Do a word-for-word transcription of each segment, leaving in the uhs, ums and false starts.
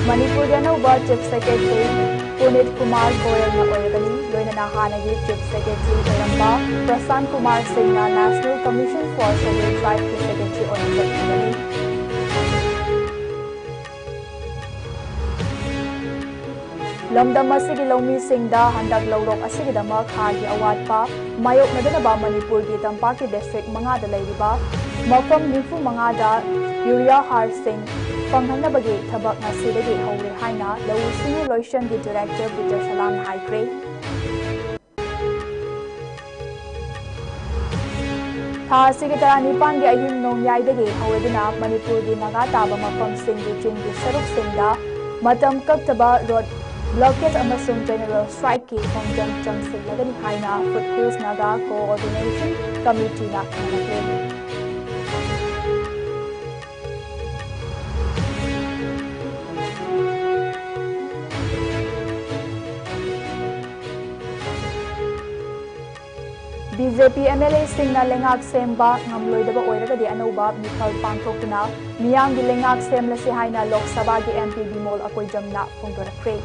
ꯃꯅꯤꯄꯨꯔꯒꯤ ꯑꯅꯧꯕ Chief Secretary ꯄꯨꯅꯤꯠ Kumar ꯒꯣꯌꯜꯅ ꯑꯣꯏꯔꯒꯅꯤ꯫ ꯂꯣꯏꯅꯅ ꯍꯥꯟꯅꯒꯤ Chief Secretary ꯑꯣꯏꯔꯝꯕ ꯄ꯭ꯔꯁꯥꯟ ꯀꯨꯃꯥꯔ ꯁꯤꯡꯅ National Commission for Scheduled Tribeꯀꯤ Secretary ꯑꯣꯏꯅ ꯆꯠꯈꯤꯒꯅꯤ꯫ ꯂꯝꯗꯝ ꯑꯁꯤꯒꯤ ꯂꯧꯃꯤꯁꯤꯡꯗ ꯍꯟꯗꯛ ꯂꯧꯔꯣꯛ ꯑꯁꯤꯒꯤꯗꯃꯛ ꯍꯥꯔꯒꯤ ꯑꯋꯥꯠꯄ ꯃꯥꯌꯣꯛꯅꯗꯅꯕ ꯃꯅꯤꯄꯨꯔꯒꯤ ꯇꯝꯄꯥꯛꯀꯤ district ꯃꯉꯥꯗ ꯂꯩꯔꯤꯕ ꯃꯐꯝ ꯅꯤꯐꯨ ꯃꯉꯥꯗ urea ꯍꯥꯔꯁꯤꯡ ꯐꯪꯍꯟꯅꯕꯒꯤ ꯊꯕꯛ ꯉꯁꯤꯗꯒꯤ ꯍꯧꯔꯦ ꯍꯥꯏꯅ ꯂꯧꯎ ꯁꯤꯡꯎ ꯂꯣꯏꯁꯪꯒꯤ Director ꯄꯤꯇꯔ ꯁꯂꯥꯝꯅ ꯍꯥꯏꯈ꯭ꯔꯦ꯫ ꯊꯥ ꯑꯁꯤꯒꯤ ꯇꯔꯥꯅꯤꯄꯥꯟꯒꯤ ꯑꯍꯤꯡ ꯅꯣꯡꯌꯥꯏꯗꯒꯤ ꯍꯧꯔꯗꯨꯅ ꯃꯅꯤꯄꯨꯔꯒꯤ ꯅꯥꯒꯥ ꯇꯥꯕ ꯃꯐꯝꯁꯤꯡꯒꯤ ꯆꯤꯡꯒꯤ ꯁꯔꯨꯛꯁꯤꯡꯗ ꯃꯇꯝ ꯀꯛꯇꯕ road blockade ꯑꯃꯁꯨꯡ general strikeꯀꯤ ꯈꯣꯡꯖꯪ ꯆꯪꯁꯤꯜꯂꯒꯅꯤ ꯍꯥꯏꯅ Foothills Naga Coordination Committeeꯅ ꯈꯪꯍꯜꯂꯤ꯫ BJP MLAꯁꯤꯡꯅ ꯂꯩꯉꯥꯛ ꯁꯦꯝꯕ ꯉꯝꯂꯣꯏꯗꯕ ꯑꯣꯏꯔꯒꯗꯤ ꯑꯅꯧꯕ ꯃꯤꯈꯜ ꯄꯥꯡꯊꯣꯛꯇꯨꯅ ꯃꯤꯌꯥꯝꯒꯤ ꯂꯩꯉꯥꯛ ꯁꯦꯝꯂꯁꯤ ꯍꯥꯏꯅ ꯂꯣꯛ ꯁꯚꯥꯒꯤ MP ꯕꯤꯃꯣꯜ ꯑꯀꯣꯏꯖꯝꯅ ꯐꯣꯡꯗꯣꯔꯛꯈ꯭ꯔꯦ꯫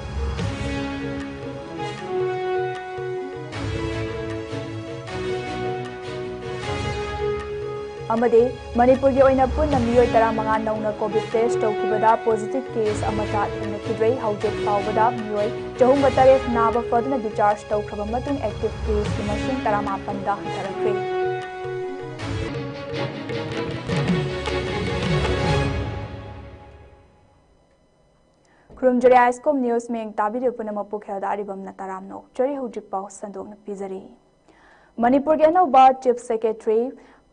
ꯑꯃꯗꯤ ꯃꯅꯤꯄꯨꯔꯒꯤ ꯑꯣꯏꯅ ꯄꯨꯟꯅ ꯃꯤꯑꯣꯏ ꯇꯔꯥꯃꯉꯥ ꯅꯧꯅ COVID test ꯇꯧꯈꯤꯕꯗ positive case ꯑꯃꯠꯇ ꯊꯦꯡꯅꯈꯤꯗ꯭ꯔꯦ꯫ ꯍꯧꯖꯤꯛ ꯐꯥꯎꯕꯗ ꯃꯤꯑꯣꯏ ꯆꯍꯨꯝꯒ ꯇꯔꯦꯠ ꯅꯥꯕ ꯐꯗꯨꯅ discharge ꯇꯧꯈ꯭ꯔꯕ ꯃꯇꯨꯡ active caseꯀꯤ ꯃꯁꯤꯡ ꯇꯔꯥꯃꯥꯄꯟꯗ ꯍꯟꯊꯔꯛꯈ꯭ꯔꯦ꯫ ꯈꯨꯔꯨꯝꯖꯔꯤ ISCOM News ꯃꯤꯡ ꯇꯥꯕꯤꯔꯤꯕ ꯄꯨꯝꯅꯃꯛꯄꯨ ꯈꯦꯜꯗꯥ ꯑꯔꯤꯕꯝꯅ ꯇꯔꯥꯝꯅ ꯑꯣꯛꯆꯔꯤ꯫ ꯍꯧꯖꯤꯛ ꯄꯥꯎ ꯁꯟꯗꯣꯛꯅ ꯄꯤꯖꯔꯤ꯫ ꯃꯅꯤꯄꯨꯔꯒꯤ ꯑꯅꯧꯕ Chief Secretary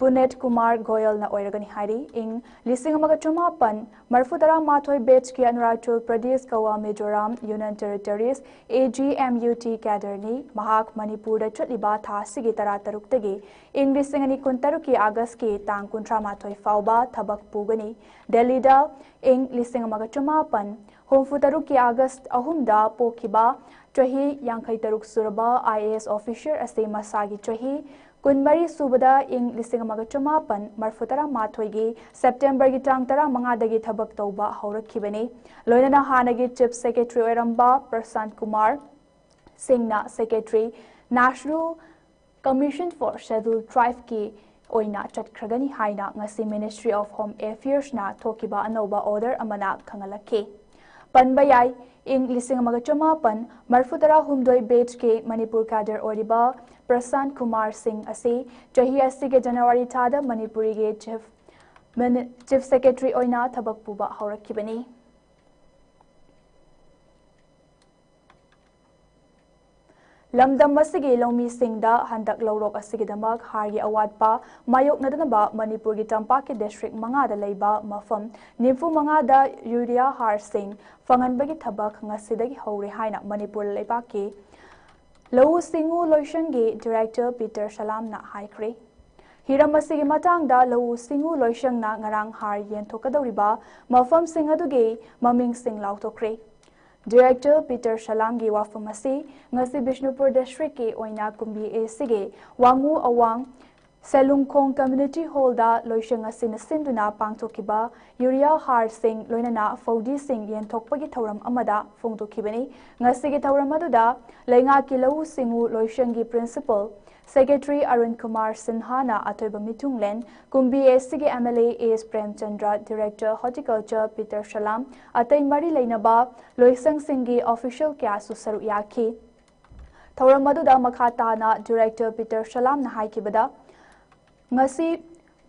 ꯄꯨꯅꯦꯠ ꯀꯨꯃꯥꯔ ꯒꯣꯌꯜꯅ ꯑꯣꯏꯔꯒꯅꯤ ꯍꯥꯏꯔꯤ꯫ ꯏꯪ ꯂꯤꯁꯤꯡ ꯑꯃꯒ ꯆꯃꯥꯄꯟ ꯃꯔꯤꯐꯨ ꯇꯔꯥꯃꯥꯊꯣꯏ batchꯀꯤ ꯑꯔꯨꯅꯥꯆꯜ ꯄ꯭ꯔꯗꯦꯁ, ꯒꯋꯥ, ꯃꯤꯖꯣꯔꯥꯝ Union Territories, AGMUT cadreꯅꯤ꯫ ꯃꯍꯥꯛ ꯃꯅꯤꯄꯨꯔꯗ ꯆꯠꯂꯤꯕ ꯊꯥ ꯑꯁꯤꯒꯤ ꯇꯔꯥꯇꯔꯨꯛꯇꯒꯤ ꯏꯪ ꯂꯤꯁꯤꯡ ꯑꯅꯤ ꯀꯨꯟꯇꯔꯨꯛꯀꯤ Augustꯀꯤ ꯇꯥꯡ ꯀꯨꯟꯊ꯭ꯔꯥꯃꯥꯊꯣꯏ ꯐꯥꯎꯕ ꯊꯕꯛ ꯄꯨꯒꯅꯤ꯫ ꯗꯦꯜꯂꯤꯗ ꯏꯪ ꯂꯤꯁꯤꯡ ꯑꯃꯒ ꯆꯃꯥꯄꯟ ꯍꯨꯝꯐꯨꯇꯔꯨꯛꯀꯤ August ꯑꯍꯨꯝꯗ ꯄꯣꯛꯈꯤꯕ ꯆꯍꯤ ꯌꯥꯡꯈꯩ ꯇꯔꯨꯛ ꯁꯨꯔꯕ IAS officer ꯑꯁꯤ ꯃꯁꯥꯒꯤ ꯆꯍꯤ ꯀꯨꯟꯃꯔꯤ ꯁꯨꯕꯗ ꯏꯪ ꯂꯤꯁꯤꯡ ꯑꯃꯒ ꯆꯃꯥꯄꯟ ꯃꯔꯐꯨ ꯇꯔꯥ ꯃꯥꯊꯣꯏꯒꯤ ꯁꯦꯞꯇꯦꯝꯕꯔꯒꯤ ꯇꯥꯡ ꯇꯔꯥꯃꯉꯥꯗꯒꯤ ꯊꯕꯛ ꯇꯧꯕ ꯍꯧꯔꯛꯈꯤꯕꯅꯤ꯫ ꯂꯣꯏꯅꯅ ꯍꯥꯟꯅꯒꯤ ꯆꯤꯐ ꯁꯦꯀ꯭ꯔꯦꯇꯔꯤ ꯑꯣꯏꯔꯝꯕ ꯄ꯭ꯔꯁꯥꯟ ꯀꯨꯃꯥꯔ ꯁꯤꯡꯅ secretary, National Commission for Scheduled Tribeꯀꯤ ꯑꯣꯏꯅ ꯆꯠꯈ꯭ꯔꯒꯅꯤ ꯍꯥꯏꯅ ꯉꯁꯤ Ministry of Home Affairsꯅ ꯊꯣꯛꯈꯤꯕ ꯑꯅꯧꯕ order ꯑꯃꯅ ꯈꯪꯍꯜꯂꯛꯈꯤ꯫ ꯄꯟꯕ ꯌꯥꯏ, ꯏꯪ ꯂꯤꯁꯤꯡ ꯑꯃꯒ ꯆꯃꯥꯄꯟ ꯃꯔꯐꯨ ꯇꯔꯥꯍꯨꯝꯗꯣꯏ batchꯀꯤ ꯃꯅꯤꯄꯨꯔ cadre ꯑꯣꯏꯔꯤꯕ ꯄ꯭ꯔꯁꯥꯟ ꯀꯨꯃꯥꯔ ꯁꯤꯡ ꯑꯁꯤ ꯆꯍꯤ ꯑꯁꯤꯒꯤ ꯖꯅꯋꯥꯔꯤ ꯊꯥꯗ ꯃꯅꯤꯄꯨꯔꯤꯒꯤ ꯆꯤꯐ ꯃꯤꯅꯤ-, ꯆꯤꯐ ꯁꯦꯀ꯭ꯔꯦꯇꯔꯤ ꯑꯣꯏꯅ ꯊꯕꯛ ꯄꯨꯕ ꯍꯧꯔꯛꯈꯤꯕꯅꯤ꯫ ꯂꯝꯗꯝ ꯑꯁꯤꯒꯤ ꯂꯧꯃꯤꯁꯤꯡꯗ ꯍꯟꯗꯛ ꯂꯧꯔꯣꯛ ꯑꯁꯤꯒꯤꯗꯃꯛ ꯍꯥꯔꯒꯤ ꯑꯋꯥꯠꯄ ꯃꯥꯌꯣꯛꯅꯗꯅꯕ ꯃꯅꯤꯄꯨꯔꯒꯤ ꯇꯝꯄꯥꯛꯀꯤ district ꯃꯉꯥꯗ ꯂꯩꯕ ꯃꯐꯝ ꯅꯤꯐꯨ ꯃꯉꯥꯗ urea ꯍꯥꯔꯁꯤꯡ ꯐꯪꯍꯟꯕꯒꯤ ꯊꯕꯛ ꯉꯁꯤꯗꯒꯤ ꯍꯧꯔꯦ ꯍꯥꯏꯅ ꯃꯅꯤꯄꯨꯔ ꯂꯩꯕꯥꯛꯀꯤ ꯂꯧꯎ ꯁꯤꯡꯎ ꯂꯣꯏꯁꯪꯒꯤ director ꯄꯤꯇꯔ ꯁꯂꯥꯝꯅ ꯍꯥꯏꯈ꯭ꯔꯦ꯫ ꯍꯤꯔꯝ ꯑꯁꯤꯒꯤ ꯃꯇꯥꯡꯗ ꯂꯧꯎ ꯁꯤꯡꯎ ꯂꯣꯏꯁꯪꯅ ꯉꯔꯥꯡ ꯍꯥꯔ ꯌꯦꯟꯊꯣꯛꯀꯗꯧꯔꯤꯕ ꯃꯐꯝꯁꯤꯡ ꯑꯗꯨꯒꯤ ꯃꯃꯤꯡꯁꯤꯡ ꯂꯥꯎꯊꯣꯛꯈ꯭ꯔꯦ꯫ Director ꯄꯤꯇꯔ ꯁꯂꯥꯝꯒꯤ ꯋꯥꯐꯝ ꯑꯁꯤ ꯉꯁꯤ ꯕꯤꯁꯅꯨꯄꯨꯔ districtꯀꯤ ꯑꯣꯏꯅ ꯀꯨꯝꯕꯤ ACꯒꯤ ꯋꯥꯉꯨ ꯑꯋꯥꯡ ꯁꯦꯂꯨꯡꯈꯣꯡ Community Hallꯗ ꯂꯣꯏꯁꯪ ꯑꯁꯤꯅ ꯁꯤꯟꯗꯨꯅ ꯄꯥꯡꯊꯣꯛꯈꯤꯕ urea ꯍꯥꯔꯁꯤꯡ ꯂꯣꯏꯅꯅ ꯐꯧꯗꯤꯁꯤꯡ ꯌꯦꯟꯊꯣꯛꯄꯒꯤ ꯊꯧꯔꯝ ꯑꯃꯗ ꯐꯣꯡꯗꯣꯛꯈꯤꯕꯅꯤ꯫ ꯉꯁꯤꯒꯤ ꯊꯧꯔꯝ ꯑꯗꯨꯗ ꯂꯩꯉꯥꯛꯀꯤ ꯂꯧꯎ ꯁꯤꯡꯎ ꯂꯣꯏꯁꯪꯒꯤ principal secretary ꯑꯔꯨꯟ ꯀꯨꯃꯥꯔ ꯁꯤꯟꯍꯥꯅ ꯑꯊꯣꯏꯕ ꯃꯤꯊꯨꯡꯂꯦꯟ, ꯀꯨꯝꯕꯤ ACꯒꯤ MLA S Premchandra, director horticulture Peter Salam, ꯑꯇꯩ ꯃꯔꯤ ꯂꯩꯅꯕ ꯂꯣꯏꯁꯪꯁꯤꯡꯒꯤ official ꯀꯌꯥꯁꯨ ꯁꯔꯨꯛ ꯌꯥꯈꯤ꯫ ꯊꯧꯔꯝ ꯑꯗꯨꯗ ꯃꯈꯥ ꯇꯥꯅ director ꯄꯤꯇꯔ ꯁꯂꯥꯝꯅ ꯍꯥꯏꯈꯤꯕꯗ, ꯉꯁꯤ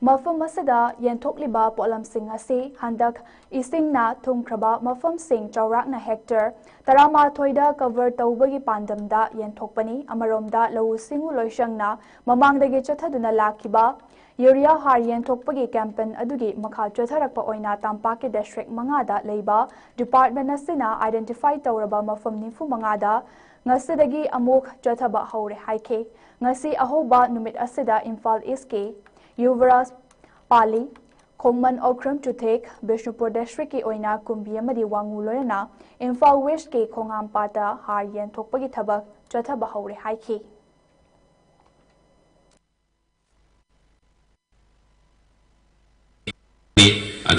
ꯃꯐꯝ ꯑꯁꯤꯗ ꯌꯦꯟꯊꯣꯛꯂꯤꯕ ꯄꯣꯠꯂꯝꯁꯤꯡ ꯑꯁꯤ ꯍꯟꯗꯛ ꯏꯁꯤꯡꯅ ꯊꯨꯝꯈ꯭ꯔꯕ ꯃꯐꯝꯁꯤꯡ ꯆꯥꯎꯔꯥꯛꯅ hectare ꯇꯔꯥꯃꯥꯊꯣꯏꯗ cover ꯇꯧꯕꯒꯤ ꯄꯥꯟꯗꯝꯗ ꯌꯦꯟꯊꯣꯛꯄꯅꯤ꯫ ꯑꯃꯔꯣꯝꯗ ꯂꯧꯎ ꯁꯤꯡꯎ ꯂꯣꯏꯁꯪꯅ ꯃꯃꯥꯡꯗꯒꯤ ꯆꯠꯊꯗꯨꯅ ꯂꯥꯛꯈꯤꯕ urea ꯍꯥꯔ ꯌꯦꯟꯊꯣꯛꯄꯒꯤ campaign ꯑꯗꯨꯒꯤ ꯃꯈꯥ ꯆꯠꯊꯔꯛꯄ ꯑꯣꯏꯅ ꯇꯝꯄꯥꯛꯀꯤ district ꯃꯉꯥꯗ ꯂꯩꯕ department ꯑꯁꯤꯅ identify ꯇꯧꯔꯕ ꯃꯐꯝ ꯅꯤꯐꯨ ꯃꯉꯥꯗ ꯉꯁꯤꯗꯒꯤ ꯑꯃꯨꯛ ꯆꯠꯊꯕ ꯍꯧꯔꯦ ꯍꯥꯏꯈꯤ꯫ ꯉꯁꯤ ꯑꯍꯧꯕ ꯅꯨꯃꯤꯠ ꯑꯁꯤꯗ ꯏꯝꯐꯥꯜ Eastꯀꯤ ꯌꯨꯕꯔꯥꯖ ꯄꯥꯂꯤ, ꯈꯣꯡꯃꯟ ꯑꯣꯀ꯭ꯔꯝ ꯆꯨꯊꯦꯛ, ꯕꯤꯁꯅꯨꯄꯨꯔ districtꯀꯤ ꯑꯣꯏꯅ ꯀꯨꯝꯕꯤ ꯑꯃꯗꯤ ꯋꯥꯉꯨ ꯂꯣꯏꯅꯅ ꯏꯝꯐꯥꯜ Westꯀꯤ ꯈꯣꯡꯍꯥꯝꯄꯥꯠꯇ ꯍꯥꯔ ꯌꯦꯟꯊꯣꯛꯄꯒꯤ ꯊꯕꯛ ꯆꯠꯊꯕ ꯍꯧꯔꯦ ꯍꯥꯏꯈꯤ꯫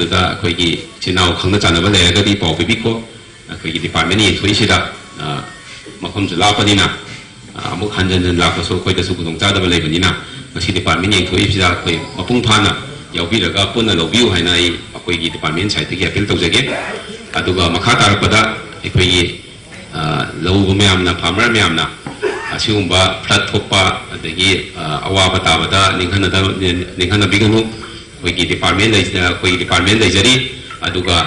ꯑꯗꯨꯗ ꯑꯩꯈꯣꯏꯒꯤ ꯏꯆꯤꯟ ꯏꯅꯥꯎ ꯈꯪꯅ ꯆꯥꯟꯅꯕ ꯂꯩꯔꯒꯗꯤ ꯄꯥꯎ ꯄꯤꯕꯤꯈꯣ꯫ ꯑꯩꯈꯣꯏꯒꯤ ꯗꯤꯄꯥꯔꯠꯃꯦꯟ ꯌꯦꯟꯊꯣꯛꯏꯁꯤꯗ, ꯑ, ꯃꯐꯝꯁꯨ ꯂꯥꯞꯄꯅꯤꯅ, ꯑ, ꯑꯃꯨꯛ ꯍꯟꯖꯟ ꯍꯟꯖꯟ ꯂꯥꯛꯄꯁꯨ ꯑꯩꯈꯣꯏꯗꯁꯨ ꯈꯨꯗꯣꯡꯆꯥꯗꯕ ꯂꯩꯕꯅꯤꯅ, ꯉꯁꯤ ꯗꯤꯄꯥꯔꯠꯃꯦꯟ ꯌꯦꯟꯊꯣꯛꯏꯁꯤꯗ ꯑꯩꯈꯣꯏ ꯃꯄꯨꯡ ꯐꯥꯅ ꯌꯥꯎꯕꯤꯔꯒ ꯄꯨꯟꯅ ꯂꯧꯕꯤꯌꯨ ꯍꯥꯏꯅ ꯑꯩ ꯑꯩꯈꯣꯏꯒꯤ ꯗꯤꯄꯥꯔꯠꯃꯦꯟ ꯁꯥꯏꯠꯇꯒꯤ ꯑꯄꯤꯜ ꯇꯧꯖꯒꯦ꯫ ꯑꯗꯨꯒ ꯃꯈꯥ ꯇꯥꯔꯛꯄꯗ ꯑꯩꯈꯣꯏꯒꯤ, ꯑ, ꯂꯧꯎꯕ ꯃꯌꯥꯝꯅ, ꯐꯥꯔꯃꯔ ꯃꯌꯥꯝꯅ ꯑꯁꯤꯒꯨꯝꯕ ꯐ꯭ꯂꯠ ꯊꯣꯛꯄ ꯑꯗꯒꯤ, ꯑ, ꯑꯋꯥꯕ ꯇꯥꯕꯗ ꯅꯤꯡꯍꯟꯅꯗ-, ꯅꯤꯡꯍꯟꯅꯕꯤꯒꯅꯨ꯫ ꯑꯩꯈꯣꯏꯒꯤ ꯗꯤꯄꯥꯔꯠꯃꯦꯟ ꯂꯩ-, ꯑꯩꯈꯣꯏꯒꯤ ꯗꯤꯄꯥꯔꯠꯃꯦꯟ ꯂꯩꯖꯔꯤ꯫ ꯑꯗꯨꯒ,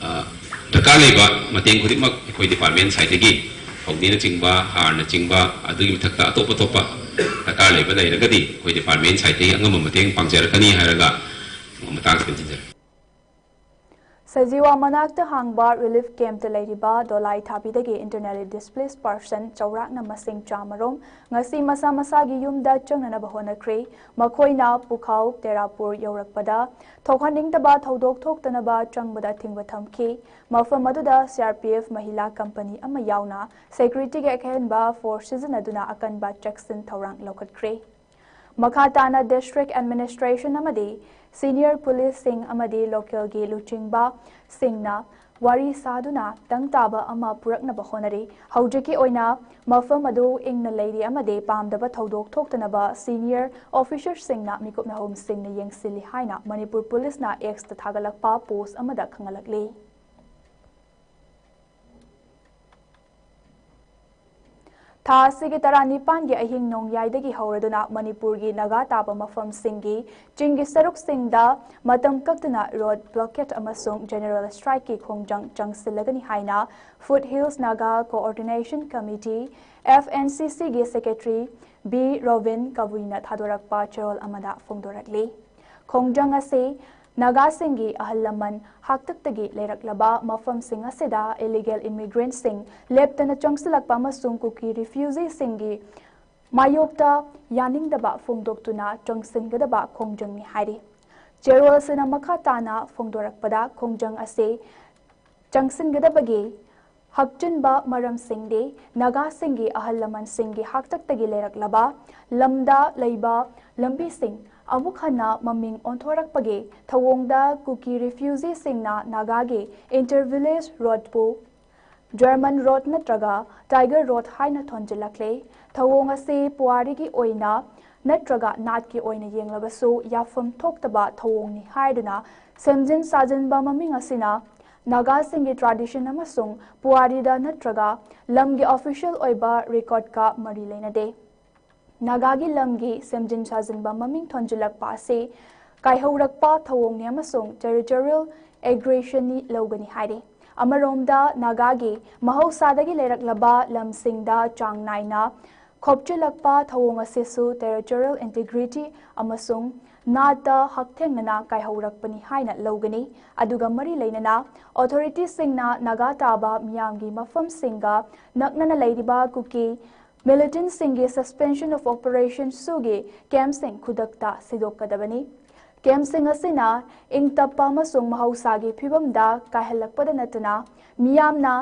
ꯑ, ꯗꯔꯀꯥꯔ ꯂꯩꯕ ꯃꯇꯦꯡ ꯈꯨꯗꯤꯡꯃꯛ ꯑꯩꯈꯣꯏ ꯗꯤꯄꯥꯔꯠꯃꯦꯟ ꯁꯥꯏꯠꯇꯒꯤ ꯐꯧꯗꯤꯅꯆꯤꯡꯕ, ꯍꯥꯔꯅꯆꯤꯡꯕ, ꯑꯗꯨꯒꯤ ꯃꯊꯛꯇ ꯑꯇꯣꯞ ꯑꯇꯣꯞꯄ ꯗꯔꯀꯥꯔ ꯂꯩꯕ ꯂꯩꯔꯒꯗꯤ ꯑꯩꯈꯣꯏ ꯗꯤꯄꯥꯔꯠꯃꯦꯟ ꯁꯥꯏꯠꯇꯒꯤ ꯑꯉꯝꯕ ꯃꯇꯦꯡ ꯄꯥꯡꯖꯔꯛꯀꯅꯤ ꯍꯥꯏꯔꯒ ꯃꯇꯥꯡꯁꯤꯗ ꯊꯝꯖꯔꯦ꯫ ꯁꯖꯤꯋꯥ ꯃꯅꯥꯛꯇ ꯍꯥꯡꯕ ꯔꯤꯂꯤꯐ ꯀꯦꯝꯞꯇ ꯂꯩꯔꯤꯕ ꯗꯣꯂꯥꯏ ꯊꯥꯕꯤꯗꯒꯤ internally displaced person ꯆꯥꯎꯔꯥꯛꯅ ꯃꯁꯤꯡ ꯆꯥꯃꯔꯣꯝ ꯉꯁꯤ ꯃꯁꯥ ꯃꯁꯥꯒꯤ ꯌꯨꯝꯗ ꯆꯪꯅꯅꯕ ꯍꯣꯠꯅꯈ꯭ꯔꯦ꯫ ꯃꯈꯣꯏꯅ ꯄꯨꯈꯥꯎ ꯇꯦꯔꯥꯄꯨꯔ ꯌꯧꯔꯛꯄꯗ ꯊꯣꯛꯍꯟꯅꯤꯡꯗꯕ ꯊꯧꯗꯣꯛ ꯊꯣꯛꯇꯅꯕ ꯆꯪꯕꯗ ꯑꯊꯤꯡꯕ ꯊꯝꯈꯤ꯫ ꯃꯐꯝ ꯑꯗꯨꯗ C R P F Mahila company ꯑꯃ ꯌꯥꯎꯅ security ꯒꯤ ꯑꯍꯦꯟꯕ force ꯁꯤꯖꯤꯟꯅꯗꯨꯅ ꯑꯀꯟꯕ ꯆꯦꯛꯁꯤꯟ ꯊꯧꯔꯥꯡ ꯂꯧꯈꯠꯈ꯭ꯔꯦ꯫ ꯃꯈꯥ ꯇꯥꯅ district administration ꯑꯃꯗꯤ senior police ꯁꯤꯡ ꯑꯃꯗꯤ local ꯒꯤ ꯂꯨꯆꯤꯡꯕꯁꯤꯡꯅ ꯋꯥꯔꯤ ꯁꯥꯗꯨꯅ ꯇꯪ ꯇꯥꯕ ꯑꯃ ꯄꯨꯔꯛꯅꯕ ꯍꯣꯠꯅꯔꯤ꯫ ꯍꯧꯖꯤꯛꯀꯤ ꯑꯣꯏꯅ ꯃꯐꯝ ꯑꯗꯨ ꯏꯪꯅ ꯂꯩꯔꯤ ꯑꯃꯗꯤ ꯄꯥꯝꯗꯕ ꯊꯧꯗꯣꯛ ꯊꯣꯛꯇꯅꯕ senior officer ꯁꯤꯡꯅ ꯃꯤꯀꯨꯞ ꯅꯍꯨꯝꯁꯤꯡꯅ ꯌꯦꯡꯁꯤꯜꯂꯤ ꯍꯥꯏꯅ ꯃꯅꯤꯄꯨꯔ ꯄꯨꯂꯤꯁꯅ X ꯇ ꯊꯥꯒꯠꯂꯛꯄ post ꯑꯃꯗ ꯈꯪꯍꯜꯂꯛꯂꯤ꯫ ꯊꯥ ꯑꯁꯤꯒꯤ ꯇꯔꯥꯅꯤꯄꯥꯟꯒꯤ ꯑꯍꯤꯡ ꯅꯣꯡꯌꯥꯏꯗꯒꯤ ꯍꯧꯔꯗꯨꯅ ꯃꯅꯤꯄꯨꯔꯒꯤ ꯅꯥꯒꯥ ꯇꯥꯕ ꯃꯐꯝꯁꯤꯡꯒꯤ ꯆꯤꯡꯒꯤ ꯁꯔꯨꯛꯁꯤꯡꯗ ꯃꯇꯝ ꯀꯛꯇꯅ road blockade ꯑꯃꯁꯨꯡ general strike ꯀꯤ ꯈꯣꯡꯖꯪ ꯆꯪꯁꯤꯜꯂꯒꯅꯤ ꯍꯥꯏꯅ Foothills Naga Coordination Committee, F N C C ꯒꯤ secretary B ꯔꯣꯕꯤꯟ ꯀꯕꯨꯏꯅ ꯊꯥꯗꯣꯔꯛꯄ ꯆꯦꯔꯣꯜ ꯑꯃꯗ ꯐꯣꯡꯗꯣꯔꯛꯂꯤ꯫ ꯈꯣꯡꯖꯪ ꯑꯁꯤ ꯅꯥꯒꯥꯁꯤꯡꯒꯤ ꯑꯍꯜ ꯂꯃꯟ ꯍꯥꯛꯇꯛꯇꯒꯤ ꯂꯩꯔꯛꯂꯕ ꯃꯐꯝꯁꯤꯡ ꯑꯁꯤꯗ illegal immigrant ꯁꯤꯡ ꯂꯦꯞꯇꯅ ꯆꯪꯁꯤꯜꯂꯛꯄ ꯑꯃꯁꯨꯡ ꯀꯨꯀꯤ refugee ꯁꯤꯡꯒꯤ ꯃꯥꯌꯣꯛꯇ ꯌꯥꯅꯤꯡꯗꯕ ꯐꯣꯡꯗꯣꯛꯇꯨꯅ ꯆꯪꯁꯤꯟꯒꯗꯕ ꯈꯣꯡꯖꯪꯅꯤ ꯍꯥꯏꯔꯤ꯫ ꯆꯦꯔꯣꯜ ꯑꯁꯤꯅ ꯃꯈꯥ ꯇꯥꯅ ꯐꯣꯡꯗꯣꯔꯛꯄꯗ, ꯈꯣꯡꯖꯪ ꯑꯁꯤ ꯆꯪꯁꯤꯟꯒꯗꯕꯒꯤ ꯍꯛꯆꯤꯟꯕ ꯃꯔꯝꯁꯤꯡꯗꯤ ꯅꯥꯒꯥꯁꯤꯡꯒꯤ ꯑꯍꯜ ꯂꯃꯟꯁꯤꯡꯒꯤ ꯍꯥꯛꯇꯛꯇꯒꯤ ꯂꯩꯔꯛꯂꯕ ꯂꯝꯗ ꯂꯩꯕ ꯂꯝꯕꯤꯁꯤꯡ ꯑꯃꯨꯛ ꯍꯟꯅ ꯃꯃꯤꯡ ꯑꯣꯟꯊꯣꯔꯛꯄꯒꯤ ꯊꯧꯑꯣꯡꯗ ꯀꯨꯀꯤ ꯔꯤꯐ꯭ꯌꯨꯖꯤꯁꯤꯡꯅ ꯅꯥꯒꯥꯒꯤ ꯏꯟꯇꯔ ꯚꯤꯂꯦꯖ ꯔꯣꯗꯄꯨ ꯖꯔꯃꯟ ꯔꯣꯗ ꯅꯠꯇ꯭ꯔꯒ ꯇꯥꯏꯒꯔ ꯔꯣꯗ ꯍꯥꯏꯅ ꯊꯣꯟꯖꯤꯜꯂꯛꯂꯦ꯫ ꯊꯧꯑꯣꯡ ꯑꯁꯤ ꯄꯨꯋꯥꯔꯤꯒꯤ ꯑꯣꯏꯅ ꯅꯠꯇ꯭ꯔꯒ ꯅꯥꯠꯀꯤ ꯑꯣꯏꯅ ꯌꯦꯡꯂꯕꯁꯨ ꯌꯥꯐꯝ ꯊꯣꯛꯇꯕ ꯊꯧꯑꯣꯡꯅꯤ ꯍꯥꯏꯗꯨꯅ ꯁꯦꯝꯖꯤꯟ ꯁꯥꯖꯤꯟꯕ ꯃꯃꯤꯡ ꯑꯁꯤꯅ ꯅꯥꯒꯥꯁꯤꯡꯒꯤ ꯇ꯭ꯔꯥꯗꯤꯁꯟ ꯑꯃꯁꯨꯡ ꯄꯨꯋꯥꯔꯤꯗ ꯅꯠꯇ꯭ꯔꯒ ꯂꯝꯒꯤ ꯑꯣꯐꯤꯁꯤꯌꯦꯜ ꯑꯣꯏꯕ ꯔꯦꯀꯣꯔꯗꯀ ꯃꯔꯤ ꯂꯩꯅꯗꯦ꯫ ꯅꯥꯒꯥꯒꯤ ꯂꯝꯒꯤ ꯁꯦꯝꯖꯤꯟ ꯁꯥꯖꯤꯟꯕ ꯃꯃꯤꯡ ꯊꯣꯟꯖꯤꯜꯂꯛꯄ ꯑꯁꯤ ꯀꯥꯏꯍꯧꯔꯛꯄ ꯊꯧꯑꯣꯡꯅꯤ ꯑꯃꯁꯨꯡ ꯇꯦꯔꯤꯇꯣꯔꯤꯌꯦꯜ ꯑꯦꯒ꯭ꯔꯦꯁꯟꯅꯤ ꯂꯧꯒꯅꯤ ꯍꯥꯏꯔꯤ꯫ ꯑꯃꯔꯣꯝꯗ ꯅꯥꯒꯥꯒꯤ ꯃꯍꯧꯁꯥꯗꯒꯤ ꯂꯩꯔꯛꯂꯕ ꯂꯝꯁꯤꯡꯗ ꯆꯥꯡ ꯅꯥꯏꯅ ꯈꯣꯞꯆꯤꯜꯂꯛꯄ ꯊꯧꯑꯣꯡ ꯑꯁꯤꯁꯨ ꯇꯦꯔꯤꯇꯣꯔꯤꯌꯦꯜ ꯏꯟꯇꯤꯒ꯭ꯔꯤꯇꯤ ꯑꯃꯁꯨꯡ ꯅꯥꯠꯇ ꯍꯛꯊꯦꯡꯅꯅ ꯀꯥꯏꯍꯧꯔꯛꯄꯅꯤ ꯍꯥꯏꯅ ꯂꯧꯒꯅꯤ꯫ ꯑꯗꯨꯒ ꯃꯔꯤ ꯂꯩꯅꯅ ꯑꯣꯊꯣꯔꯤꯇꯤꯁꯤꯡꯅ ꯅꯥꯒꯥ ꯇꯥꯕ ꯃꯤꯌꯥꯝꯒꯤ ꯃꯐꯝꯁꯤꯡꯒ ꯅꯛꯅꯅ ꯂꯩꯔꯤꯕ ꯀꯨꯀꯤ ꯃꯤꯂꯤꯇꯦꯟꯠꯁꯤꯡꯒꯤ ꯁꯁꯄꯦꯟꯁꯟ ꯑꯣꯐ ꯑꯣꯄꯔꯦꯁꯟꯁꯨꯒꯤ ꯀꯦꯝꯞꯁꯤꯡ ꯈꯨꯗꯛꯇ ꯁꯤꯗꯣꯛꯀꯗꯕꯅꯤ꯫ ꯀꯦꯝꯞꯁꯤꯡ ꯑꯁꯤꯅ ꯏꯪ ꯇꯞꯄ ꯑꯃꯁꯨꯡ ꯃꯍꯧꯁꯥꯒꯤ ꯐꯤꯕꯝꯗ ꯀꯥꯏꯍꯜꯂꯛꯄꯗ ꯅꯠꯇꯅ ꯃꯤꯌꯥꯝꯅ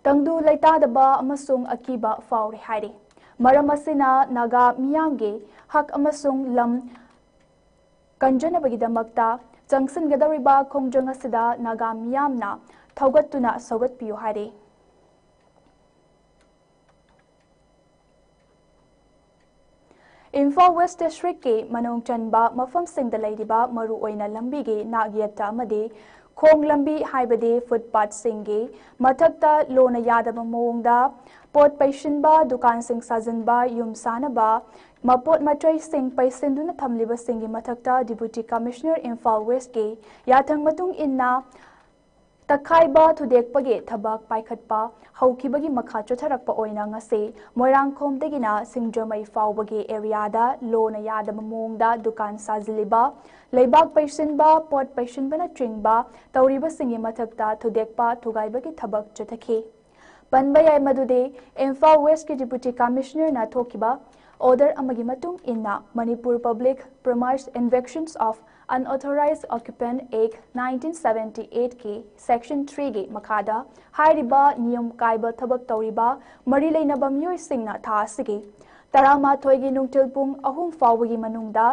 ꯇꯪꯗꯨ ꯂꯩꯇꯥꯗꯕ ꯑꯃꯁꯨꯡ ꯑꯀꯤꯕ ꯐꯥꯎꯔꯦ ꯍꯥꯏꯔꯤ꯫ ꯃꯔꯝ ꯑꯁꯤꯅ ꯅꯥꯒꯥ ꯃꯤꯌꯥꯝꯒꯤ ꯍꯛ ꯑꯃꯁꯨꯡ ꯂꯝ ꯀꯟꯖꯅꯕꯒꯤꯗꯃꯛꯇ ꯆꯪꯁꯤꯟꯒꯗꯧꯔꯤꯕ ꯈꯣꯡꯖꯪ ꯑꯁꯤꯗ ꯅꯥꯒꯥ ꯃꯤꯌꯥꯝꯅ ꯊꯧꯒꯠꯇꯨꯅ ꯁꯧꯒꯠꯄꯤꯌꯨ ꯍꯥꯏꯔꯤ꯫ ꯏꯝꯐꯥꯜ ꯋꯦꯁ ꯗꯤꯁꯇ꯭ꯔꯤꯛꯀꯤ ꯃꯅꯨꯡ ꯆꯟꯕ ꯃꯐꯝꯁꯤꯡꯗ ꯂꯩꯔꯤꯕ ꯃꯔꯨꯑꯣꯏꯅ ꯂꯝꯕꯤꯒꯤ ꯅꯥꯛꯌꯦꯠꯇ ꯑꯃꯗꯤ ꯈꯣꯡ ꯂꯝꯕꯤ ꯍꯥꯏꯕꯗꯤ ꯐꯨꯠꯄꯥꯠꯁꯤꯡꯒꯤ ꯃꯊꯛꯇ ꯂꯣꯅ ꯌꯥꯗꯕ ꯃꯑꯣꯡꯗ ꯄꯣꯠ ꯄꯩꯁꯤꯟꯕ, ꯗꯨꯀꯥꯟꯁꯤꯡ ꯁꯥꯖꯤꯟꯕ, ꯌꯨꯝ ꯁꯥꯅꯕ ꯃꯄꯣꯠ ꯃꯆꯩꯁꯤꯡ ꯄꯩꯁꯤꯟꯗꯨꯅ ꯊꯝꯂꯤꯕꯁꯤꯡꯒꯤ ꯃꯊꯛꯇ ꯗꯤꯄꯨꯇꯤ ꯀꯃꯤꯁꯅꯔ ꯏꯝꯐꯥꯜ ꯋꯦꯁꯀꯤ ꯌꯥꯊꯪ ꯃꯇꯨꯡ ꯏꯟꯅ ꯇꯛꯈꯥꯏꯕ ꯊꯨꯗꯦꯛꯄꯒꯤ ꯊꯕꯛ ꯄꯥꯏꯈꯠꯄ ꯍꯧꯈꯤꯕꯒꯤ ꯃꯈꯥ ꯆꯠꯊꯔꯛꯄ ꯑꯣꯏꯅ ꯉꯁꯤ ꯃꯣꯏꯔꯥꯡꯈꯣꯝꯗꯒꯤꯅ ꯁꯤꯡꯖꯃꯩ ꯐꯥꯎꯕꯒꯤ ꯑꯦꯔꯤꯌꯥꯗ ꯂꯣꯅ ꯌꯥꯗꯕ ꯃꯑꯣꯡꯗ ꯗꯨꯀꯥꯟ ꯁꯥꯖꯤꯜꯂꯤꯕ, ꯂꯩꯕꯥꯛ ꯄꯩꯁꯤꯟꯕ, ꯄꯣꯠ ꯄꯩꯁꯤꯟꯕꯅꯆꯤꯡꯕ ꯇꯧꯔꯤꯕꯁꯤꯡꯒꯤ ꯃꯊꯛꯇ ꯊꯨꯗꯦꯛꯄ ꯊꯨꯒꯥꯏꯕꯒꯤ ꯊꯕꯛ ꯆꯠꯊꯈꯤ꯫ ꯄꯟꯕ ꯌꯥꯏ ꯃꯗꯨꯗꯤ ꯏꯝꯐꯥꯜ ꯋꯦꯁꯀꯤ ꯗꯤꯄꯨꯇꯤ ꯀꯃꯤꯁꯅꯔꯅ ꯊꯣꯛꯈꯤꯕ ꯑꯣꯔꯗꯔ ꯑꯃꯒꯤ ꯃꯇꯨꯡ ꯏꯟꯅ Manipur Public Premise Evictions of Unauthorized Occupant Act nineteen seventy eight ꯀꯤ section three ꯒꯤ ꯃꯈꯥꯗ ꯍꯥꯏꯔꯤꯕ ꯅꯤꯌꯝ ꯀꯥꯏꯕ ꯊꯕꯛ ꯇꯧꯔꯤꯕ ꯃꯔꯤ ꯂꯩꯅꯕ ꯃꯤꯑꯣꯏꯁꯤꯡꯅ ꯊꯥ ꯑꯁꯤꯒꯤ ꯇꯔꯥꯃꯥꯊꯣꯏꯒꯤ ꯅꯨꯡꯊꯤꯜ ꯄꯨꯡ ꯑꯍꯨꯝ ꯐꯥꯎꯕꯒꯤ ꯃꯅꯨꯡꯗ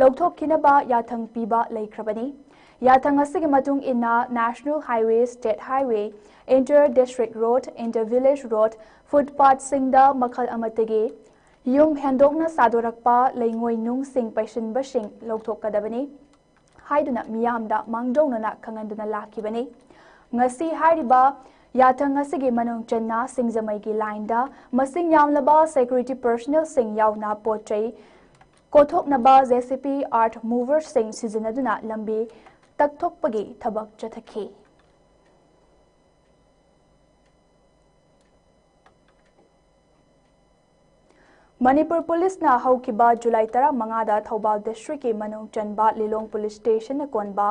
ꯂꯧꯊꯣꯛꯈꯤꯅꯕ ꯌꯥꯊꯪ ꯄꯤꯕ ꯂꯩꯈ꯭ꯔꯕꯅꯤ꯫ ꯌꯥꯊꯪ ꯑꯁꯤꯒꯤ ꯃꯇꯨꯡ ꯏꯟꯅ National Highway, State Highway, Inter District Road, Inter Village Road, footpathꯁꯤꯡꯗ ꯃꯈꯜ ꯑꯃꯠꯇꯒꯤ ꯌꯨꯝ ꯍꯦꯟꯗꯣꯛꯅ ꯁꯥꯗꯣꯔꯛꯄ ꯂꯩꯉꯣꯏ ꯅꯨꯡꯁꯤꯡ ꯄꯩꯁꯤꯟꯕꯁꯤꯡ ꯂꯧꯊꯣꯛꯀꯗꯕꯅꯤ ꯍꯥꯏꯗꯨꯅ ꯃꯤꯌꯥꯝꯗ ꯃꯥꯡꯖꯧꯅꯅ ꯈꯪꯍꯟꯗꯨꯅ ꯂꯥꯛꯈꯤꯕꯅꯤ꯫ ꯉꯁꯤ ꯍꯥꯏꯔꯤꯕ ꯌꯥꯊꯪ ꯑꯁꯤꯒꯤ ꯃꯅꯨꯡ ꯆꯟꯅ ꯁꯤꯡꯖꯃꯩꯒꯤ ꯂꯥꯏꯟꯗ ꯃꯁꯤꯡ ꯌꯥꯝꯂꯕ security personnelꯁꯤꯡ ꯌꯥꯎꯅ ꯄꯣꯠ ꯆꯩ ꯀꯣꯊꯣꯛꯅꯕ JCB, earth moverꯁꯤꯡ ꯁꯤꯖꯤꯟꯅꯗꯨꯅ ꯂꯝꯕꯤ ꯇꯛꯊꯣꯛꯄꯒꯤ ꯊꯕꯛ ꯆꯠꯊꯈꯤ꯫ ꯃꯅꯤꯄꯨꯔ ꯄꯨꯂꯤꯁꯅ ꯍꯧꯈꯤꯕ ꯖꯨꯂꯥꯏ ꯇꯔꯥꯃꯉꯥꯗ ꯊꯧꯕꯥꯜ districtꯀꯤ ꯃꯅꯨꯡ ꯆꯟꯕ ꯂꯤꯂꯣꯡ police stationꯅ ꯀꯣꯟꯕ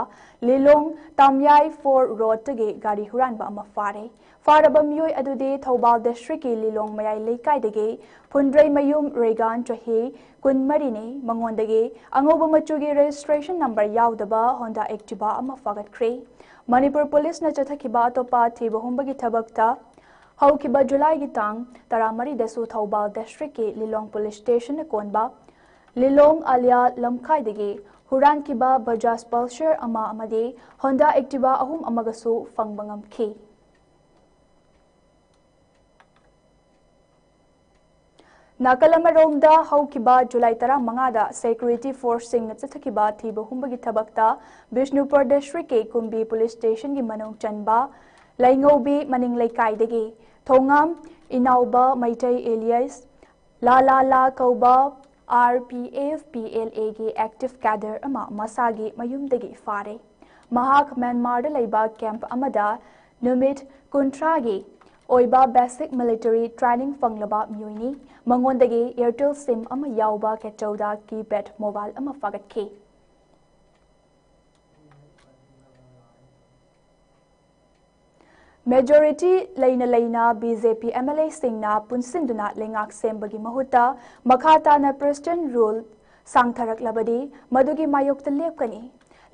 ꯂꯤꯂꯣꯡ ꯇꯥꯝꯌꯥꯏ four roadꯇꯒꯤ ꯒꯥꯔꯤ ꯍꯨꯔꯥꯟꯕ ꯑꯃ ꯐꯥꯔꯦ꯫ ꯐꯥꯔꯕ ꯃꯤꯑꯣꯏ ꯑꯗꯨꯗꯤ ꯊꯧꯕꯥꯜ districtꯀꯤ ꯂꯤꯂꯣꯡ ꯃꯌꯥꯏ ꯂꯩꯀꯥꯏꯗꯒꯤ ꯐꯨꯟꯗ꯭ꯔꯩꯃꯌꯨꯝ ꯔꯦꯒꯥꯟ, ꯆꯍꯤ ꯀꯨꯟꯃꯔꯤꯅꯤ꯫ ꯃꯉꯣꯟꯗꯒꯤ ꯑꯉꯧꯕ ꯃꯆꯨꯒꯤ registration number ꯌꯥꯎꯗꯕ Honda Activa ꯑꯃ ꯐꯥꯒꯠꯈ꯭ꯔꯦ꯫ ꯃꯅꯤꯄꯨꯔ ꯄꯨꯂꯤꯁꯅ ꯆꯠꯊꯈꯤꯕ ꯑꯇꯣꯞꯄ ꯊꯤꯕ ꯍꯨꯝꯕꯒꯤ ꯊꯕꯛꯇ ꯍꯧꯈꯤꯕ ꯖꯨꯂꯥꯏꯒꯤ ꯇꯥꯡ ꯇꯔꯥꯃꯔꯤꯗꯁꯨ ꯊꯧꯕꯥꯜ districtꯀꯤ ꯂꯤꯂꯣꯡ police stationꯅ ꯀꯣꯟꯕ ꯂꯤꯂꯣꯡ ꯑꯂꯤꯌꯥ ꯂꯝꯈꯥꯏꯗꯒꯤ ꯍꯨꯔꯥꯟꯈꯤꯕ Bajaj Pulsar ꯑꯃ ꯑꯃꯗꯤ Honda Activa ꯑꯍꯨꯝ ꯑꯃꯒꯁꯨ ꯐꯪꯕ ꯉꯝꯈꯤ꯫ ꯅꯥꯀꯜ ꯑꯃꯔꯣꯝꯗ ꯍꯧꯈꯤꯕ ꯖꯨꯂꯥꯏ ꯇꯔꯥꯃꯉꯥꯗ security forceꯁꯤꯡꯅ ꯆꯠꯊꯈꯤꯕ ꯊꯤꯕ ꯍꯨꯝꯕꯒꯤ ꯊꯕꯛꯇ ꯕꯤꯁꯅꯨꯄꯨꯔ districtꯀꯤ ꯀꯨꯝꯕꯤ police stationꯒꯤ ꯃꯅꯨꯡ ꯆꯟꯕ ꯂꯩꯉꯧꯕꯤ ꯃꯅꯤꯡ ꯂꯩꯀꯥꯏꯗꯒꯤ ꯊꯣꯉꯥꯝ ꯏꯅꯥꯎꯕ ꯃꯩꯇꯩ alias ꯂꯥ ꯂꯥ ꯂꯥ ꯀꯧꯕ RPF PLAꯒꯤ active cadre ꯑꯃ ꯃꯁꯥꯒꯤ ꯃꯌꯨꯝꯗꯒꯤ ꯐꯥꯔꯦ꯫ ꯃꯍꯥꯛ ꯃ꯭ꯌꯥꯟꯃꯥꯔꯗ ꯂꯩꯕ camp ꯑꯃꯗ ꯅꯨꯃꯤꯠ ꯀꯨꯟꯊ꯭ꯔꯥꯒꯤ ꯑꯣꯏꯕ basic military training ꯐꯪꯂꯕ ꯃꯤꯑꯣꯏꯅꯤ꯫ ꯃꯉꯣꯟꯗꯒꯤ Airtel SIM ꯑꯃ ꯌꯥꯎꯕ ꯀꯦꯆꯧꯗ keypad mobile ꯑꯃ ꯐꯥꯒꯠꯈꯤ꯫ Majority ꯂꯩꯅ ꯂꯩꯅ BJP MLAꯁꯤꯡꯅ ꯄꯨꯟꯁꯤꯟꯗꯨꯅ ꯂꯩꯉꯥꯛ ꯁꯦꯝꯕꯒꯤ ꯃꯍꯨꯠꯇ ꯃꯈꯥ ꯇꯥꯅ President rule ꯁꯥꯡꯊꯔꯛꯂꯕꯗꯤ ꯃꯗꯨꯒꯤ ꯃꯥꯌꯣꯛꯇ ꯂꯦꯞꯀꯅꯤ꯫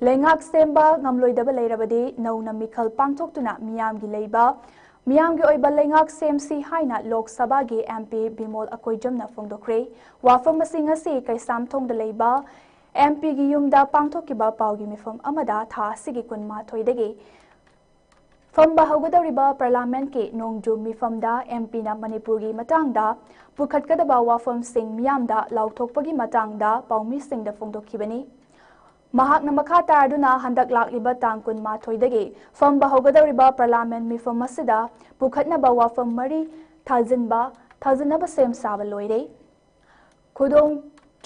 ꯂꯩꯉꯥꯛ ꯁꯦꯝꯕ ꯉꯝꯂꯣꯏꯗꯕ ꯂꯩꯔꯕꯗꯤ ꯅꯧꯅ ꯃꯤꯈꯜ ꯄꯥꯡꯊꯣꯛꯇꯨꯅ ꯃꯤꯌꯥꯝꯒꯤ ꯂꯩꯕ ꯃꯤꯌꯥꯝꯒꯤ ꯑꯣꯏꯕ ꯂꯩꯉꯥꯛ ꯁꯦꯝꯁꯤ ꯍꯥꯏꯅ ꯂꯣꯛ ꯁꯚꯥꯒꯤ ꯑꯦꯝ ꯄꯤ ꯕꯤꯃꯣꯜ ꯑꯀꯣꯏꯖꯝꯅ ꯐꯣꯡꯗꯣꯛꯈ꯭ꯔꯦ꯫ ꯋꯥꯐꯝ ꯑꯁꯤ ꯉꯁꯤ ꯀꯩꯁꯥꯝꯊꯣꯡꯗ ꯂꯩꯕ ꯑꯦꯝ ꯄꯤꯒꯤ ꯌꯨꯝꯗ ꯄꯥꯡꯊꯣꯛꯈꯤꯕ ꯄꯥꯎꯒꯤ ꯃꯤꯐꯝ ꯑꯃꯗ ꯊꯥ ꯑꯁꯤꯒꯤ ꯀꯨꯟꯃꯥꯊꯣꯏꯗꯒꯤ ꯐꯝꯕ ꯍꯧꯒꯗꯧꯔꯤꯕ ꯄꯥꯔꯂꯥꯃꯦꯟꯠꯀꯤ ꯅꯣꯡꯖꯨ ꯃꯤꯐꯝꯗ ꯑꯦꯝ ꯄꯤꯅ ꯃꯅꯤꯄꯨꯔꯒꯤ ꯃꯇꯥꯡꯗ ꯄꯨꯈꯠꯀꯗꯕ ꯋꯥꯐꯝꯁꯤꯡ ꯃꯤꯌꯥꯝꯗ ꯂꯥꯎꯊꯣꯛꯄꯒꯤ ꯃꯇꯥꯡꯗ ꯄꯥꯎꯃꯤꯁꯤꯡꯗ ꯐꯣꯡꯗꯣꯛꯈꯤꯕꯅꯤ꯫ ꯃꯍꯥꯛꯅ ꯃꯈꯥ ꯇꯥꯗꯨꯅ ꯍꯟꯗꯛ ꯂꯥꯛꯂꯤꯕ ꯇꯥꯡ ꯀꯨꯟꯃꯥꯊꯣꯏꯗꯒꯤ ꯐꯝꯕ ꯍꯧꯒꯗꯧꯔꯤꯕ ꯄꯥꯔꯂꯥꯃꯦꯟꯠ ꯃꯤꯐꯝ ꯑꯁꯤꯗ ꯄꯨꯈꯠꯅꯕ ꯋꯥꯐꯝ ꯃꯔꯤ ꯊꯥꯖꯤꯟꯕ, ꯊꯥꯖꯤꯟꯅꯕ ꯁꯦꯝ ꯁꯥꯕ ꯂꯣꯏꯔꯦ꯫ ꯈꯨꯗꯣꯡ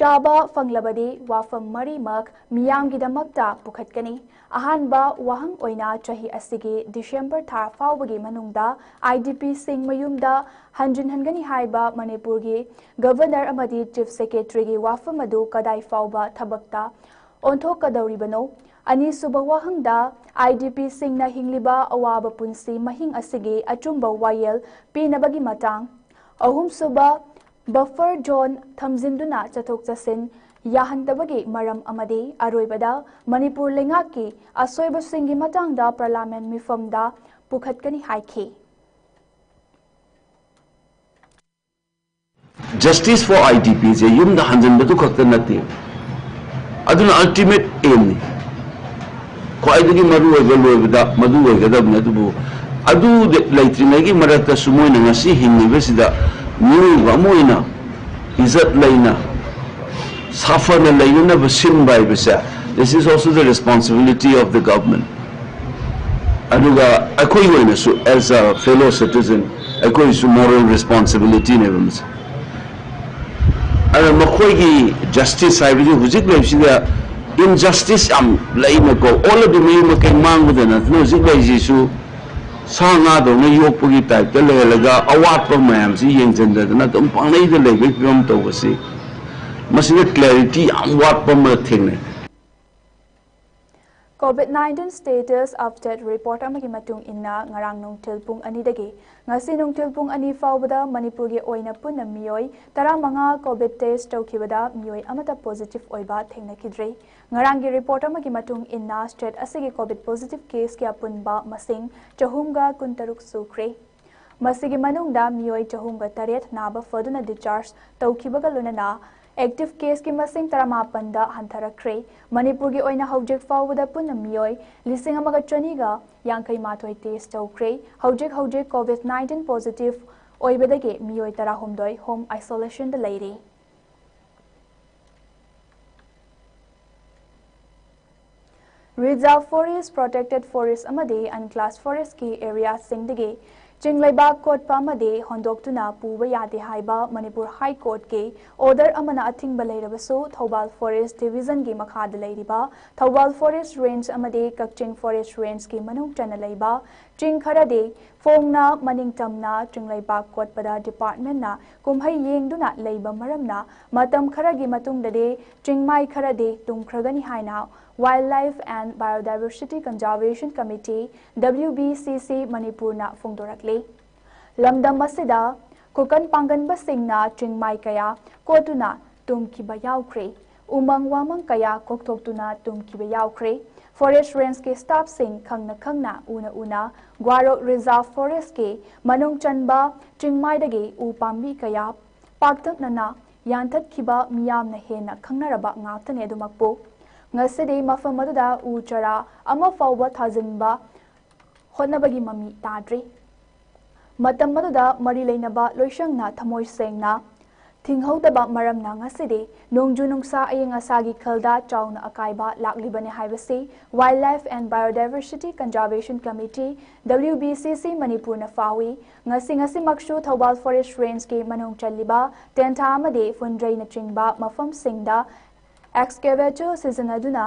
ꯆꯥꯕ ꯐꯪꯂꯕꯗꯤ ꯋꯥꯐꯝ ꯃꯔꯤꯃꯛ ꯃꯤꯌꯥꯝꯒꯤꯗꯃꯛꯇ ꯄꯨꯈꯠꯀꯅꯤ꯫ ꯑꯍꯥꯟꯕ ꯋꯥꯍꯪ ꯑꯣꯏꯅ ꯆꯍꯤ ꯑꯁꯤꯒꯤ ꯗꯤꯁꯦꯝꯕꯔ ꯊꯥ ꯐꯥꯎꯕꯒꯤ ꯃꯅꯨꯡꯗ ꯑꯥꯏ ꯗꯤ ꯄꯤꯁꯤꯡ ꯃꯌꯨꯝꯗ ꯍꯟꯖꯤꯟꯍꯟꯒꯅꯤ ꯍꯥꯏꯕ ꯃꯅꯤꯄꯨꯔꯒꯤ ꯒꯕꯔꯅꯔ ꯑꯃꯗꯤ ꯆꯤꯐ ꯁꯦꯀ꯭ꯔꯦꯇꯔꯤꯒꯤ ꯋꯥꯐꯝ ꯑꯗꯨ ꯀꯗꯥꯏ ꯐꯥꯎꯕ ꯊꯕꯛꯇ ꯑꯣꯟꯊꯣꯛꯀꯗꯧꯔꯤꯕꯅꯣ? ꯑꯅꯤꯁꯨꯕ ꯋꯥꯍꯪꯗ, ꯑꯥꯏ ꯗꯤ ꯄꯤꯁꯤꯡꯅ ꯍꯤꯡꯂꯤꯕ ꯑꯋꯥꯕ ꯄꯨꯟꯁꯤ ꯃꯍꯤꯡ ꯑꯁꯤꯒꯤ ꯑꯆꯨꯝꯕ ꯋꯥꯌꯦꯜ ꯄꯤꯅꯕꯒꯤ ꯃꯇꯥꯡ꯫ ꯑꯍꯨꯝꯁꯨꯕ, ꯕꯐꯔ ꯖꯣꯟ ꯊꯝꯖꯤꯟꯗꯨꯅ ꯆꯠꯊꯣꯛ ꯆꯠꯁꯤꯟ ꯌꯥꯍꯟꯗꯕꯒꯤ ꯃꯔꯝ ꯑꯃꯗꯤ ꯑꯔꯣꯏꯕꯗ ꯃꯅꯤꯄꯨꯔ ꯂꯩꯉꯥꯛꯀꯤ ꯑꯁꯣꯏꯕꯁꯤꯡꯒꯤ ꯃꯇꯥꯡꯗ ꯄꯥꯔꯂꯥꯃꯦꯟ ꯃꯤꯐꯝꯗ ꯄꯨꯈꯠꯀꯅꯤ ꯍꯥꯏꯈꯤ꯫ Justice for I D P ꯁꯦ ꯌꯨꯝꯗ ꯍꯟꯖꯤꯟꯕꯗꯨ ꯈꯛꯇ ꯅꯠꯇꯦ, ꯑꯗꯨꯅ ultimate aim ꯅꯤ꯫ ꯈ꯭ꯋꯥꯏꯗꯒꯤ ꯃꯔꯨ ꯑꯣꯏꯕ ꯂꯣꯏꯕꯗ ꯃꯗꯨ ꯑꯣꯏꯒꯗꯕꯅꯤ꯫ ꯑꯗꯨꯕꯨ ꯑꯗꯨ ꯂꯩꯇ꯭ꯔꯤꯉꯩꯒꯤ ꯃꯔꯛꯇꯁꯨ ꯃꯣꯏꯅ ꯉꯁꯤ ꯍꯤꯡꯂꯤꯕꯁꯤꯗ ꯃꯤꯑꯣꯏꯕ ꯑꯃ ꯑꯣꯏꯅ ꯏꯖꯠ ꯂꯩꯅ ꯁꯥꯐꯅ ꯂꯩꯅꯅꯕ ꯁꯤꯟꯕ ꯍꯥꯏꯕꯁꯦ, this is also the responsibility of the government. ꯑꯗꯨꯒ ꯑꯩꯈꯣꯏꯒꯤ ꯑꯣꯏꯅꯁꯨ as a fellow citizen ꯑꯩꯈꯣꯏꯁꯨ moral responsibility ꯅꯦꯕ ꯃꯁꯤ꯫ ꯑꯗ ꯃꯈꯣꯏꯒꯤ justice ꯍꯥꯏꯕꯗꯤ ꯍꯧꯖꯤꯛ ꯂꯩꯕꯁꯤꯗ injustice ꯌꯥꯝ ꯂꯩꯅꯀꯣ, ꯑꯣꯜꯂꯗꯤ ꯃꯌꯨꯝ ꯃꯀꯩ ꯃꯥꯡꯕꯗ ꯅꯠꯇꯅ ꯍꯧꯖꯤꯛ ꯂꯩꯔꯤꯁꯤꯁꯨ ꯁꯥ ꯉꯥꯗꯧꯅ ꯌꯣꯛꯄꯒꯤ type ꯇ ꯂꯩꯍꯜꯂꯒ ꯑꯋꯥꯠꯄ ꯃꯌꯥꯝꯁꯤ ꯌꯦꯡꯁꯤꯟꯗꯗꯅ ꯑꯗꯨꯝ ꯄꯪꯂꯩꯗ ꯂꯩꯕꯒꯤ ꯐꯤꯕꯝ ꯇꯧꯕꯁꯤ, ꯃꯁꯤꯗ clarity ꯌꯥꯝ ꯋꯥꯠꯄ ꯑꯃ ꯊꯦꯡꯅꯩ꯫ COVID nineteen status update report ꯑꯃꯒꯤ ꯃꯇꯨꯡ ꯏꯟꯅ, ꯉꯔꯥꯡ ꯅꯨꯡꯊꯤꯜ ꯄꯨꯡ ꯑꯅꯤꯗꯒꯤ ꯉꯁꯤ ꯅꯨꯡꯊꯤꯜ ꯄꯨꯡ ꯑꯅꯤ ꯐꯥꯎꯕꯗ ꯃꯅꯤꯄꯨꯔꯒꯤ ꯑꯣꯏꯅ ꯄꯨꯟꯅ ꯃꯤꯑꯣꯏ ꯇꯔꯥꯃꯉꯥ COVID test ꯇꯧꯈꯤꯕꯗ ꯃꯤꯑꯣꯏ ꯑꯃꯠꯇ positive ꯑꯣꯏꯕ ꯊꯦꯡꯅꯈꯤꯗ꯭ꯔꯦ꯫ ꯉꯔꯥꯡꯒꯤ report ꯑꯃꯒꯤ ꯃꯇꯨꯡ ꯏꯟꯅ, state ꯑꯁꯤꯒꯤ COVID positive caseꯀꯤ ꯑꯄꯨꯟꯕ ꯃꯁꯤꯡ ꯆꯍꯨꯝꯒ ꯀꯨꯟꯇꯔꯨꯛ ꯁꯨꯈ꯭ꯔꯦ꯫ ꯃꯁꯤꯒꯤ ꯃꯅꯨꯡꯗ ꯃꯤꯑꯣꯏ ꯆꯍꯨꯝꯒ ꯇꯔꯦꯠ ꯅꯥꯕ ꯐꯗꯨꯅ discharge ꯇꯧꯈꯤꯕꯒ ꯂꯣꯏꯅꯅ active caseꯀꯤ ꯃꯁꯤꯡ ꯇꯔꯥꯃꯥꯄꯟꯗ ꯍꯟꯊꯔꯛꯈ꯭ꯔꯦ꯫ ꯃꯅꯤꯄꯨꯔꯒꯤ ꯑꯣꯏꯅ ꯍꯧꯖꯤꯛ ꯐꯥꯎꯕꯗ ꯄꯨꯟꯅ ꯃꯤꯑꯣꯏ ꯂꯤꯁꯤꯡ ꯑꯃꯒ ꯆꯅꯤꯒ ꯌꯥꯡꯈꯩ ꯃꯥꯊꯣꯏ test ꯇꯧꯈ꯭ꯔꯦ꯫ ꯍꯧꯖꯤꯛ ꯍꯧꯖꯤꯛ COVID nineteen positive ꯑꯣꯏꯕꯗꯒꯤ ꯃꯤꯑꯣꯏ ꯇꯔꯥꯍꯨꯝꯗꯣꯏ home isolationꯗ ꯂꯩꯔꯤ꯫ Reserve forest, protected forest ꯑꯃꯗꯤ unclassed forestꯀꯤ areaꯁꯤꯡꯗꯒꯤ ꯆꯤꯡ ꯂꯩꯕꯥꯛ ꯀꯣꯠꯄ ꯑꯃꯗꯤ ꯍꯣꯟꯗꯣꯛꯇꯨꯅ ꯄꯨꯕ ꯌꯥꯗꯦ ꯍꯥꯏꯕ ꯃꯅꯤꯄꯨꯔ High Courtꯀꯤ order ꯑꯃꯅ ꯑꯊꯤꯡꯕ ꯂꯩꯔꯕꯁꯨ, ꯊꯧꯕꯥꯜ Forest Divisionꯒꯤ ꯃꯈꯥꯗ ꯂꯩꯔꯤꯕ ꯊꯧꯕꯥꯜ Forest Range ꯑꯃꯗꯤ ꯀꯛꯆꯤꯡ Forest Rangeꯀꯤ ꯃꯅꯨꯡ ꯆꯟꯅ ꯂꯩꯕ ꯆꯤꯡ ꯈꯔꯗꯤ ꯐꯣꯡꯅ ꯃꯅꯤꯡꯇꯝꯅ ꯆꯤꯡ ꯂꯩꯕꯥꯛ ꯀꯣꯠꯄꯗ departmentꯅ ꯀꯨꯝꯍꯩ ꯌꯦꯡꯗꯨꯅ ꯂꯩꯕ ꯃꯔꯝꯅ, ꯃꯇꯝ ꯈꯔꯒꯤ ꯃꯇꯨꯡꯗꯗꯤ ꯆꯤꯡꯃꯥꯏ ꯈꯔꯗꯤ ꯇꯨꯝꯈ꯭ꯔꯒꯅꯤ ꯍꯥꯏꯅ Wildlife and Biodiversity Conservation Committee, W B C C ꯃꯅꯤꯄꯨꯔꯅ ꯐꯣꯡꯗꯣꯔꯛꯂꯤ꯫ ꯂꯝꯗꯝ ꯑꯁꯤꯗ ꯈꯨꯀꯟ ꯄꯥꯡꯒꯟꯕꯁꯤꯡꯅ ꯆꯤꯡꯃꯥꯏ ꯀꯌꯥ ꯀꯣꯠꯇꯨꯅ ꯇꯨꯝꯈꯤꯕ ꯌꯥꯎꯈ꯭ꯔꯦ꯫ ꯎꯃꯪ ꯋꯥꯃꯪ ꯀꯌꯥ ꯀꯣꯛꯊꯣꯛꯇꯨꯅ ꯇꯨꯝꯈꯤꯕ ꯌꯥꯎꯈ꯭ꯔꯦ꯫ Forest Rangeꯀꯤ staffꯁꯤꯡ ꯈꯪꯅ ꯈꯪꯅ, ꯎꯅ ꯎꯅ ꯒ꯭ꯋꯥꯔꯣꯛ Reserve Forestꯀꯤ ꯃꯅꯨꯡ ꯆꯟꯕ ꯆꯤꯡꯃꯥꯏꯗꯒꯤ ꯎ ꯄꯥꯝꯕꯤ ꯀꯌꯥ ꯄꯥꯛꯇꯛꯅꯅ ꯌꯥꯟꯊꯠꯈꯤꯕ ꯃꯤꯌꯥꯝꯅ ꯍꯦꯟꯅ ꯈꯪꯅꯔꯕ ꯉꯥꯛꯇꯅꯤ꯫ ꯑꯗꯨꯃꯛꯄꯨ, ꯉꯁꯤꯗꯤ ꯃꯐꯝ ꯑꯗꯨꯗ ꯎ ꯆꯥꯔꯥ ꯑꯃ ꯐꯥꯎꯕ ꯊꯥꯖꯤꯟꯕ ꯍꯣꯠꯅꯕꯒꯤ ꯃꯃꯤ ꯇꯥꯗ꯭ꯔꯤ꯫ ꯃꯇꯝ ꯑꯗꯨꯗ ꯃꯔꯤ ꯂꯩꯅꯕ ꯂꯣꯏꯁꯪꯅ ꯊꯃꯣꯏ ꯁꯦꯡꯅ ꯊꯤꯡꯍꯧꯗꯕ ꯃꯔꯝꯅ ꯉꯁꯤꯗꯤ ꯅꯣꯡꯖꯨ ꯅꯨꯡꯁꯥ ꯑꯏꯪ ꯑꯁꯥꯒꯤ ꯈꯜꯗ ꯆꯥꯎꯅ ꯑꯀꯥꯏꯕ ꯂꯥꯛꯂꯤꯕꯅꯤ ꯍꯥꯏꯕꯁꯤ Wildlife and Biodiversity Conservation Committee, W B C C ꯃꯅꯤꯄꯨꯔꯅ ꯐꯥꯎꯏ꯫ ꯉꯁꯤ ꯉꯁꯤꯃꯛꯁꯨ ꯊꯧꯕꯥꯜ Forest Rangeꯀꯤ ꯃꯅꯨꯡ ꯆꯜꯂꯤꯕ ꯇꯦꯟꯊꯥ ꯑꯃꯗꯤ ꯐꯨꯟꯗ꯭ꯔꯩꯅꯆꯤꯡꯕ ꯃꯐꯝꯁꯤꯡꯗ excavator ꯁꯤꯖꯤꯟꯅꯗꯨꯅ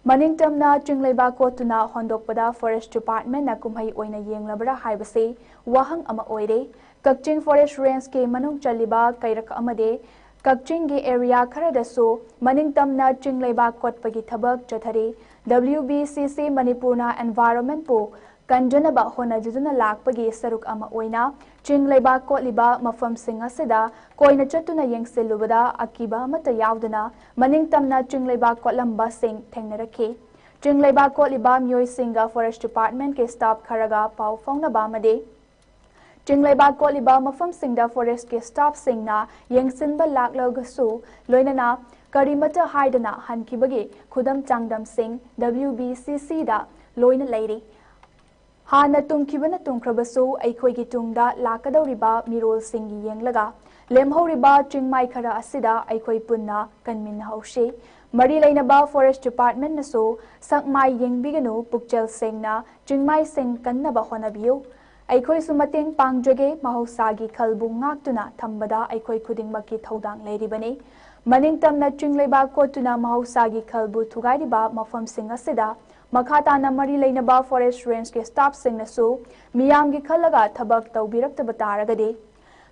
ꯃꯅꯤꯡꯇꯝꯅ ꯆꯤꯡ ꯂꯩꯕꯥꯛ ꯀꯣꯠꯇꯨꯅ ꯍꯣꯟꯗꯣꯛꯄꯗ Forest Departmentꯅ ꯀꯨꯝꯍꯩ ꯑꯣꯏꯅ ꯌꯦꯡꯂꯕ꯭ꯔꯥ ꯍꯥꯏꯕꯁꯤ ꯋꯥꯍꯪ ꯑꯃ ꯑꯣꯏꯔꯦ꯫ ꯀꯛꯆꯤꯡ Forest Rangeꯀꯤ ꯃꯅꯨꯡ ꯆꯜꯂꯤꯕ ꯀꯩꯔꯛ ꯑꯃꯗꯤ ꯀꯛꯆꯤꯡꯒꯤ area ꯈꯔꯗꯁꯨ ꯃꯅꯤꯡꯇꯝꯅ ꯆꯤꯡ ꯂꯩꯕꯥꯛ ꯀꯣꯠꯄꯒꯤ ꯊꯕꯛ ꯆꯠꯊꯔꯤ꯫ W B C C ꯃꯅꯤꯄꯨꯔꯅ environment ꯄꯨ ꯀꯟꯖꯅꯕ ꯍꯣꯠꯅꯖꯗꯨꯅ ꯂꯥꯛꯄꯒꯤ ꯁꯔꯨꯛ ꯑꯃ ꯑꯣꯏꯅ ꯆꯤꯡ ꯂꯩꯕꯥꯛ ꯀꯣꯠꯂꯤꯕ ꯃꯐꯝꯁꯤꯡ ꯑꯁꯤꯗ ꯀꯣꯏꯅ ꯆꯠꯇꯨꯅ ꯌꯦꯡꯁꯤꯜꯂꯨꯕꯗ ꯑꯀꯤꯕ ꯑꯃꯠꯇ ꯌꯥꯎꯗꯅ ꯃꯅꯤꯡ ꯇꯝꯅ ꯆꯤꯡ ꯂꯩꯕꯥꯛ ꯀꯣꯠꯂꯝꯕꯁꯤꯡ ꯊꯦꯡꯅꯔꯛꯈꯤ꯫ ꯆꯤꯡ ꯂꯩꯕꯥꯛ ꯀꯣꯠꯂꯤꯕ ꯃꯤꯑꯣꯏꯁꯤꯡꯒ forest department ꯀꯤ staff ꯈꯔꯒ ꯄꯥꯎ ꯐꯥꯎꯅꯕ ꯑꯃꯗꯤ ꯆꯤꯡ ꯂꯩꯕꯥꯛ ꯀꯣꯠꯂꯤꯕ ꯃꯐꯝꯁꯤꯡꯗ forest ꯀꯤ staff ꯁꯤꯡꯅ ꯌꯦꯡꯁꯤꯟꯕ ꯂꯥꯛꯂꯒꯁꯨ ꯂꯣꯏꯅꯅ ꯀꯔꯤꯃꯠꯇ ꯍꯥꯏꯗꯅ ꯍꯟꯈꯤꯕꯒꯤ ꯈꯨꯗꯝ ꯆꯥꯡꯗꯝꯁꯤꯡ W B C C ꯗ ꯂꯣꯏꯅ ꯂꯩꯔꯤ꯫ ꯍꯥꯟꯅ ꯇꯨꯝꯈꯤꯕꯅ ꯇꯨꯝꯈ꯭ꯔꯕꯁꯨ ꯑꯩꯈꯣꯏꯒꯤ ꯇꯨꯡꯗ ꯂꯥꯛꯀꯗꯧꯔꯤꯕ ꯃꯤꯔꯣꯜꯁꯤꯡꯒꯤ ꯌꯦꯡꯂꯒ ꯂꯦꯝꯍꯧꯔꯤꯕ ꯆꯤꯡꯃꯥꯏ ꯈꯔ ꯑꯁꯤꯗ ꯑꯩꯈꯣꯏ ꯄꯨꯟꯅ ꯀꯟꯃꯤꯟꯅꯍꯧꯁꯤ꯫ ꯃꯔꯤ ꯂꯩꯅꯕ forest department ꯅꯁꯨ ꯁꯛꯃꯥꯏ ꯌꯦꯡꯕꯤꯒꯅꯨ, ꯄꯨꯛꯆꯦꯜ ꯁꯦꯡꯅ ꯆꯤꯡꯃꯥꯏꯁꯤꯡ ꯀꯟꯅꯕ ꯍꯣꯠꯅꯕꯤꯌꯨ꯫ ꯑꯩꯈꯣꯏꯁꯨ ꯃꯇꯦꯡ ꯄꯥꯡꯖꯒꯦ꯫ ꯃꯍꯧꯁꯥꯒꯤ ꯈꯜꯕꯨ ꯉꯥꯛꯇꯨꯅ ꯊꯝꯕꯗ ꯑꯩꯈꯣꯏ ꯈꯨꯗꯤꯡꯃꯛꯀꯤ ꯊꯧꯗꯥꯡ ꯂꯩꯔꯤꯕꯅꯤ꯫ ꯃꯅꯤꯡ ꯇꯝꯅ ꯆꯤꯡ ꯂꯩꯕꯥꯛ ꯀꯣꯠꯇꯨꯅ ꯃꯍꯧꯁꯥꯒꯤ ꯈꯜꯕꯨ ꯊꯨꯒꯥꯏꯔꯤꯕ ꯃꯐꯝꯁꯤꯡ ꯑꯁꯤꯗ ꯃꯈꯥ ꯇꯥꯅ ꯃꯔꯤ ꯂꯩꯅꯕ forest range ꯀꯤ staff ꯁꯤꯡꯅꯁꯨ ꯃꯤꯌꯥꯝꯒꯤ ꯈꯜꯂꯒ ꯊꯕꯛ ꯇꯧꯕꯤꯔꯛꯇꯕ ꯇꯥꯔꯒꯗꯤ,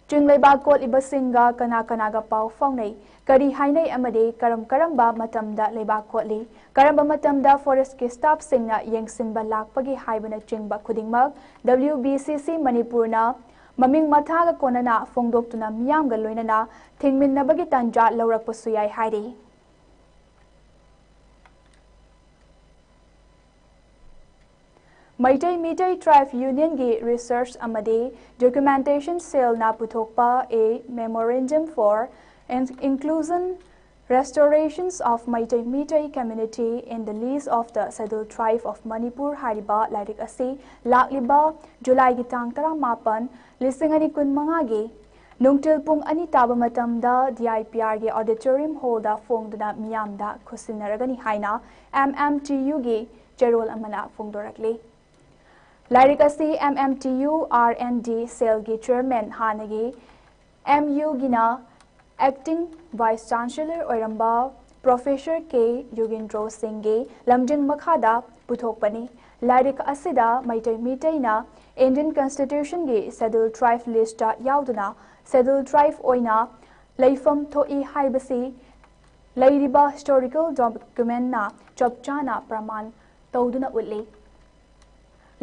ꯆꯤꯡ ꯂꯩꯕꯥꯛ ꯀꯣꯠꯂꯤꯕꯁꯤꯡꯒ ꯀꯅꯥ ꯀꯅꯥꯒ ꯄꯥꯎ ꯐꯥꯎꯅꯩ, ꯀꯔꯤ ꯍꯥꯏꯅꯩ ꯑꯃꯗꯤ ꯀꯔꯝ ꯀꯔꯝꯕ ꯃꯇꯝꯗ ꯂꯩꯕꯥꯛ ꯀꯣꯠꯂꯤ, ꯀꯔꯝꯕ ꯃꯇꯝꯗ forest ꯀꯤ staff ꯁꯤꯡꯅ ꯌꯦꯡꯁꯤꯟꯕ ꯂꯥꯛꯄꯒꯦ ꯍꯥꯏꯕꯅꯆꯤꯡꯕ ꯈꯨꯗꯤꯡꯃꯛ W B C C ꯃꯅꯤꯄꯨꯔꯅ ꯃꯃꯤꯡ ꯃꯊꯥꯒ ꯀꯣꯟꯅꯅ ꯐꯣꯡꯗꯣꯛꯇꯨꯅ ꯃꯤꯌꯥꯝꯒ ꯂꯣꯏꯅꯅ ꯊꯤꯡꯃꯤꯟꯅꯕꯒꯤ ꯇꯥꯟꯖꯥ ꯂꯧꯔꯛꯄꯁꯨ ꯌꯥꯏ ꯍꯥꯏꯔꯤ꯫ ꯃꯩꯇꯩ ꯃꯤꯇꯩ Tribe Union ꯒꯤ research ꯑꯃꯗꯤ documentation cell ꯅ ꯄꯨꯊꯣꯛꯄ a memorandum for inclusion restorations of Meitei Meitei community in the list of the Scheduled Tribe of Manipur ꯍꯥꯏꯔꯤꯕ ꯂꯥꯏꯔꯤꯛ ꯑꯁꯤ ꯂꯥꯛꯂꯤꯕ ꯖꯨꯂꯥꯏꯒꯤ ꯇꯥꯡ ꯇꯔꯥꯃꯥꯄꯟ, ꯂꯤꯁꯤꯡ ꯑꯅꯤ ꯀꯨꯟꯃꯉꯥꯒꯤ ꯅꯨꯡꯊꯤꯜ ꯄꯨꯡ ꯑꯅꯤ ꯇꯥꯕ ꯃꯇꯝꯗ D I P R ꯒꯤ auditorium hall ꯗ ꯐꯣꯡꯗꯨꯅ ꯃꯤꯌꯥꯝꯗ ꯈꯨꯠꯁꯤꯟꯅꯔꯒꯅꯤ ꯍꯥꯏꯅ M M T U ꯒꯤ ꯆꯦꯔꯣꯜ ꯑꯃꯅ ꯐꯣꯡꯗꯣꯔꯛꯂꯤ꯫ ꯂꯥꯏꯔꯤꯛ ꯑꯁꯤ M M T U R and D cell ꯒꯤ chairman, ꯍꯥꯟꯅꯒꯤ M U ꯒꯤꯅ acting vice chancellor ꯑꯣꯏꯔꯝꯕ Professor K ꯌꯣꯒꯦꯟꯗ꯭ꯔꯣ ꯁꯤꯡꯒꯤ ꯂꯝꯖꯤꯡ ꯃꯈꯥꯗ ꯄꯨꯊꯣꯛꯄꯅꯤ꯫ ꯂꯥꯏꯔꯤꯛ ꯑꯁꯤꯗ ꯃꯩꯇꯩ ꯃꯤꯇꯩꯅ Indian constitution ꯒꯤ Scheduled Tribe list ꯇ ꯌꯥꯎꯗꯨꯅ Scheduled Tribe ꯑꯣꯏꯅ ꯂꯩꯐꯝ ꯊꯣꯛꯏ ꯍꯥꯏꯕꯁꯤ ꯂꯩꯔꯤꯕ historical documentꯅ ꯆꯞ ꯆꯥꯅ ꯄ꯭ꯔꯃꯥꯟ ꯇꯧꯗꯨꯅ ꯎꯠꯂꯤ꯫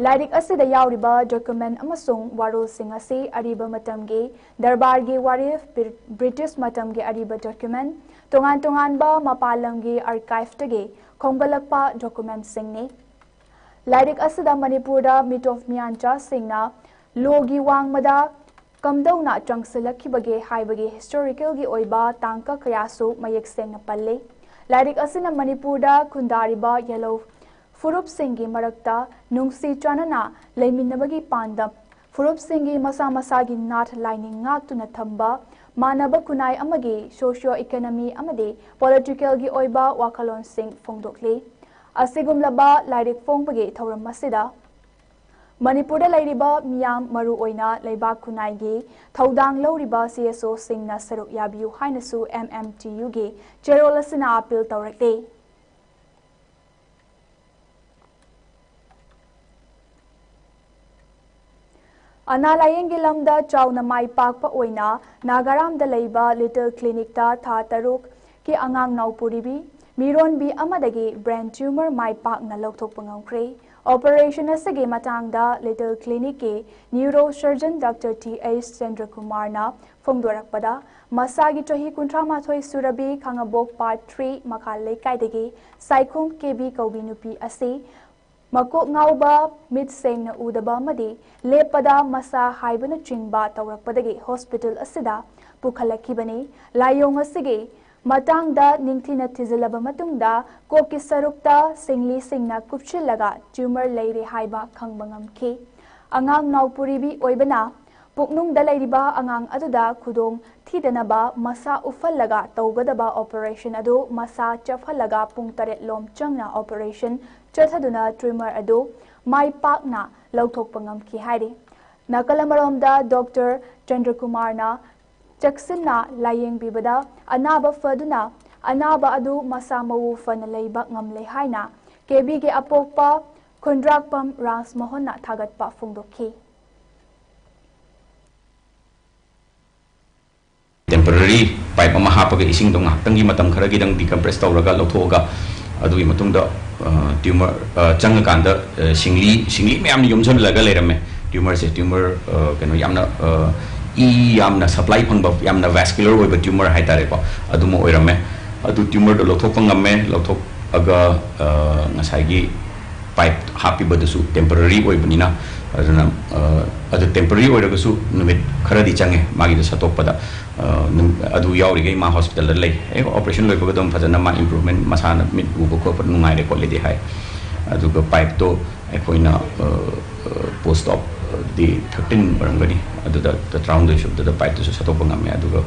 ꯂꯥꯏꯔꯤꯛ ꯑꯁꯤꯗ ꯌꯥꯎꯔꯤꯕ document ꯑꯃꯁꯨꯡ ꯋꯥꯔꯣꯜꯁꯤꯡ ꯑꯁꯤ ꯑꯔꯤꯕ ꯃꯇꯝꯒꯤ ꯗꯔꯕꯥꯔꯒꯤ ꯋꯥꯔꯦꯞ, ꯕ꯭ꯔꯤꯇꯤꯁ ꯃꯇꯝꯒꯤ ꯑꯔꯤꯕ document, ꯇꯣꯉꯥꯟ ꯇꯣꯉꯥꯟꯕ ꯃꯄꯥꯟ ꯂꯝꯒꯤ archiveꯇꯒꯤ ꯈꯣꯝꯒꯠꯂꯛꯄ documentꯁꯤꯡꯅꯤ꯫ ꯂꯥꯏꯔꯤꯛ ꯑꯁꯤꯗ ꯃꯅꯤꯄꯨꯔꯗ ꯃꯤꯇꯣꯞ ꯃꯤꯌꯥꯟꯆꯥꯁꯤꯡꯅ ꯂꯣꯒꯤ ꯋꯥꯡꯃꯗ ꯀꯝꯗꯧꯅ ꯆꯪꯁꯤꯜꯂꯛꯈꯤꯕꯒꯦ ꯍꯥꯏꯕꯒꯤ historicalꯒꯤ ꯑꯣꯏꯕ ꯇꯥꯡꯀꯛ ꯀꯌꯥꯁꯨ ꯃꯌꯦꯛ ꯁꯦꯡꯅ ꯄꯜꯂꯤ꯫ ꯂꯥꯏꯔꯤꯛ ꯑꯁꯤꯅ ꯃꯅꯤꯄꯨꯔꯗ ꯈꯨꯟꯗꯥꯔꯤꯕ ꯌꯦꯜꯍꯧ ꯐꯨꯔꯨꯞꯁꯤꯡꯒꯤ ꯃꯔꯛꯇ ꯅꯨꯡꯁꯤ ꯆꯥꯟꯅꯅ ꯂꯩꯃꯤꯟꯅꯕꯒꯤ ꯄꯥꯟꯗꯝ, ꯐꯨꯔꯨꯞꯁꯤꯡꯒꯤ ꯃꯁꯥ ꯃꯁꯥꯒꯤ ꯅꯥꯠ ꯂꯥꯏꯅꯤꯡ ꯉꯥꯛꯇꯨꯅ ꯊꯝꯕ, ꯃꯥꯟꯅꯕ ꯈꯨꯟꯅꯥꯏ ꯑꯃꯒꯤ socio economy ꯑꯃꯗꯤ politicalꯒꯤ ꯑꯣꯏꯕ ꯋꯥꯈꯜꯂꯣꯟꯁꯤꯡ ꯐꯣꯡꯗꯣꯛꯂꯤ꯫ ꯑꯁꯤꯒꯨꯝꯂꯕ ꯂꯥꯏꯔꯤꯛ ꯐꯣꯡꯕꯒꯤ ꯊꯧꯔꯝ ꯑꯁꯤꯗ ꯃꯅꯤꯄꯨꯔꯗ ꯂꯩꯔꯤꯕ ꯃꯤꯌꯥꯝ, ꯃꯔꯨꯑꯣꯏꯅ ꯂꯩꯕꯥꯛ ꯈꯨꯟꯅꯥꯏꯒꯤ ꯊꯧꯗꯥꯡ ꯂꯧꯔꯤꯕ CSOꯁꯤꯡꯅ ꯁꯔꯨꯛ ꯌꯥꯕꯤꯌꯨ ꯍꯥꯏꯅꯁꯨ MMTUꯒꯤ ꯆꯦꯔꯣꯜ ꯑꯁꯤꯅ appeal ꯇꯧꯔꯛꯂꯤ꯫ ꯑꯅꯥ ꯂꯥꯌꯦꯡꯒꯤ ꯂꯝꯗ ꯆꯥꯎꯅ ꯃꯥꯏ ꯄꯥꯛꯄ ꯑꯣꯏꯅ ꯅꯥꯒꯥꯔꯥꯝꯗ ꯂꯩꯕ Little Clinicꯇ ꯊꯥ ꯇꯔꯨꯛꯀꯤ ꯑꯉꯥꯡ ꯅꯥꯎꯄꯨꯔꯤꯕꯤ ꯃꯤꯔꯣꯟꯕꯤ ꯑꯃꯗꯒꯤ brain tumor ꯃꯥꯏ ꯄꯥꯛꯅ ꯂꯧꯊꯣꯛꯄ ꯉꯝꯈ꯭ꯔꯦ꯫ Operation ꯑꯁꯤꯒꯤ ꯃꯇꯥꯡꯗ Little Clinicꯀꯤ neurosurgeon Doctor Th Chandrakumarꯅ ꯐꯣꯡꯗꯣꯔꯛꯄꯗ, ꯃꯁꯥꯒꯤ ꯆꯍꯤ ꯀꯨꯟꯊ꯭ꯔꯥ ꯃꯥꯊꯣꯏ ꯁꯨꯔꯕꯤ ꯈꯥꯉꯕꯣꯛ Part three ꯃꯈꯥ ꯂꯩꯀꯥꯏꯗꯒꯤ ꯁꯥꯏꯈꯣꯝ ꯀꯦꯕꯤ ꯀꯧꯕꯤ ꯅꯨꯄꯤ ꯑꯁꯤ ꯃꯀꯣꯛ ꯉꯥꯎꯕ, ꯃꯤꯠ ꯁꯦꯡꯅ ꯎꯗꯕ ꯑꯃꯗꯤ ꯂꯦꯞꯄꯗ ꯃꯁꯥ ꯍꯥꯏꯕꯅꯆꯤꯡꯕ ꯇꯧꯔꯛꯄꯗꯒꯤ hospital ꯑꯁꯤꯗ ꯄꯨꯈꯠꯂꯛꯈꯤꯕꯅꯤ꯫ ꯂꯥꯏꯑꯣꯡ ꯑꯁꯤꯒꯤ ꯃꯇꯥꯡꯗ ꯅꯤꯡꯊꯤꯅ ꯊꯤꯖꯤꯜꯂꯕ ꯃꯇꯨꯡꯗ ꯀꯣꯛꯀꯤ ꯁꯔꯨꯛꯇ ꯁꯤꯡꯂꯤꯁꯤꯡꯅ ꯀꯨꯞꯁꯤꯜꯂꯒ tumor ꯂꯩꯔꯦ ꯍꯥꯏꯕ ꯈꯪꯕ ꯉꯝꯈꯤ꯫ ꯑꯉꯥꯡ ꯅꯥꯎꯄꯨꯔꯤꯕꯤ ꯑꯣꯏꯕꯅ ꯄꯨꯛꯅꯨꯡꯗ ꯂꯩꯔꯤꯕ ꯑꯉꯥꯡ ꯑꯗꯨꯗ ꯈꯨꯗꯣꯡ ꯊꯤꯗꯅꯕ ꯃꯁꯥ ꯎꯞꯍꯜꯂꯒ ꯇꯧꯒꯗꯕ operation ꯑꯗꯨ ꯃꯁꯥ ꯆꯞꯍꯜꯂꯒ ꯄꯨꯡ ꯇꯔꯦꯠ ꯂꯣꯝ ꯆꯪꯅ operation ꯆꯠꯊꯗꯨꯅ tumor ꯑꯗꯨ ꯃꯥꯏ ꯄꯥꯛꯅ ꯂꯧꯊꯣꯛꯄ ꯉꯝꯈꯤ ꯍꯥꯏꯔꯤ꯫ ꯅꯥꯀꯜ ꯑꯃꯔꯣꯝꯗ Doctor ꯆꯟꯗ꯭ꯔꯀꯨꯃꯥꯔꯅ ꯆꯦꯛꯁꯤꯟꯅ ꯂꯥꯌꯦꯡꯕꯤꯕꯗ ꯑꯅꯥꯕ ꯐꯗꯨꯅ ꯑꯅꯥꯕ ꯑꯗꯨ ꯃꯁꯥ ꯃꯎ ꯐꯅ ꯂꯩꯕ ꯉꯝꯂꯦ ꯍꯥꯏꯅ ꯀꯦꯕꯤꯒꯤ ꯑꯄꯣꯛꯄ ꯈꯨꯟꯗ꯭ꯔꯥꯛꯄꯝ ꯔꯥꯖꯃꯣꯍꯟꯅ ꯊꯥꯒꯠꯄ ꯐꯣꯡꯗꯣꯛꯈꯤ꯫ Temporary ꯄꯥꯏꯞ ꯑꯃ ꯍꯥꯞꯄꯒ ꯏꯁꯤꯡꯗꯣ ꯉꯥꯏꯍꯥꯛꯇꯪꯒꯤ ꯃꯇꯝ ꯈꯔꯒꯤꯗꯪ ꯗꯤꯀꯝꯄ꯭ꯔꯦꯁ ꯇꯧꯔꯒ ꯂꯧꯊꯣꯛꯑꯒ, ꯑꯗꯨꯒꯤ ꯃꯇꯨꯡꯗ ꯇ꯭ꯌꯨꯃꯔ ꯆꯪꯉꯀꯥꯟꯗ, ꯑ, ꯁꯤꯡꯂꯤ ꯁꯤꯡꯂꯤ ꯃꯌꯥꯝꯅ ꯌꯣꯝꯁꯤꯜꯂꯒ ꯂꯩꯔꯝꯃꯦ꯫ ꯇ꯭ꯌꯨꯃꯔꯁꯦ ꯇ꯭ꯌꯨꯃꯔ, ꯑ, ꯀꯩꯅꯣ, ꯌꯥꯝꯅ, ꯑ, ꯏ ꯌꯥꯝꯅ ꯁꯄ꯭ꯂꯥꯏ ꯐꯪꯕ, ꯌꯥꯝꯅ ꯚꯦꯁꯀꯨꯂꯔ ꯑꯣꯏꯕ ꯇ꯭ꯌꯨꯃꯔ ꯍꯥꯏꯇꯥꯔꯦꯀꯣ, ꯑꯗꯨꯃ ꯑꯣꯏꯔꯝꯃꯦ꯫ ꯑꯗꯨ ꯇ꯭ꯌꯨꯃꯔꯗꯣ ꯂꯧꯊꯣꯛꯄ ꯉꯝꯃꯦ꯫ ꯂꯧꯊꯣꯛꯑꯒ, ꯑ, ꯉꯁꯥꯏꯒꯤ ꯄꯥꯏꯞ ꯍꯥꯞꯄꯤꯕꯗꯨꯁꯨ ꯇꯦꯝꯄꯔꯔꯤ ꯑꯣꯏꯕꯅꯤꯅ, ꯑꯗꯨꯅ, ꯑ, ꯑꯗꯨ ꯇꯦꯝꯄꯔꯔꯤ ꯑꯣꯏꯔꯒꯁꯨ ꯅꯨꯃꯤꯠ ꯈꯔꯗꯤ ꯆꯪꯉꯦ ꯃꯥꯒꯤꯗꯣ ꯁꯠꯇꯣꯛꯄꯗ꯫ ꯑ, ꯅꯨ-, ꯑꯗꯨ ꯌꯥꯎꯔꯤꯈꯩ ꯃꯥ ꯍꯣꯁꯄꯤꯇꯥꯜꯗ ꯂꯩ꯫ ꯍꯦꯛ ꯑꯣꯄꯔꯦꯁꯟ ꯂꯣꯏꯕꯒ ꯑꯗꯨꯝ ꯐꯖꯅ ꯃꯥ ꯏꯝꯄ꯭ꯔꯨꯚꯃꯦꯟ, ꯃꯁꯥꯅ ꯃꯤꯠ ꯎꯕ ꯈꯣꯠꯄ ꯅꯨꯡꯉꯥꯏꯔꯦ ꯈꯣꯠꯂꯦꯗꯤ ꯍꯥꯏ꯫ ꯑꯗꯨꯒ ꯄꯥꯏꯞꯇꯣ ꯑꯩꯈꯣꯏꯅ, ꯑ, ꯑ, ꯄꯣꯁꯠ ꯑꯣꯞ ꯗꯦ ꯊꯥꯔꯇꯤꯟ ꯑꯣꯏꯔꯝꯒꯅꯤ, ꯑꯗꯨꯗ ꯇꯔꯥꯍꯨꯝꯗꯣꯏ ꯁꯨꯕꯗꯨꯗ ꯄꯥꯏꯞꯇꯨꯁꯨ ꯁꯠꯇꯣꯛꯄ ꯉꯝꯃꯦ꯫ ꯑꯗꯨꯒ,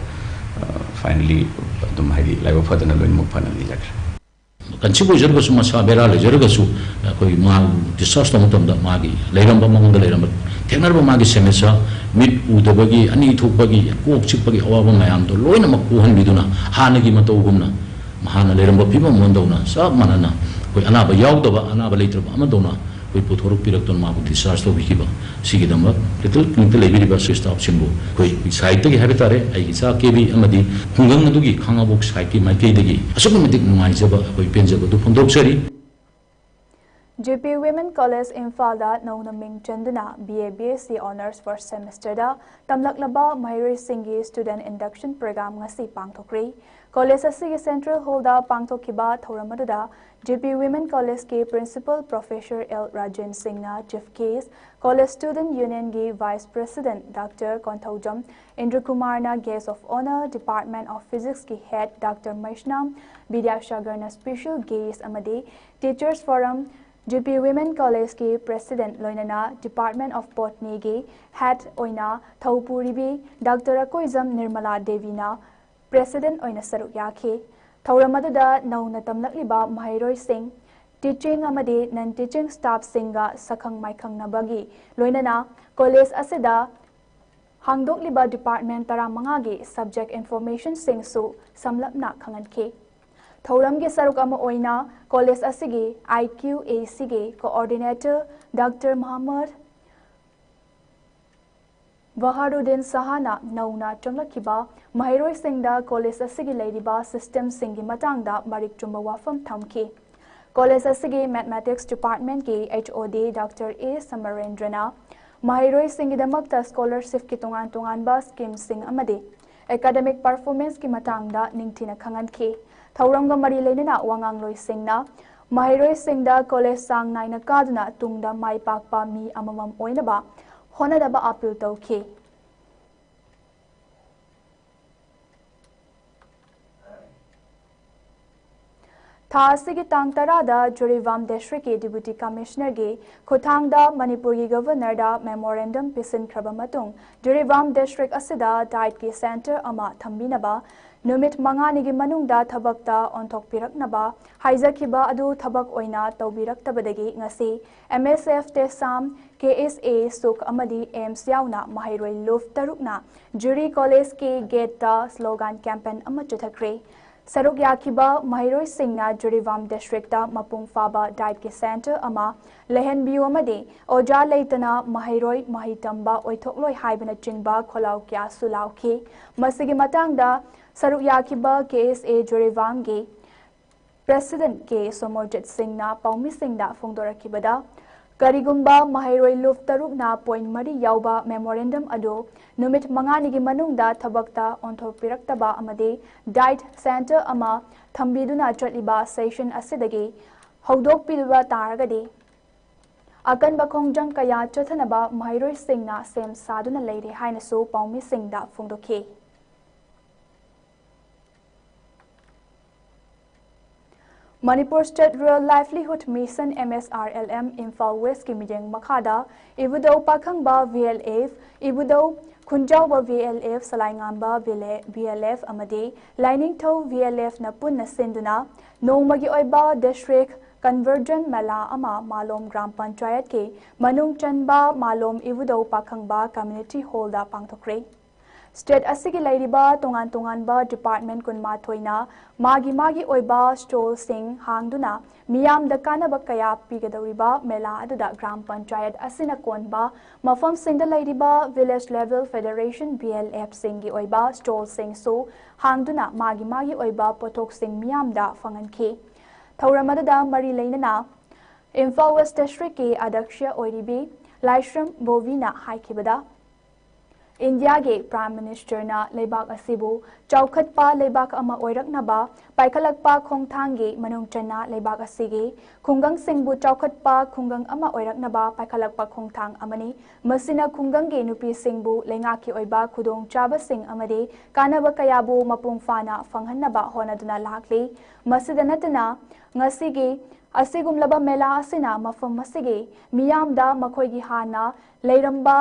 ꯑ, ꯐꯥꯏꯅꯦꯂꯤ ꯑꯗꯨꯝ, ꯍꯥꯏꯗꯤ, ꯂꯥꯏꯕꯛ ꯐꯗꯅ ꯂꯣꯏꯅꯃꯛ ꯐꯅ ꯂꯩꯖꯈ꯭ꯔꯦ꯫ ꯀꯟꯁꯤꯞ ꯑꯣꯏꯖꯔꯒꯁꯨ ꯃꯁꯥ ꯕꯦꯔꯥ ꯂꯩꯖꯔꯒꯁꯨ ꯑꯩꯈꯣꯏ ꯃꯥ ꯗꯤꯁꯆꯥꯔꯖ ꯇꯧꯕ ꯃꯇꯝꯗ ꯃꯥꯒꯤ ꯂꯩꯔꯝꯕ ꯃꯉꯣꯟꯗ ꯂꯩꯔꯝꯕ ꯊꯦꯡꯅꯔꯕ ꯃꯥꯒꯤ ꯁꯃꯁ꯭ꯌꯥ, ꯃꯤꯠ ꯎꯗꯕꯒꯤ, ꯑꯅꯤ ꯊꯣꯛꯄꯒꯤ, ꯀꯣꯛ ꯆꯤꯛꯄꯒꯤ ꯑꯋꯥꯕ ꯃꯌꯥꯝꯗꯣ ꯂꯣꯏꯅꯃꯛ ꯀꯣꯛꯍꯟꯕꯤꯗꯨꯅ ꯍꯥꯟꯅꯒꯤ ꯃꯇꯧꯒꯨꯝꯅ ꯍꯥꯟꯅ ꯂꯩꯔꯝꯕ ꯐꯤꯕꯝ ꯑꯃꯗꯧꯅ ꯆꯞ ꯃꯥꯟꯅꯅ ꯑꯩꯈꯣꯏ ꯑꯅꯥꯕ ꯌꯥꯎꯗꯕ, ꯑꯅꯥꯕ ꯂꯩꯇ꯭ꯔꯕ ꯑꯃꯗꯧꯅ ꯑꯩꯈꯣꯏ ꯄꯨꯊꯣꯔꯛꯄꯤꯔꯛꯇꯨꯅ ꯃꯥꯕꯨ ꯗꯤꯁꯆꯥꯔꯖ ꯇꯧꯕꯤꯈꯤꯕ꯫ ꯁꯤꯒꯤꯗꯃꯛ ꯂꯤꯇꯜ ꯀ꯭ꯂꯤꯅꯤꯛꯇ ꯂꯩꯕꯤꯔꯤꯕ ꯁꯤꯁ ꯁ꯭ꯇꯥꯐꯁꯤꯡꯕꯨ ꯑꯩꯈꯣꯏ ꯁꯥꯏꯠꯇꯒꯤ ꯍꯥꯏꯕ ꯇꯥꯔꯦ, ꯑꯩꯒꯤ ꯏꯆꯥ ꯀꯦꯕꯤ ꯑꯃꯗꯤ ꯈꯨꯡꯒꯪ ꯑꯗꯨꯒꯤ ꯈꯥꯉꯕꯣꯛ ꯁꯥꯏꯠꯀꯤ ꯃꯥꯏꯀꯩꯗꯒꯤ ꯑꯁꯨꯛꯀꯤ ꯃꯇꯤꯛ ꯅꯨꯡꯉꯥꯏꯖꯕ, ꯑꯩꯈꯣꯏ ꯄꯦꯟꯖꯕꯗꯨ ꯐꯣꯡꯗꯣꯛꯆꯔꯤ꯫ ꯖꯦ ꯄꯤ Women College ꯏꯝꯐꯥꯜꯗ ꯅꯧꯅ ꯃꯤꯡ ꯆꯟꯗꯨꯅ B A B S C Honours first semesterꯗ ꯇꯝꯂꯛꯂꯕ ꯃꯍꯩꯔꯣꯏꯁꯤꯡꯒꯤ Student Induction Program ꯉꯁꯤ ꯄꯥꯡꯊꯣꯛꯈ꯭ꯔꯦ꯫ ꯀꯣꯂꯦꯖ ꯑꯁꯤꯒꯤ ꯁꯦꯟꯇ꯭ꯔꯦꯜ ꯍꯣꯜꯗ ꯄꯥꯡꯊꯣꯛꯈꯤꯕ ꯊꯧꯔꯝ ꯑꯗꯨꯗ J P Women Collegeꯀꯤ Principal Professor L Rajen Singhꯅ Chief Guest, College Student Unionꯒꯤ Vice President Doctor Konthoujam ꯏꯟꯗ꯭ꯔꯀꯨꯃꯥꯔꯅ Guest of Honour, Department of Physicsꯀꯤ Head Doctor Meisnam ꯕꯤꯗ꯭ꯌꯥꯁꯥꯒꯔꯅ Special Guest ꯑꯃꯗꯤ Teachers Forum, J P Women Collegeꯀꯤ President ꯂꯣꯏꯅꯅ Department of Botanyꯒꯤ Head ꯑꯣꯏꯅ ꯊꯧ ꯄꯨꯔꯤꯕꯤ Doctor Akoijam Nirmala ꯗꯦꯕꯤꯅ President ꯑꯣꯏꯅ ꯁꯔꯨꯛ ꯌꯥꯈꯤ꯫ ꯊꯧꯔꯝ ꯑꯗꯨꯗ ꯅꯧꯅ ꯇꯝꯂꯛꯂꯤꯕ ꯃꯍꯩꯔꯣꯏꯁꯤꯡ, teaching ꯑꯃꯗꯤ non teaching staffꯁꯤꯡꯒ ꯁꯛꯈꯪ ꯃꯥꯏꯈꯪꯅꯕꯒꯤ ꯂꯣꯏꯅꯅ ꯀꯣꯂꯦꯖ ꯑꯁꯤꯗ ꯍꯥꯡꯗꯣꯛꯂꯤꯕ department ꯇꯔꯥꯃꯉꯥꯒꯤ subject informationꯁꯤꯡꯁꯨ ꯁꯝꯂꯞꯅ ꯈꯪꯍꯟꯈꯤ꯫ ꯊꯧꯔꯝꯒꯤ ꯁꯔꯨꯛ ꯑꯃ ꯑꯣꯏꯅ ꯀꯣꯂꯦꯖ ꯑꯁꯤꯒꯤ I Q A Cꯒꯤ Coordinator Doctor ꯃꯍꯃꯗ ꯕꯍꯥꯔꯨꯗꯤꯟ ꯁꯍꯥꯅ ꯅꯧꯅ ꯆꯪꯂꯛꯈꯤꯕ ꯃꯍꯩꯔꯣꯏꯁꯤꯡꯗ ꯀꯣꯂꯦꯖ ꯑꯁꯤꯒꯤ ꯂꯩꯔꯤꯕ ꯁꯤꯁꯇꯦꯝꯁꯤꯡꯒꯤ ꯃꯇꯥꯡꯗ ꯃꯔꯤꯛ ꯆꯨꯝꯕ ꯋꯥꯐꯝ ꯊꯝꯈꯤ꯫ ꯀꯣꯂꯦꯖ ꯑꯁꯤꯒꯤ ꯃꯦꯊꯃꯦꯇꯤꯛꯁ ꯗꯤꯄꯥꯔꯠꯃꯦꯟꯠꯀꯤ ꯑꯦꯆ ꯑꯣ ꯗꯤ ꯗꯣꯛꯇꯔ ꯑꯦ ꯁꯃꯔꯦꯟꯗ꯭ꯔꯅ ꯃꯍꯩꯔꯣꯏꯁꯤꯡꯒꯤꯗꯃꯛꯇ ꯁ꯭ꯀꯣꯂꯔꯁꯤꯞꯀꯤ ꯇꯣꯉꯥꯟ ꯇꯣꯉꯥꯟꯕ ꯁ꯭ꯀꯤꯝꯁꯤꯡ ꯑꯃꯗꯤ ꯑꯦꯀꯥꯗꯦꯃꯤꯛ ꯄꯔꯐꯣꯔꯃꯦꯟꯁꯀꯤ ꯃꯇꯥꯡꯗ ꯅꯤꯡꯊꯤꯅ ꯈꯪꯍꯟꯈꯤ꯫ ꯊꯧꯔꯝꯒ ꯃꯔꯤ ꯂꯩꯅꯅ ꯋꯥꯉꯥꯡꯂꯣꯏꯁꯤꯡꯅ ꯃꯍꯩꯔꯣꯏꯁꯤꯡꯗ ꯀꯣꯂꯦꯖ ꯆꯥꯡ ꯅꯥꯏꯅ ꯀꯥꯗꯨꯅ ꯇꯨꯡꯗ ꯃꯥꯏ ꯄꯥꯛꯄ ꯃꯤ ꯑꯃꯃꯝ ꯑꯣꯏꯅꯕ ꯍꯣꯠꯅꯅꯕ ꯑꯥꯄꯤꯜ ꯇꯧꯈꯤ꯫ ꯊꯥ ꯑꯁꯤꯒꯤ ꯇꯥꯡ ꯇꯔꯥꯗ ꯖꯤꯔꯤꯕꯥꯝ ꯗꯤꯁꯇ꯭ꯔꯤꯛꯀꯤ ꯗꯤꯄ꯭ꯌꯨꯇꯤ ꯀꯃꯤꯁꯅꯔꯒꯤ ꯈꯨꯠꯊꯥꯡꯗ ꯃꯅꯤꯄꯨꯔꯒꯤ ꯒꯕꯔꯅꯔꯗ ꯃꯦꯃꯣꯔꯦꯟꯗꯝ ꯄꯤꯁꯤꯟꯈ꯭ꯔꯕ ꯃꯇꯨꯡ, ꯖꯤꯔꯤꯕꯥꯝ ꯗꯤꯁꯇ꯭ꯔꯤꯛ ꯑꯁꯤꯗ ꯗꯥꯏꯠꯀꯤ ꯁꯦꯟꯇꯔ ꯑꯃ ꯊꯝꯕꯤꯅꯕ ꯅꯨꯃꯤꯠ ꯃꯉꯥꯅꯤꯒꯤ ꯃꯅꯨꯡꯗ ꯊꯕꯛꯇ ꯑꯣꯟꯊꯣꯛꯄꯤꯔꯛꯅꯕ ꯍꯥꯏꯖꯈꯤꯕ ꯑꯗꯨ ꯊꯕꯛ ꯑꯣꯏꯅ ꯇꯧꯕꯤꯔꯛꯇꯕꯗꯒꯤ ꯉꯁꯤ ꯑꯦꯝ ꯑꯦꯁ ꯑꯦꯐ ꯇꯦꯁꯥꯝ, ꯀꯦ ꯑꯦꯁ ꯑꯦ ꯁꯨꯛ ꯑꯃꯗꯤ ꯑꯦꯝꯁ ꯌꯥꯎꯅ ꯃꯍꯩꯔꯣꯏ ꯂꯨꯞ ꯇꯔꯨꯛꯅ ꯖꯤꯔꯤ ꯀꯣꯂꯦꯖꯀꯤ ꯒꯦꯠꯇ ꯁ꯭ꯂꯣꯒꯥꯟ ꯀꯦꯝꯄꯦꯟ ꯑꯃ ꯆꯠꯊꯈ꯭ꯔꯦ꯫ ꯁꯔꯨꯛ ꯌꯥꯈꯤꯕ ꯃꯍꯩꯔꯣꯏꯁꯤꯡꯅ ꯖꯤꯔꯤꯕꯥꯝ ꯗꯤꯁꯇ꯭ꯔꯤꯛꯇ ꯃꯄꯨꯡ ꯐꯥꯕ ꯗꯥꯏꯠꯀꯤ ꯁꯦꯟꯇꯔ ꯑꯃ ꯂꯩꯍꯟꯕꯤꯌꯨ ꯑꯃꯗꯤ ꯑꯣꯖꯥ ꯂꯩꯇꯅ ꯃꯍꯩꯔꯣꯏ ꯃꯍꯩ ꯇꯝꯕ ꯑꯣꯏꯊꯣꯛꯂꯣꯏ ꯍꯥꯏꯕꯅꯆꯤꯡꯕ ꯈꯣꯜꯂꯥꯎ ꯀꯌꯥꯁꯨ ꯂꯥꯎꯈꯤ꯫ ꯃꯁꯤꯒꯤ ꯃꯇꯥꯡꯗ ꯁꯔꯨꯛ ꯌꯥꯈꯤꯕ ꯀꯦ ꯑꯦꯁ ꯑꯦ ꯖꯤꯔꯤꯕꯥꯝꯒꯤ ꯄ꯭ꯔꯦꯁꯤꯗꯦꯟꯠ ꯀꯦ ꯁꯣꯃꯣꯔꯖꯤꯠ ꯁꯤꯡꯅ ꯄꯥꯎꯃꯤꯁꯤꯡꯗ ꯐꯣꯡꯗꯣꯔꯛꯈꯤꯕꯗ, ꯀꯔꯤꯒꯨꯝꯕ ꯃꯍꯩꯔꯣꯏ ꯂꯨꯞ ꯇꯔꯨꯛꯅ ꯄꯣꯏꯟꯠ ꯃꯔꯤ ꯌꯥꯎꯕ ꯃꯦꯃꯣꯔꯦꯟꯗꯝ ꯑꯗꯨ ꯅꯨꯃꯤꯠ ꯃꯉꯥꯅꯤꯒꯤ ꯃꯅꯨꯡꯗ ꯊꯕꯛꯇ ꯑꯣꯟꯊꯣꯛꯄꯤꯔꯛꯇꯕ ꯑꯃꯗꯤ ꯗꯥꯏꯠ ꯁꯦꯟꯇꯔ ꯑꯃ ꯊꯝꯕꯤꯗꯨꯅ ꯆꯠꯂꯤꯕ ꯁꯦꯁꯟ ꯑꯁꯤꯗꯒꯤ ꯍꯧꯗꯣꯛꯄꯤꯕ ꯇꯥꯔꯒꯗꯤ ꯑꯀꯟꯕ ꯈꯣꯡꯖꯪ ꯀꯌꯥ ꯆꯠꯊꯅꯕ ꯃꯍꯩꯔꯣꯏꯁꯤꯡꯅ ꯁꯦꯝ ꯁꯥꯗꯨꯅ ꯂꯩꯔꯦ ꯍꯥꯏꯅꯁꯨ ꯄꯥꯎꯃꯤꯁꯤꯡꯗ ꯐꯣꯡꯗꯣꯛꯈꯤ꯫ Manipur state rural livelihood mission, M S R L M, Imphal ꯋꯦꯁꯀꯤ ꯃꯤꯠꯌꯦꯡ ꯃꯈꯥꯗ Ibudhou Pakhangba V L F, Ibudhou Khunjaoba V L F, Salaingamba V L F ꯑꯃꯗꯤ ꯂꯥꯏꯅꯤꯡꯊꯧ ꯚꯤ ꯑꯦꯜ ꯑꯦꯐꯅ ꯄꯨꯟꯅ ꯁꯤꯟꯗꯨꯅ ꯅꯣꯡꯃꯒꯤ ꯑꯣꯏꯕ ꯗꯤꯁꯇ꯭ꯔꯤꯛ ꯀꯟꯚꯔꯖꯟ ꯃꯦꯂꯥ ꯑꯃ ꯃꯥꯂꯣꯝ ꯒ꯭ꯔꯥꯝ ꯄꯟꯆꯥꯌꯠꯀꯤ ꯃꯅꯨꯡ ꯆꯟꯕ ꯃꯥꯂꯣꯝ ꯏꯕꯨꯙꯧ ꯄꯥꯈꯪꯕ ꯀꯝꯃ꯭ꯌꯨꯅꯤꯇꯤ ꯍꯣꯜꯗ ꯄꯥꯡꯊꯣꯛꯈ꯭ꯔꯦ꯫ ꯁ꯭ꯇꯦꯠ ꯑꯁꯤꯒꯤ ꯂꯩꯔꯤꯕ ꯇꯣꯉꯥꯟ ꯇꯣꯉꯥꯟꯕ ꯗꯤꯄꯥꯔꯠꯃꯦꯟ ꯀꯨꯟꯃꯥꯊꯣꯏꯅ ꯃꯥꯒꯤ ꯃꯥꯒꯤ ꯑꯣꯏꯕ ꯁ꯭ꯇꯣꯜꯁꯤꯡ ꯍꯥꯡꯗꯨꯅ ꯃꯤꯌꯥꯝꯗ ꯀꯥꯟꯅꯕ ꯀꯌꯥ ꯄꯤꯒꯗꯧꯔꯤꯕ ꯃꯦꯂꯥ ꯑꯗꯨꯗ ꯒ꯭ꯔꯥꯝ ꯄꯟꯆꯥꯌꯠ ꯑꯁꯤꯅ ꯀꯣꯟꯕ ꯃꯐꯝꯁꯤꯡꯗ ꯂꯩꯔꯤꯕ village level federation, V L ꯑꯦꯐꯁꯤꯡꯒꯤ ꯑꯣꯏꯕ ꯁ꯭ꯇꯣꯜꯁꯤꯡꯁꯨ ꯍꯥꯡꯗꯨꯅ ꯃꯥꯒꯤ ꯃꯥꯒꯤ ꯑꯣꯏꯕ ꯄꯣꯠꯊꯣꯛꯁꯤꯡ ꯃꯤꯌꯥꯝꯗ ꯐꯪꯍꯟꯈꯤ꯫ ꯊꯧꯔꯝ ꯑꯗꯨꯗ ꯃꯔꯤ ꯂꯩꯅꯅ ꯏꯝꯐꯥꯜ ꯋꯦꯁ ꯗꯤꯁꯇ꯭ꯔꯤꯛꯀꯤ ꯑꯗ꯭ꯌꯛꯁ ꯑꯣꯏꯔꯤꯕꯤ ꯂꯥꯏꯁ꯭ꯔꯝ ꯕꯣꯕꯤꯅ ꯍꯥꯏꯈꯤꯕꯗ, ꯏꯟꯗꯤꯌꯥꯒꯤ ꯄ꯭ꯔꯥꯏꯝ ꯃꯤꯅꯤꯁꯇꯔꯅ ꯂꯩꯕꯥꯛ ꯑꯁꯤꯕꯨ ꯆꯥꯎꯈꯠꯄ ꯂꯩꯕꯥꯛ ꯑꯃ ꯑꯣꯏꯔꯛꯅꯕ ꯄꯥꯏꯈꯠꯂꯛꯄ ꯈꯣꯡꯊꯥꯡꯒꯤ ꯃꯅꯨꯡ ꯆꯟꯅ ꯂꯩꯕꯥꯛ ꯑꯁꯤꯒꯤ ꯈꯨꯡꯒꯪꯁꯤꯡꯕꯨ ꯆꯥꯎꯈꯠꯄ ꯈꯨꯡꯒꯪ ꯑꯃ ꯑꯣꯏꯔꯛꯅꯕ ꯄꯥꯏꯈꯠꯂꯛꯄ ꯈꯣꯡꯊꯥꯡ ꯑꯃꯅꯤ꯫ ꯃꯁꯤꯅ ꯈꯨꯡꯒꯪꯒꯤ ꯅꯨꯄꯤꯁꯤꯡꯕꯨ ꯂꯩꯉꯥꯛꯀꯤ ꯑꯣꯏꯕ ꯈꯨꯗꯣꯡꯆꯥꯕꯁꯤꯡ ꯑꯃꯗꯤ ꯀꯥꯟꯅꯕ ꯀꯌꯥꯕꯨ ꯃꯄꯨꯡ ꯐꯥꯅ ꯐꯪꯍꯟꯅꯕ ꯍꯣꯠꯅꯗꯨꯅ ꯂꯥꯛꯂꯤ꯫ ꯃꯁꯤꯗ ꯅꯠꯇꯅ ꯉꯁꯤꯒꯤ ꯑꯁꯤꯒꯨꯝꯂꯕ ꯃꯦꯂꯥ ꯑꯁꯤꯅ ꯃꯐꯝ ꯑꯁꯤꯒꯤ ꯃꯤꯌꯥꯝꯗ ꯃꯈꯣꯏꯒꯤ ꯍꯥꯟꯅ ꯂꯩꯔꯝꯕ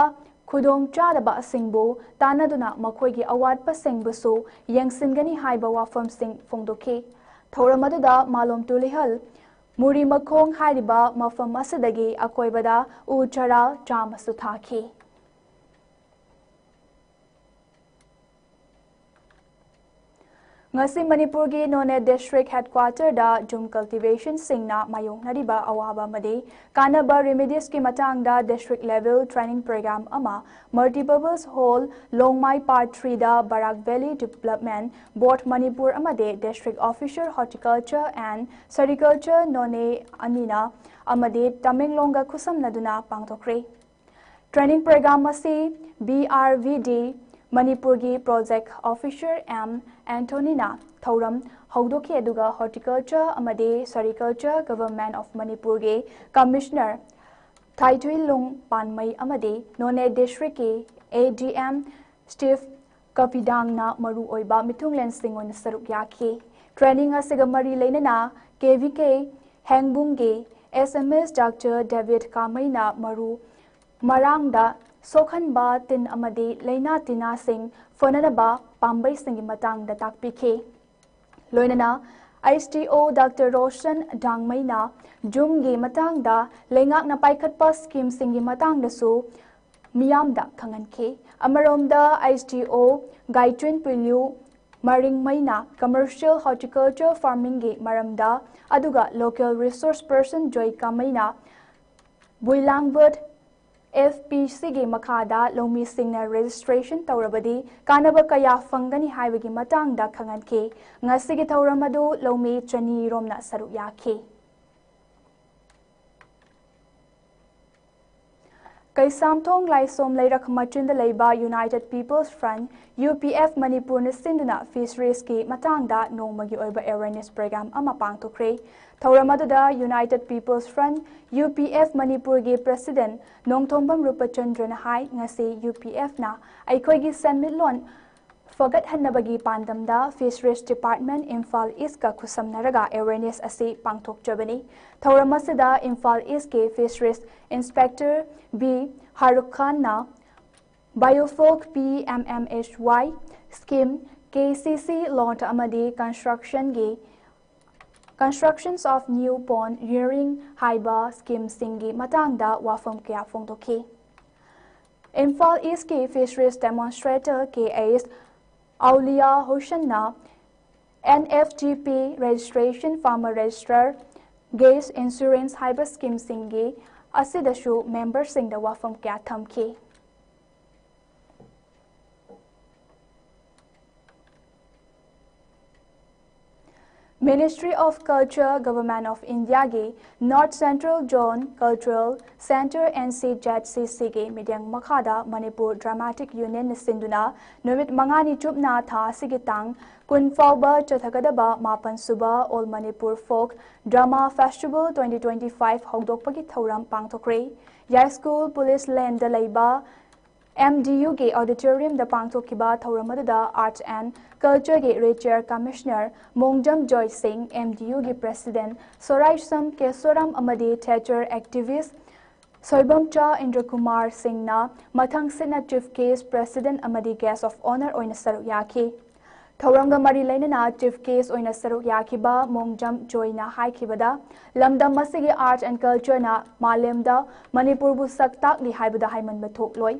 ꯈꯨꯗꯣꯡ ꯆꯥꯗꯕꯁꯤꯡꯕꯨ ꯇꯥꯟꯅꯗꯨꯅ ꯃꯈꯣꯏꯒꯤ ꯑꯋꯥꯠꯄꯁꯤꯡꯕꯨꯁꯨ ꯌꯦꯡꯁꯤꯟꯒꯅꯤ ꯍꯥꯏꯕ ꯋꯥꯐꯝꯁꯤꯡ ꯐꯣꯡꯗꯣꯛꯈꯤ꯫ ꯊꯧꯔꯝ ꯑꯗꯨꯗ ꯃꯥꯂꯣꯝ ꯇꯨꯂꯤꯍꯜ ꯃꯨꯔꯤ ꯃꯈꯣꯡ ꯍꯥꯏꯔꯤꯕ ꯃꯐꯝ ꯑꯁꯤꯗꯒꯤ ꯑꯀꯣꯏꯕꯗ ꯎ ꯆꯥꯔꯥ ꯆꯥꯝꯃꯁꯨ ꯊꯥꯈꯤ꯫ ꯉꯁꯤ ꯃꯅꯤꯄꯨꯔꯒꯤ ꯅꯣꯅꯦ ꯗꯤꯁꯇ꯭ꯔꯤꯛ ꯍꯦꯗꯀ꯭ꯋꯥꯇꯔꯗ ꯖꯨꯝ ꯀꯜꯇꯤꯚꯦꯁꯟꯁꯤꯡꯅ ꯃꯥꯌꯣꯛꯅꯔꯤꯕ ꯑꯋꯥꯕ ꯑꯃꯗꯤ ꯀꯥꯟꯅꯕ ꯔꯤꯃꯤꯗꯤꯁꯀꯤ ꯃꯇꯥꯡꯗ ꯗꯤꯁꯇ꯭ꯔꯤꯛ ꯂꯦꯚꯦꯜ ꯇ꯭ꯔꯦꯅꯤꯡ ꯄ꯭ꯔꯣꯒ꯭ꯔꯥꯝ ꯑꯃ ꯃꯜꯇꯤꯄꯔꯄꯁ ꯍꯣꯜ ꯂꯣꯡꯃꯥꯏ ꯄꯥꯔꯠ ꯊ꯭ꯔꯤꯗ Barak valley development board Manipur ꯑꯃꯗꯤ district officer horticulture and sericulture Noney ꯑꯅꯤꯅ ꯑꯃꯗꯤ ꯇꯃꯦꯡꯂꯣꯡꯒ ꯈꯨꯠꯁꯝꯅꯗꯨꯅ ꯄꯥꯡꯊꯣꯛꯈ꯭ꯔꯦ꯫ ꯇ꯭ꯔꯦꯅꯤꯡ ꯄ꯭ꯔꯣꯒ꯭ꯔꯥꯝ ꯑꯁꯤ ꯕꯤ ꯑꯥꯔ ꯚꯤ ꯗꯤ ꯃꯅꯤꯄꯨꯔꯒꯤ ꯄ꯭ꯔꯣꯖꯦꯛ ꯑꯣꯐꯤꯁꯔ ꯑꯦꯝ ꯑꯦꯟꯊꯣꯅꯤꯅ ꯊꯧꯔꯝ ꯍꯧꯗꯣꯛꯈꯤ, ꯑꯗꯨꯒ ꯍꯣꯔꯇꯤꯀꯜꯆꯔ ꯑꯃꯗꯤ ꯁꯦꯔꯤꯀꯜꯆꯔ ꯒꯚꯔꯟꯃꯦꯟꯠ ꯑꯣꯐ ꯃꯅꯤꯄꯨꯔꯒꯤ ꯀꯃꯤꯁꯅꯔ ꯊꯥꯏꯊꯨꯏꯂꯨꯡ ꯄꯥꯟꯃꯩ ꯑꯃꯗꯤ ꯅꯣꯅꯦ ꯗꯤꯁꯇ꯭ꯔꯤꯛꯀꯤ ꯑꯦ ꯗꯤ ꯑꯦꯝ ꯁ꯭ꯇꯤꯐ ꯀꯄꯤꯗꯥꯡꯅ ꯃꯔꯨꯑꯣꯏꯕ ꯃꯤꯊꯨꯡꯂꯦꯟꯁꯤꯡ ꯑꯣꯏꯅ ꯁꯔꯨꯛ ꯌꯥꯈꯤ꯫ ꯇ꯭ꯔꯦꯅꯤꯡ ꯑꯁꯤꯒ ꯃꯔꯤ ꯂꯩꯅꯅ ꯀꯦ ꯚꯤ ꯀꯦ ꯍꯦꯡꯕꯨꯡꯒꯤ ꯑꯦꯁ ꯑꯦꯝ ꯑꯦꯁ ꯗꯥꯛꯇꯔ ꯗꯦꯕꯤꯗ ꯀꯥꯃꯩꯅ ꯃꯔꯨ ꯃꯔꯥꯡꯗ ꯁꯣꯛꯍꯟꯕ ꯇꯤꯟ ꯑꯃꯗꯤ ꯂꯩꯅꯥ ꯇꯤꯟꯅꯥꯁꯤꯡ ꯐꯅꯅꯕ ꯄꯥꯝꯕꯩꯁꯤꯡꯒꯤ ꯃꯇꯥꯡꯗ ꯇꯥꯛꯄꯤꯈꯤ꯫ ꯂꯣꯏꯅꯅ ꯑꯩꯆ ꯗꯤ ꯑꯣ ꯗꯥꯛꯇꯔ ꯔꯣꯁꯟ ꯗꯥꯡꯃꯩꯅ ꯖꯨꯝꯒꯤ ꯃꯇꯥꯡꯗ ꯂꯩꯉꯥꯛꯅ ꯄꯥꯏꯈꯠꯄ ꯁ꯭ꯀꯤꯝꯁꯤꯡꯒꯤ ꯃꯇꯥꯡꯗꯁꯨ ꯃꯤꯌꯥꯝꯗ ꯈꯪꯍꯟꯈꯤ꯫ ꯑꯃꯔꯣꯝꯗ, S D O ꯒꯥꯏꯇ꯭ꯔꯤꯟ ꯄꯨꯏꯂ꯭ꯌꯨ ꯃꯔꯤꯡꯃꯩꯅ commercial horticulture farmingꯒꯤ ꯃꯔꯝꯗ ꯑꯗꯨꯒ local resource person ꯖꯣꯏ ꯀꯥꯃꯩꯅ ꯕꯨꯏꯂꯥꯡꯕꯠ F P Cꯒꯤ ꯃꯈꯥꯗ ꯂꯧꯃꯤꯁꯤꯡꯅ registration ꯇꯧꯔꯕꯗꯤ ꯀꯥꯟꯅꯕ ꯀꯌꯥ ꯐꯪꯒꯅꯤ ꯍꯥꯏꯕꯒꯤ ꯃꯇꯥꯡꯗ ꯈꯪꯍꯟꯈꯤ꯫ ꯉꯁꯤꯒꯤ ꯊꯧꯔꯝ ꯑꯗꯨ ꯂꯧꯃꯤ ꯆꯅꯤ ꯔꯣꯝꯅ ꯁꯔꯨꯛ ꯌꯥꯈꯤ꯫ ꯀꯩꯁꯥꯝꯊꯣꯡ ꯂꯥꯏꯁꯣꯝ ꯂꯩꯔꯛ ꯃꯆꯤꯟꯗ ꯂꯩꯕ United People's Front, U P F, ꯃꯅꯤꯄꯨꯔꯅ ꯁꯤꯟꯗꯨꯅ fisheries ꯀꯤ ꯃꯇꯥꯡꯗ ꯅꯣꯡꯃꯒꯤ ꯑꯣꯏꯕ awareness program ꯑꯃ ꯄꯥꯡꯊꯣꯛꯈ꯭ꯔꯦ꯫ ꯊꯧꯔꯝ ꯑꯗꯨꯗ United People's Front, U P F, ꯃꯅꯤꯄꯨꯔꯒꯤ president ꯅꯣꯡꯊꯣꯝꯕꯝ ꯔꯨꯄꯆꯟꯗ꯭ꯔꯅ ꯍꯥꯏ, ꯉꯁꯤ U P F ꯅ ꯑꯩꯈꯣꯏꯒꯤ ꯁꯦꯟꯃꯤꯠꯂꯣꯟ ꯐꯒꯠꯍꯟꯅꯕꯒꯤ ꯄꯥꯟꯗꯝꯗ Fisheries Department ꯏꯝꯐꯥꯜ East ꯀ ꯈꯨꯠꯁꯝꯅꯔꯒ awareness ꯑꯁꯤ ꯄꯥꯡꯊꯣꯛꯆꯕꯅꯤ꯫ ꯊꯧꯔꯝ ꯑꯁꯤꯗ ꯏꯝꯐꯥꯜ East ꯀꯤ Fisheries Inspector B ꯍꯥꯔꯨꯈ ꯈꯥꯟꯅ Biofuel P M M H Y scheme, K C C launch ꯑꯃꯗꯤ construction ꯒꯤ Constructions of New Pond Rearing ꯍꯥꯏꯕ scheme ꯁꯤꯡꯒꯤ ꯃꯇꯥꯡꯗ ꯋꯥꯐꯝ ꯀꯌꯥ ꯐꯣꯡꯗꯣꯛꯈꯤ꯫ ꯏꯝꯐꯥꯜ East ꯀꯤ Fisheries Demonstrator K H ꯑꯧꯂꯤꯌꯥ ꯍꯨꯁꯦꯟꯅ N F T P registration, farmer register, gas insurance ꯍꯥꯏꯕ scheme ꯁꯤꯡꯒꯤ ꯑꯁꯤꯗꯁꯨ member ꯁꯤꯡꯗ ꯋꯥꯐꯝ ꯀꯌꯥ ꯊꯝꯈꯤ꯫ Ministry of Culture, Government of India ꯒꯤ North Central Zone Cultural Centre, N C Z C C ꯒꯤ ꯃꯤꯠꯌꯦꯡ ꯃꯈꯥꯗ ꯃꯅꯤꯄꯨꯔ Dramatic Union ꯅ ꯁꯤꯟꯗꯨꯅ ꯅꯨꯃꯤꯠ ꯃꯉꯥꯅꯤ ꯆꯨꯞꯅ ꯊꯥ ꯑꯁꯤꯒꯤ ꯇꯥꯡ ꯀꯨꯟ ꯐꯥꯎꯕ ꯆꯠꯊꯒꯗꯕ ꯃꯥꯄꯟ ꯁꯨꯕ All Manipur Folk Drama Festival twenty twenty-five ꯍꯧꯗꯣꯛꯄꯒꯤ ꯊꯧꯔꯝ ꯄꯥꯡꯊꯣꯛꯈ꯭ꯔꯦ꯫ ꯌꯥꯏꯁ꯭ꯀꯨꯜ Police Lane ꯗ ꯂꯩꯕ M D U ꯒꯤ auditorium ꯗ ꯄꯥꯡꯊꯣꯛꯈꯤꯕ ꯊꯧꯔꯝ ꯑꯗꯨꯗ Arts and Culture ꯒꯤ Retired Commissioner ꯃꯣꯡꯖꯝ ꯖꯣꯏ ꯁꯤꯡ, M D U ꯒꯤ President ꯁꯣꯔꯥꯏꯁꯝ ꯀꯦꯁꯣꯔꯥꯝ ꯑꯃꯗꯤ theatre activist ꯁꯣꯏꯕꯝꯆꯥ ꯏꯟꯗ꯭ꯔꯀꯨꯃꯥꯔ ꯁꯤꯡꯅ ꯃꯊꯪꯁꯤꯠꯅ Chief Guest, President ꯑꯃꯗꯤ Guest of Honour ꯑꯣꯏꯅ ꯁꯔꯨꯛ ꯌꯥꯈꯤ꯫ ꯊꯧꯔꯝꯒ ꯃꯔꯤ ꯂꯩꯅꯅ chief guest ꯑꯣꯏꯅ ꯁꯔꯨꯛ ꯌꯥꯈꯤꯕ ꯃꯣꯡꯖꯝ ꯖꯣꯏꯅ ꯍꯥꯏꯈꯤꯕꯗ, ꯂꯝꯗꯝ ꯑꯁꯤꯒꯤ art and cultureꯅ ꯃꯥꯂꯦꯝꯗ ꯃꯅꯤꯄꯨꯔꯕꯨ ꯁꯛ ꯇꯥꯛꯂꯤ ꯍꯥꯏꯕꯗ ꯍꯥꯏꯃꯟꯕ ꯊꯣꯛꯂꯣꯏ꯫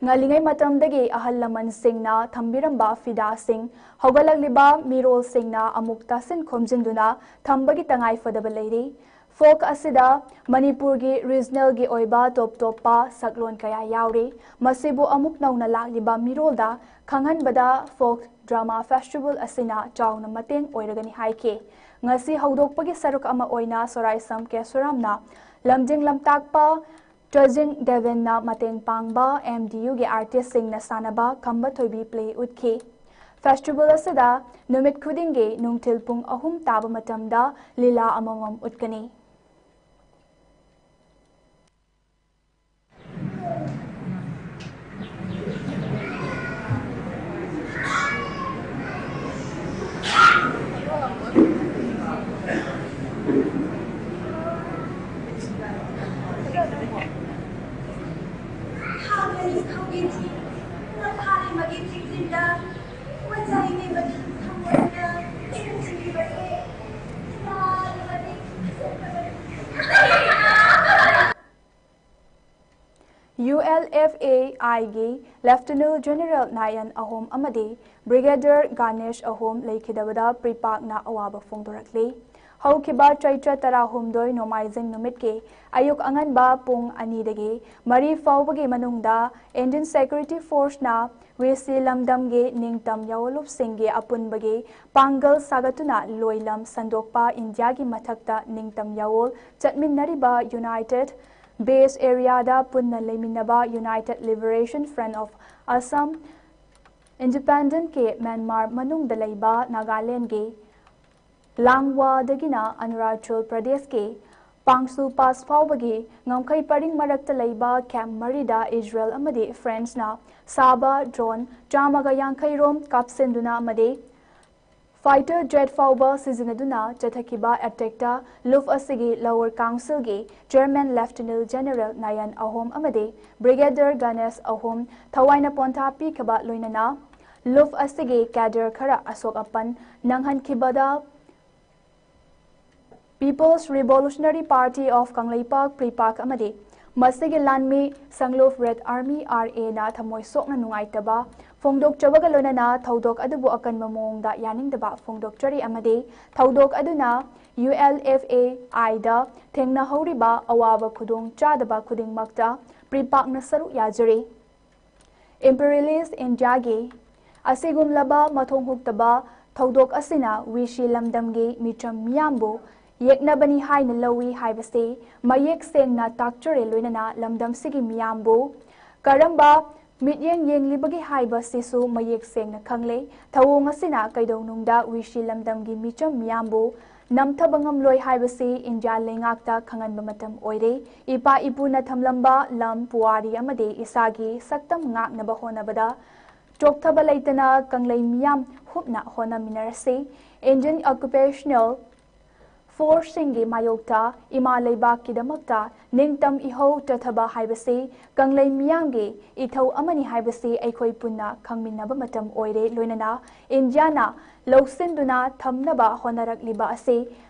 ꯉꯜꯂꯤꯉꯩ ꯃꯇꯝꯗꯒꯤ ꯑꯍꯜ ꯂꯃꯟꯁꯤꯡꯅ ꯊꯝꯕꯤꯔꯝꯕ ꯐꯤꯗꯥꯁꯤꯡ ꯍꯧꯒꯠꯂꯛꯂꯤꯕ ꯃꯤꯔꯣꯜꯁꯤꯡꯅ ꯑꯃꯨꯛ ꯇꯥꯁꯤꯟ ꯈꯣꯝꯖꯤꯟꯗꯨꯅ ꯊꯝꯕꯒꯤ ꯇꯉꯥꯏ ꯐꯗꯕ ꯂꯩꯔꯤ꯫ Folk ꯑꯁꯤꯗ ꯃꯅꯤꯄꯨꯔꯒꯤ regionalꯒꯤ ꯑꯣꯏꯕ ꯇꯣꯞ ꯇꯣꯞꯄ ꯁꯛꯂꯣꯟ ꯀꯌꯥ ꯌꯥꯎꯔꯤ꯫ ꯃꯁꯤꯕꯨ ꯑꯃꯨꯛ ꯅꯧꯅ ꯂꯥꯛꯂꯤꯕ ꯃꯤꯔꯣꯜꯗ ꯈꯪꯍꯟꯕꯗ folk drama festival ꯑꯁꯤꯅ ꯆꯥꯎꯅ ꯃꯇꯦꯡ ꯑꯣꯏꯔꯒꯅꯤ ꯍꯥꯏꯈꯤ꯫ ꯉꯁꯤ ꯍꯧꯗꯣꯛꯄꯒꯤ ꯁꯔꯨꯛ ꯑꯃ ꯑꯣꯏꯅ ꯁꯣꯔꯥꯏꯁꯝ ꯀꯦꯁꯨꯔꯥꯝꯅ ꯂꯝꯖꯤꯡ ꯂꯝꯇꯥꯛꯄ ꯇ꯭ꯔꯖꯤꯡ ꯗꯦꯕꯤꯟꯅ ꯃꯇꯦꯡ ꯄꯥꯡꯕ M D Uꯒꯤ artistꯁꯤꯡꯅ ꯁꯥꯟꯅꯕ ꯈꯝꯕ ꯊꯣꯏꯕꯤ play ꯎꯠꯈꯤ꯫ Festival ꯑꯁꯤꯗ ꯅꯨꯃꯤꯠ ꯈꯨꯗꯤꯡꯒꯤ ꯅꯨꯡꯊꯤꯜ ꯄꯨꯡ ꯑꯍꯨꯝ ꯇꯥꯕ ꯃꯇꯝꯗ ꯂꯤꯂꯥ ꯑꯃꯃꯝ ꯎꯠꯀꯅꯤ꯫ ULFAIꯒꯤ Lieutenant General ꯅꯥꯌꯟ ꯑꯍꯣꯝ ꯑꯃꯗꯤ Brigadier ꯒꯥꯅꯦꯁ ꯑꯍꯣꯝ ꯂꯩꯈꯤꯗꯕꯗ ꯄ꯭ꯔꯤꯄꯥꯛꯅ ꯑꯋꯥꯕ ꯐꯣꯡꯗꯣꯔꯛꯂꯤ꯫ ꯍꯧꯈꯤꯕ ꯆꯩꯇ꯭ꯔ ꯇꯔꯥꯍꯨꯝꯗꯣꯏ ꯅꯣꯡꯃꯥꯏꯖꯤꯡ ꯅꯨꯃꯤꯠꯀꯤ ꯑꯌꯨꯛ ꯑꯉꯟꯕ ꯄꯨꯡ ꯑꯅꯤꯗꯒꯤ ꯃꯔꯤ ꯐꯥꯎꯕꯒꯤ ꯃꯅꯨꯡꯗ Indian Security Forceꯅ ꯋꯦꯁꯤ ꯂꯝꯗꯝꯒꯤ ꯅꯤꯡꯇꯝ ꯌꯥꯑꯣꯜꯂꯨꯞꯁꯤꯡꯒꯤ ꯑꯄꯨꯟꯕꯒꯤ ꯄꯥꯡꯒꯜ ꯁꯥꯒꯠꯇꯨꯅ ꯂꯣꯏꯂꯝ ꯁꯟꯗꯣꯛꯄ ꯏꯟꯗꯤꯌꯥꯒꯤ ꯃꯊꯛꯇ ꯅꯤꯡꯇꯝ ꯌꯥꯑꯣꯜ ꯆꯠꯃꯤꯟꯅꯔꯤꯕ United Base Areaꯗ ꯄꯨꯟꯅ ꯂꯩꯃꯤꯟꯅꯕ United Liberation Front of Assam, Independent K Myanmar ꯃꯅꯨꯡꯗ ꯂꯩꯕ ꯅꯥꯒꯥꯂꯦꯟꯗꯒꯤ ꯂꯥꯡꯋꯥꯗꯒꯤꯅ ꯑꯔꯨꯅꯥꯆꯜ ꯄ꯭ꯔꯗꯦꯁꯀꯤ ꯄꯥꯡꯁꯨ ꯄꯥꯁ ꯐꯥꯎꯕꯒꯤ ꯉꯝꯈꯩ ꯄꯔꯤꯡ ꯃꯔꯛꯇ ꯂꯩꯕ camp ꯃꯔꯤꯗ ꯏꯖꯔꯦꯜ ꯑꯃꯗꯤ ꯐ꯭ꯔꯦꯟꯁꯅ ꯁꯥꯕ drone ꯆꯥꯝꯃꯒ ꯌꯥꯡꯈꯩ ꯔꯣꯝ ꯀꯥꯞꯁꯤꯟꯗꯨꯅ ꯑꯃꯗꯤ fighter jet ꯐꯥꯎꯕ ꯁꯤꯖꯤꯟꯅꯗꯨꯅ ꯆꯠꯊꯈꯤꯕ attackꯇ ꯂꯨꯞ ꯑꯁꯤꯒꯤ Lower Councilꯒꯤ Chairman Lieutenant General ꯅꯥꯌꯟ ꯑꯍꯣꯝ ꯑꯃꯗꯤ Brigadier ꯒꯥꯅꯦꯁ ꯑꯍꯣꯝ ꯊꯋꯥꯏꯅ ꯄꯣꯟꯊꯥ ꯄꯤꯈꯤꯕ ꯂꯣꯏꯅꯅ ꯂꯨꯞ ꯑꯁꯤꯒꯤ ꯀꯦꯗꯔ ꯈꯔ ꯑꯁꯣꯛ ꯑꯄꯟ ꯅꯪꯍꯟꯈꯤꯕꯗ People's Revolutionary Party of Kangleipak, ꯄ꯭ꯔꯤꯄꯥꯛ ꯑꯃꯗꯤ ꯃꯁꯤꯒꯤ ꯂꯥꯟꯃꯤ ꯁꯪꯂꯨꯞ ꯔꯦꯗ ꯑꯥꯔꯃꯤ, ꯑꯥꯔ ꯑꯦꯅ ꯊꯃꯣꯏ ꯁꯣꯛꯅ ꯅꯨꯡꯉꯥꯏꯇꯕ ꯐꯣꯡꯗꯣꯛꯆꯕꯒ ꯂꯣꯏꯅꯅ ꯊꯧꯗꯣꯛ ꯑꯗꯨꯕꯨ ꯑꯀꯟꯕ ꯃꯑꯣꯡꯗ ꯌꯥꯅꯤꯡꯗꯕ ꯐꯣꯡꯗꯣꯛꯆꯔꯤ ꯑꯃꯗꯤ ꯊꯧꯗꯣꯛ ꯑꯗꯨꯅ ꯌꯨ ꯑꯦꯜ ꯑꯦꯐ ꯑꯦ ꯑꯥꯏꯗ ꯊꯦꯡꯅꯍꯧꯔꯤꯕ ꯑꯋꯥꯕ ꯈꯨꯗꯣꯡ ꯆꯥꯗꯕ ꯈꯨꯗꯤꯡꯃꯛꯇ ꯄ꯭ꯔꯤꯄꯥꯛꯅ ꯁꯔꯨꯛ ꯌꯥꯖꯔꯤ꯫ ꯏꯝꯄꯤꯔꯤꯌꯦꯂꯤꯁ ꯏꯟꯗꯤꯌꯥꯒꯤ ꯑꯁꯤꯒꯨꯝꯂꯕ ꯃꯊꯣꯡ ꯍꯨꯛꯇꯕ ꯊꯧꯗꯣꯛ ꯑꯁꯤꯅ ꯋꯤꯁꯤ ꯂꯝꯗꯝꯒꯤ ꯃꯤꯆꯝ ꯃꯤꯌꯥꯝꯕꯨ ꯌꯦꯛꯅꯕꯅꯤ ꯍꯥꯏꯅ ꯂꯧꯏ ꯍꯥꯏꯕꯁꯤ ꯃꯌꯦꯛ ꯁꯦꯡꯅ ꯇꯥꯛꯆꯔꯦ, ꯂꯣꯏꯅꯅ ꯂꯝꯗꯝꯁꯤꯒꯤ ꯃꯤꯌꯥꯝꯕꯨ ꯀꯔꯝꯕ ꯃꯤꯠꯌꯦꯡ ꯌꯦꯡꯂꯤꯕꯒꯦ ꯍꯥꯏꯕꯁꯤꯁꯨ ꯃꯌꯦꯛ ꯁꯦꯡꯅ ꯈꯪꯂꯦ꯫ ꯊꯧꯑꯣꯡ ꯑꯁꯤꯅ ꯀꯩꯗꯧꯅꯨꯡꯗ ꯋꯤꯁꯤ ꯂꯝꯗꯝꯒꯤ ꯃꯤꯆꯝ ꯃꯤꯌꯥꯝꯕꯨ ꯅꯝꯊꯕ ꯉꯝꯂꯣꯏ ꯍꯥꯏꯕꯁꯤ ꯏꯟꯗꯤꯌꯥ ꯂꯩꯉꯥꯛꯇ ꯈꯪꯍꯟꯕ ꯃꯇꯝ ꯑꯣꯏꯔꯦ꯫ ꯏꯄꯥ ꯏꯄꯨꯅ ꯊꯝꯂꯝꯕ ꯂꯝ, ꯄꯨꯋꯥꯔꯤ ꯑꯃꯗꯤ ꯏꯁꯥꯒꯤ ꯁꯛꯇꯝ ꯉꯥꯛꯅꯕ ꯍꯣꯠꯅꯕꯗ ꯆꯣꯛꯊꯕ ꯂꯩꯇꯅ ꯀꯪꯂꯩ ꯃꯤꯌꯥꯝ ꯍꯨꯞꯅ ꯍꯣꯠꯅꯃꯤꯟꯅꯔꯁꯤ꯫ Indian Occupational Forceꯁꯤꯡꯒꯤ ꯃꯥꯌꯣꯛꯇ ꯏꯃꯥ ꯂꯩꯕꯥꯛꯀꯤꯗꯃꯛꯇ ꯅꯤꯡꯇꯝ ꯏꯍꯧ ꯆꯠꯊꯕ ꯍꯥꯏꯕꯁꯤ ꯀꯪꯂꯩ ꯃꯤꯌꯥꯝꯒꯤ ꯏꯊꯧ ꯑꯃꯅꯤ ꯍꯥꯏꯕꯁꯤ ꯑꯩꯈꯣꯏ ꯄꯨꯟꯅ ꯈꯪꯃꯤꯟꯅꯕ ꯃꯇꯝ ꯑꯣꯏꯔꯦ꯫ ꯂꯣꯏꯅꯅ ꯏꯟꯗꯤꯌꯥꯅ ꯂꯧꯁꯤꯟꯗꯨꯅ ꯊꯝꯅꯕ ꯍꯣꯠꯅꯔꯛꯂꯤꯕ ꯑꯁꯤ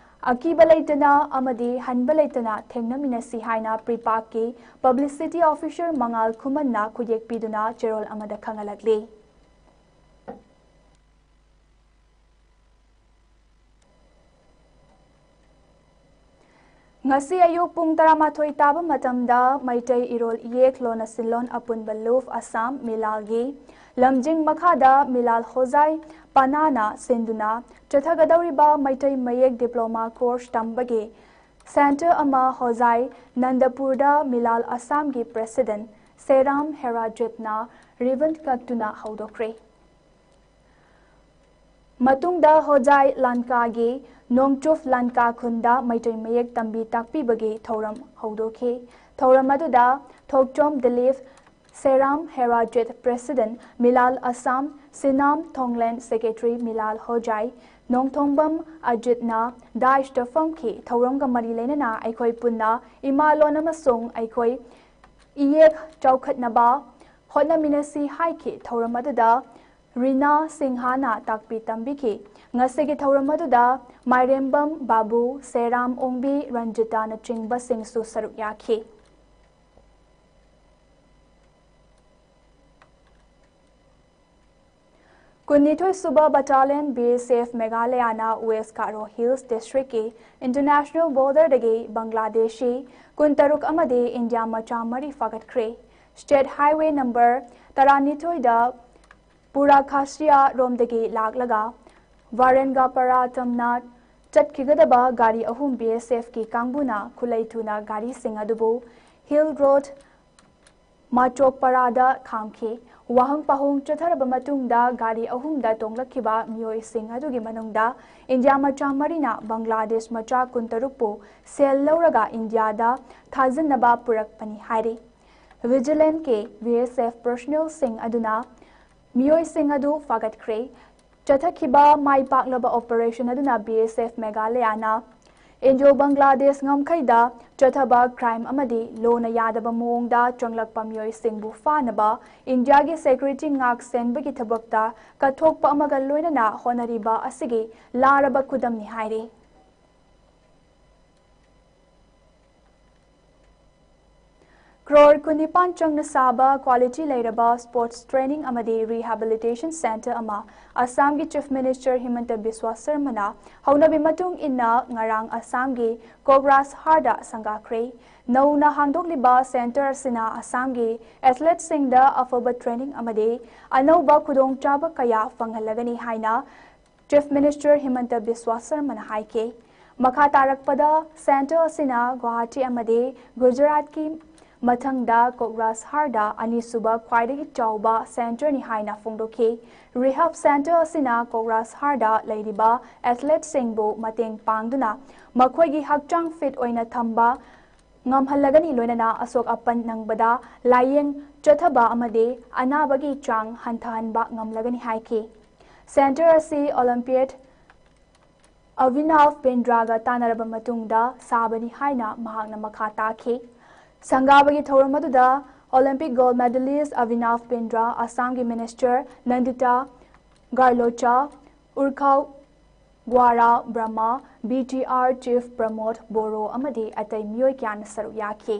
ꯑꯀꯤꯕ ꯂꯩꯇꯅ ꯑꯃꯗꯤ ꯍꯟꯕ ꯂꯩꯇꯅ ꯊꯦꯡꯅꯃꯤꯟꯅꯁꯤ ꯍꯥꯏꯅ ꯄ꯭ꯔꯤꯄꯥꯛꯀꯤ publicity officer ꯃꯉꯥꯜ ꯈꯨꯃꯟꯅ ꯈꯨꯠꯌꯦꯛ ꯄꯤꯗꯨꯅ ꯆꯦꯔꯣꯜ ꯑꯃꯗ ꯈꯪꯍꯜꯂꯛꯂꯤ꯫ ꯉꯁꯤ ꯑꯌꯨꯛ ꯄꯨꯡ ꯇꯔꯥꯃꯥꯊꯣꯏ ꯇꯥꯕ ꯃꯇꯝꯗ ꯃꯩꯇꯩ ꯏꯔꯣꯜ ꯏꯌꯦꯛ ꯂꯣꯟꯅ ꯁꯤꯟꯂꯣꯟ ꯑꯄꯨꯟꯕ ꯂꯨꯞ ꯑꯁꯥꯝ ꯃꯤꯂꯥꯜꯒꯤ ꯂꯝꯖꯤꯡ ꯃꯈꯥꯗ ꯃꯤꯂꯥꯜ ꯍꯣꯖꯥꯏ ꯄꯅꯥꯅ ꯁꯤꯟꯗꯨꯅ ꯆꯠꯊꯒꯗꯧꯔꯤꯕ ꯃꯩꯇꯩ ꯃꯌꯦꯛ diploma course ꯇꯝꯕꯒꯤ center ꯑꯃ ꯍꯣꯖꯥꯏ ꯅꯟꯗꯄꯨꯔꯗ ꯃꯤꯂꯥꯜ ꯑꯁꯥꯝꯒꯤ president ꯁꯦꯔꯥꯝ ꯍꯦꯔꯥꯖꯤꯠꯅ ribbon ꯀꯛꯇꯨꯅ ꯍꯧꯗꯣꯛꯈ꯭ꯔꯦ꯫ ꯃꯇꯨꯡꯗ ꯍꯣꯖꯥꯏ ꯂꯥꯟꯀꯥꯒꯤ ꯅꯣꯡꯆꯨꯞ ꯂꯥꯟꯀꯥ ꯈꯨꯟꯗ ꯃꯩꯇꯩ ꯃꯌꯦꯛ ꯇꯝꯕꯤ ꯇꯥꯛꯄꯤꯕꯒꯤ ꯊꯧꯔꯝ ꯍꯧꯗꯣꯛꯈꯤ꯫ ꯊꯧꯔꯝ ꯑꯗꯨꯗ ꯊꯣꯛꯆꯣꯝ ꯗꯤꯂꯤꯞ, ꯁꯦꯔꯥꯝ ꯍꯦꯔꯥꯖꯤꯠ president ꯃꯤꯂꯥꯜ ꯑꯁꯥꯝ, ꯁꯤꯅꯥꯝ ꯊꯣꯡꯂꯦꯟ secretary ꯃꯤꯂꯥꯜ ꯍꯣꯖꯥꯏ, ꯅꯣꯡꯊꯣꯡꯕꯝ ꯑꯖꯤꯠꯅ dais ꯇ ꯐꯝꯈꯤ꯫ ꯊꯧꯔꯝꯒ ꯃꯔꯤ ꯂꯩꯅꯅ ꯑꯩꯈꯣꯏ ꯄꯨꯟꯅ ꯏꯃꯥ ꯂꯣꯟ ꯑꯃꯁꯨꯡ ꯑꯩꯈꯣꯏ ꯏꯌꯦꯛ ꯆꯥꯎꯈꯠꯅꯕ ꯍꯣꯠꯅꯃꯤꯟꯅꯁꯤ ꯍꯥꯏꯈꯤ꯫ ꯊꯧꯔꯝ ꯑꯗꯨꯗ ꯔꯤꯅꯥ ꯁꯤꯡꯍꯥꯅ ꯇꯥꯛꯄꯤ ꯇꯝꯕꯤꯈꯤ꯫ ꯉꯁꯤꯒꯤ ꯊꯧꯔꯝ ꯑꯗꯨꯗ ꯃꯥꯏꯔꯦꯝꯕꯝ ꯕꯥꯕꯨ, ꯁꯦꯔꯥꯝ ꯑꯣꯡꯕꯤ, ꯔꯟꯖꯤꯇꯥꯅꯆꯤꯡꯕꯁꯤꯡꯁꯨ ꯁꯔꯨꯛ ꯌꯥꯈꯤ꯫ ꯀꯨꯟꯅꯤꯊꯣꯏ ꯁꯨꯕ Battalion B S F Meghalayana West Garo Hills Districtꯀꯤ international borderꯗꯒꯤ ꯕꯪꯒ꯭ꯂꯥꯗꯦꯁꯤ ꯀꯨꯟꯇꯔꯨꯛ ꯑꯃꯗꯤ ꯏꯟꯗꯤꯌꯥ ꯃꯆꯥ ꯃꯔꯤ ꯐꯥꯒꯠꯈ꯭ꯔꯦ꯫ State Highway number ꯇꯔꯥꯅꯤꯊꯣꯏꯗ ꯄꯨꯔꯥꯈꯥꯁꯤꯌꯥ ꯔꯣꯝꯗꯒꯤ ꯂꯥꯛꯂꯒ ꯚꯥꯔꯦꯟꯒꯥꯄꯥꯔꯥ ꯇꯝꯅ ꯆꯠꯈꯤꯒꯗꯕ ꯒꯥꯔꯤ ꯑꯍꯨꯝ B S Fꯀꯤ ꯀꯥꯡꯕꯨꯅ ꯈꯨꯠꯂꯩ ꯊꯨꯅ ꯒꯥꯔꯤꯁꯤꯡ ꯑꯗꯨꯕꯨ Hill Road ꯃꯥꯆꯣꯛꯄꯥꯔꯥꯗ ꯈꯥꯝꯈꯤ꯫ ꯋꯥꯍꯪ ꯄꯥꯎꯍꯪ ꯆꯠꯊꯔꯕ ꯃꯇꯨꯡꯗ ꯒꯥꯔꯤ ꯑꯍꯨꯝꯗ ꯇꯣꯡꯂꯛꯈꯤꯕ ꯃꯤꯑꯣꯏꯁꯤꯡ ꯑꯗꯨꯒꯤ ꯃꯅꯨꯡꯗ ꯏꯟꯗꯤꯌꯥ ꯃꯆꯥ ꯃꯔꯤꯅ ꯕꯪꯒ꯭ꯂꯥꯗꯦꯁ ꯃꯆꯥ ꯀꯨꯟꯇꯔꯨꯛꯄꯨ ꯁꯦꯜ ꯂꯧꯔꯒ ꯏꯟꯗꯤꯌꯥꯗ ꯊꯥꯖꯤꯟꯅꯕ ꯄꯨꯔꯛꯄꯅꯤ ꯍꯥꯏꯔꯤ꯫ Vigilantꯀꯤ B S F personnelꯁꯤꯡ ꯑꯗꯨꯅ ꯃꯤꯑꯣꯏꯁꯤꯡ ꯑꯗꯨ ꯐꯥꯒꯠꯈ꯭ꯔꯦ꯫ ꯆꯠꯊꯈꯤꯕ ꯃꯥꯏ ꯄꯥꯛꯂꯕ operation ꯑꯗꯨꯅ B S F Meghalayana Indo Bangladesh ꯉꯝꯈꯩꯗ ꯆꯠꯊꯕ crime ꯑꯃꯗꯤ ꯂꯣꯅ ꯌꯥꯗꯕ ꯃꯑꯣꯡꯗ ꯆꯪꯂꯛꯄ ꯃꯤꯑꯣꯏꯁꯤꯡꯕꯨ ꯐꯥꯅꯕ ꯏꯟꯗꯤꯌꯥꯒꯤ security ꯉꯥꯛ ꯁꯦꯟꯕꯒꯤ ꯊꯕꯛꯇ ꯀꯠꯊꯣꯛꯄ ꯑꯃꯒ ꯂꯣꯏꯅꯅ ꯍꯣꯠꯅꯔꯤꯕ ꯑꯁꯤꯒꯤ ꯂꯥꯔꯕ ꯈꯨꯗꯝꯅꯤ ꯍꯥꯏꯔꯤ꯫ Crore ꯀꯨꯟꯅꯤꯄꯥꯟ ꯆꯪꯅ ꯁꯥꯕ quality ꯂꯩꯔꯕ sports training ꯑꯃꯗꯤ rehabilitation centre ꯑꯃ ꯑꯁꯥꯝꯒꯤ Chief Minister ꯍꯤꯃꯟꯇ ꯕꯤꯁ꯭ꯋꯥ ꯁꯔꯃꯅ ꯍꯧꯅꯕꯤ ꯃꯇꯨꯡ ꯏꯟꯅ ꯉꯔꯥꯡ ꯑꯁꯥꯝꯒꯤ ꯀꯣꯀ꯭ꯔꯥꯖꯍꯥꯔꯗ ꯁꯪꯒꯥꯈ꯭ꯔꯦ꯫ ꯅꯧꯅ ꯍꯥꯡꯗꯣꯛꯂꯤꯕ centre ꯑꯁꯤꯅ ꯑꯁꯥꯝꯒꯤ athleteꯁꯤꯡꯗ ꯑꯐꯕ training ꯑꯃꯗꯤ ꯑꯅꯧꯕ ꯈꯨꯗꯣꯡꯆꯥꯕ ꯀꯌꯥ ꯐꯪꯍꯜꯂꯒꯅꯤ ꯍꯥꯏꯅ Chief Minister ꯍꯤꯃꯟꯇ ꯕꯤꯁ꯭ꯋꯥ ꯁꯔꯃꯅ ꯍꯥꯏꯈꯤ꯫ ꯃꯈꯥ ꯇꯥꯔꯛꯄꯗ centre ꯑꯁꯤꯅ ꯒꯨꯋꯥꯍꯥꯇꯤ ꯑꯃꯗꯤ ꯒꯨꯖꯔꯥꯠꯀꯤ ꯃꯊꯪꯗ ꯀꯣꯀ꯭ꯔꯥꯖꯍꯥꯔꯗ ꯑꯅꯤꯁꯨꯕ ꯈ꯭ꯋꯥꯏꯗꯒꯤ ꯆꯥꯎꯕ centreꯅꯤ ꯍꯥꯏꯅ ꯐꯣꯡꯗꯣꯛꯈꯤ꯫ Rehab centre ꯑꯁꯤꯅ ꯀꯣꯀ꯭ꯔꯥꯖꯍꯥꯔꯗ ꯂꯩꯔꯤꯕ athleteꯁꯤꯡꯕꯨ ꯃꯇꯦꯡ ꯄꯥꯡꯗꯨꯅ ꯃꯈꯣꯏꯒꯤ ꯍꯛꯆꯥꯡ fit ꯑꯣꯏꯅ ꯊꯝꯕ ꯉꯝꯍꯜꯂꯒꯅꯤ, ꯂꯣꯏꯅꯅ ꯑꯁꯣꯛ ꯑꯄꯟ ꯅꯪꯕꯗ ꯂꯥꯏꯌꯦꯡ ꯆꯠꯊꯕ ꯑꯃꯗꯤ ꯑꯅꯥꯕꯒꯤ ꯆꯥꯡ ꯍꯟꯊꯍꯟꯕ ꯉꯝꯂꯒꯅꯤ ꯍꯥꯏꯈꯤ꯫ Centre ꯑꯁꯤ Olympiad ꯑꯚꯤꯅꯥꯚ ꯕꯤꯟꯗ꯭ꯔꯥꯒ ꯇꯥꯟꯅꯔꯕ ꯃꯇꯨꯡꯗ ꯁꯥꯕꯅꯤ ꯍꯥꯏꯅ ꯃꯍꯥꯛꯅ ꯃꯈꯥ ꯇꯥꯈꯤ꯫ ꯁꯪꯒꯥꯕꯒꯤ ꯊꯧꯔꯝ ꯑꯗꯨꯗ Olympic gold medalist Avinav Pindra, Assamꯒꯤ Minister Nandita Garlocha, Urkhaw Gwara Brahma, B T R Chief Pramod Boro ꯑꯃꯗꯤ ꯑꯇꯩ ꯃꯤꯑꯣꯏ ꯀꯌꯥꯅ ꯁꯔꯨꯛ ꯌꯥꯈꯤ꯫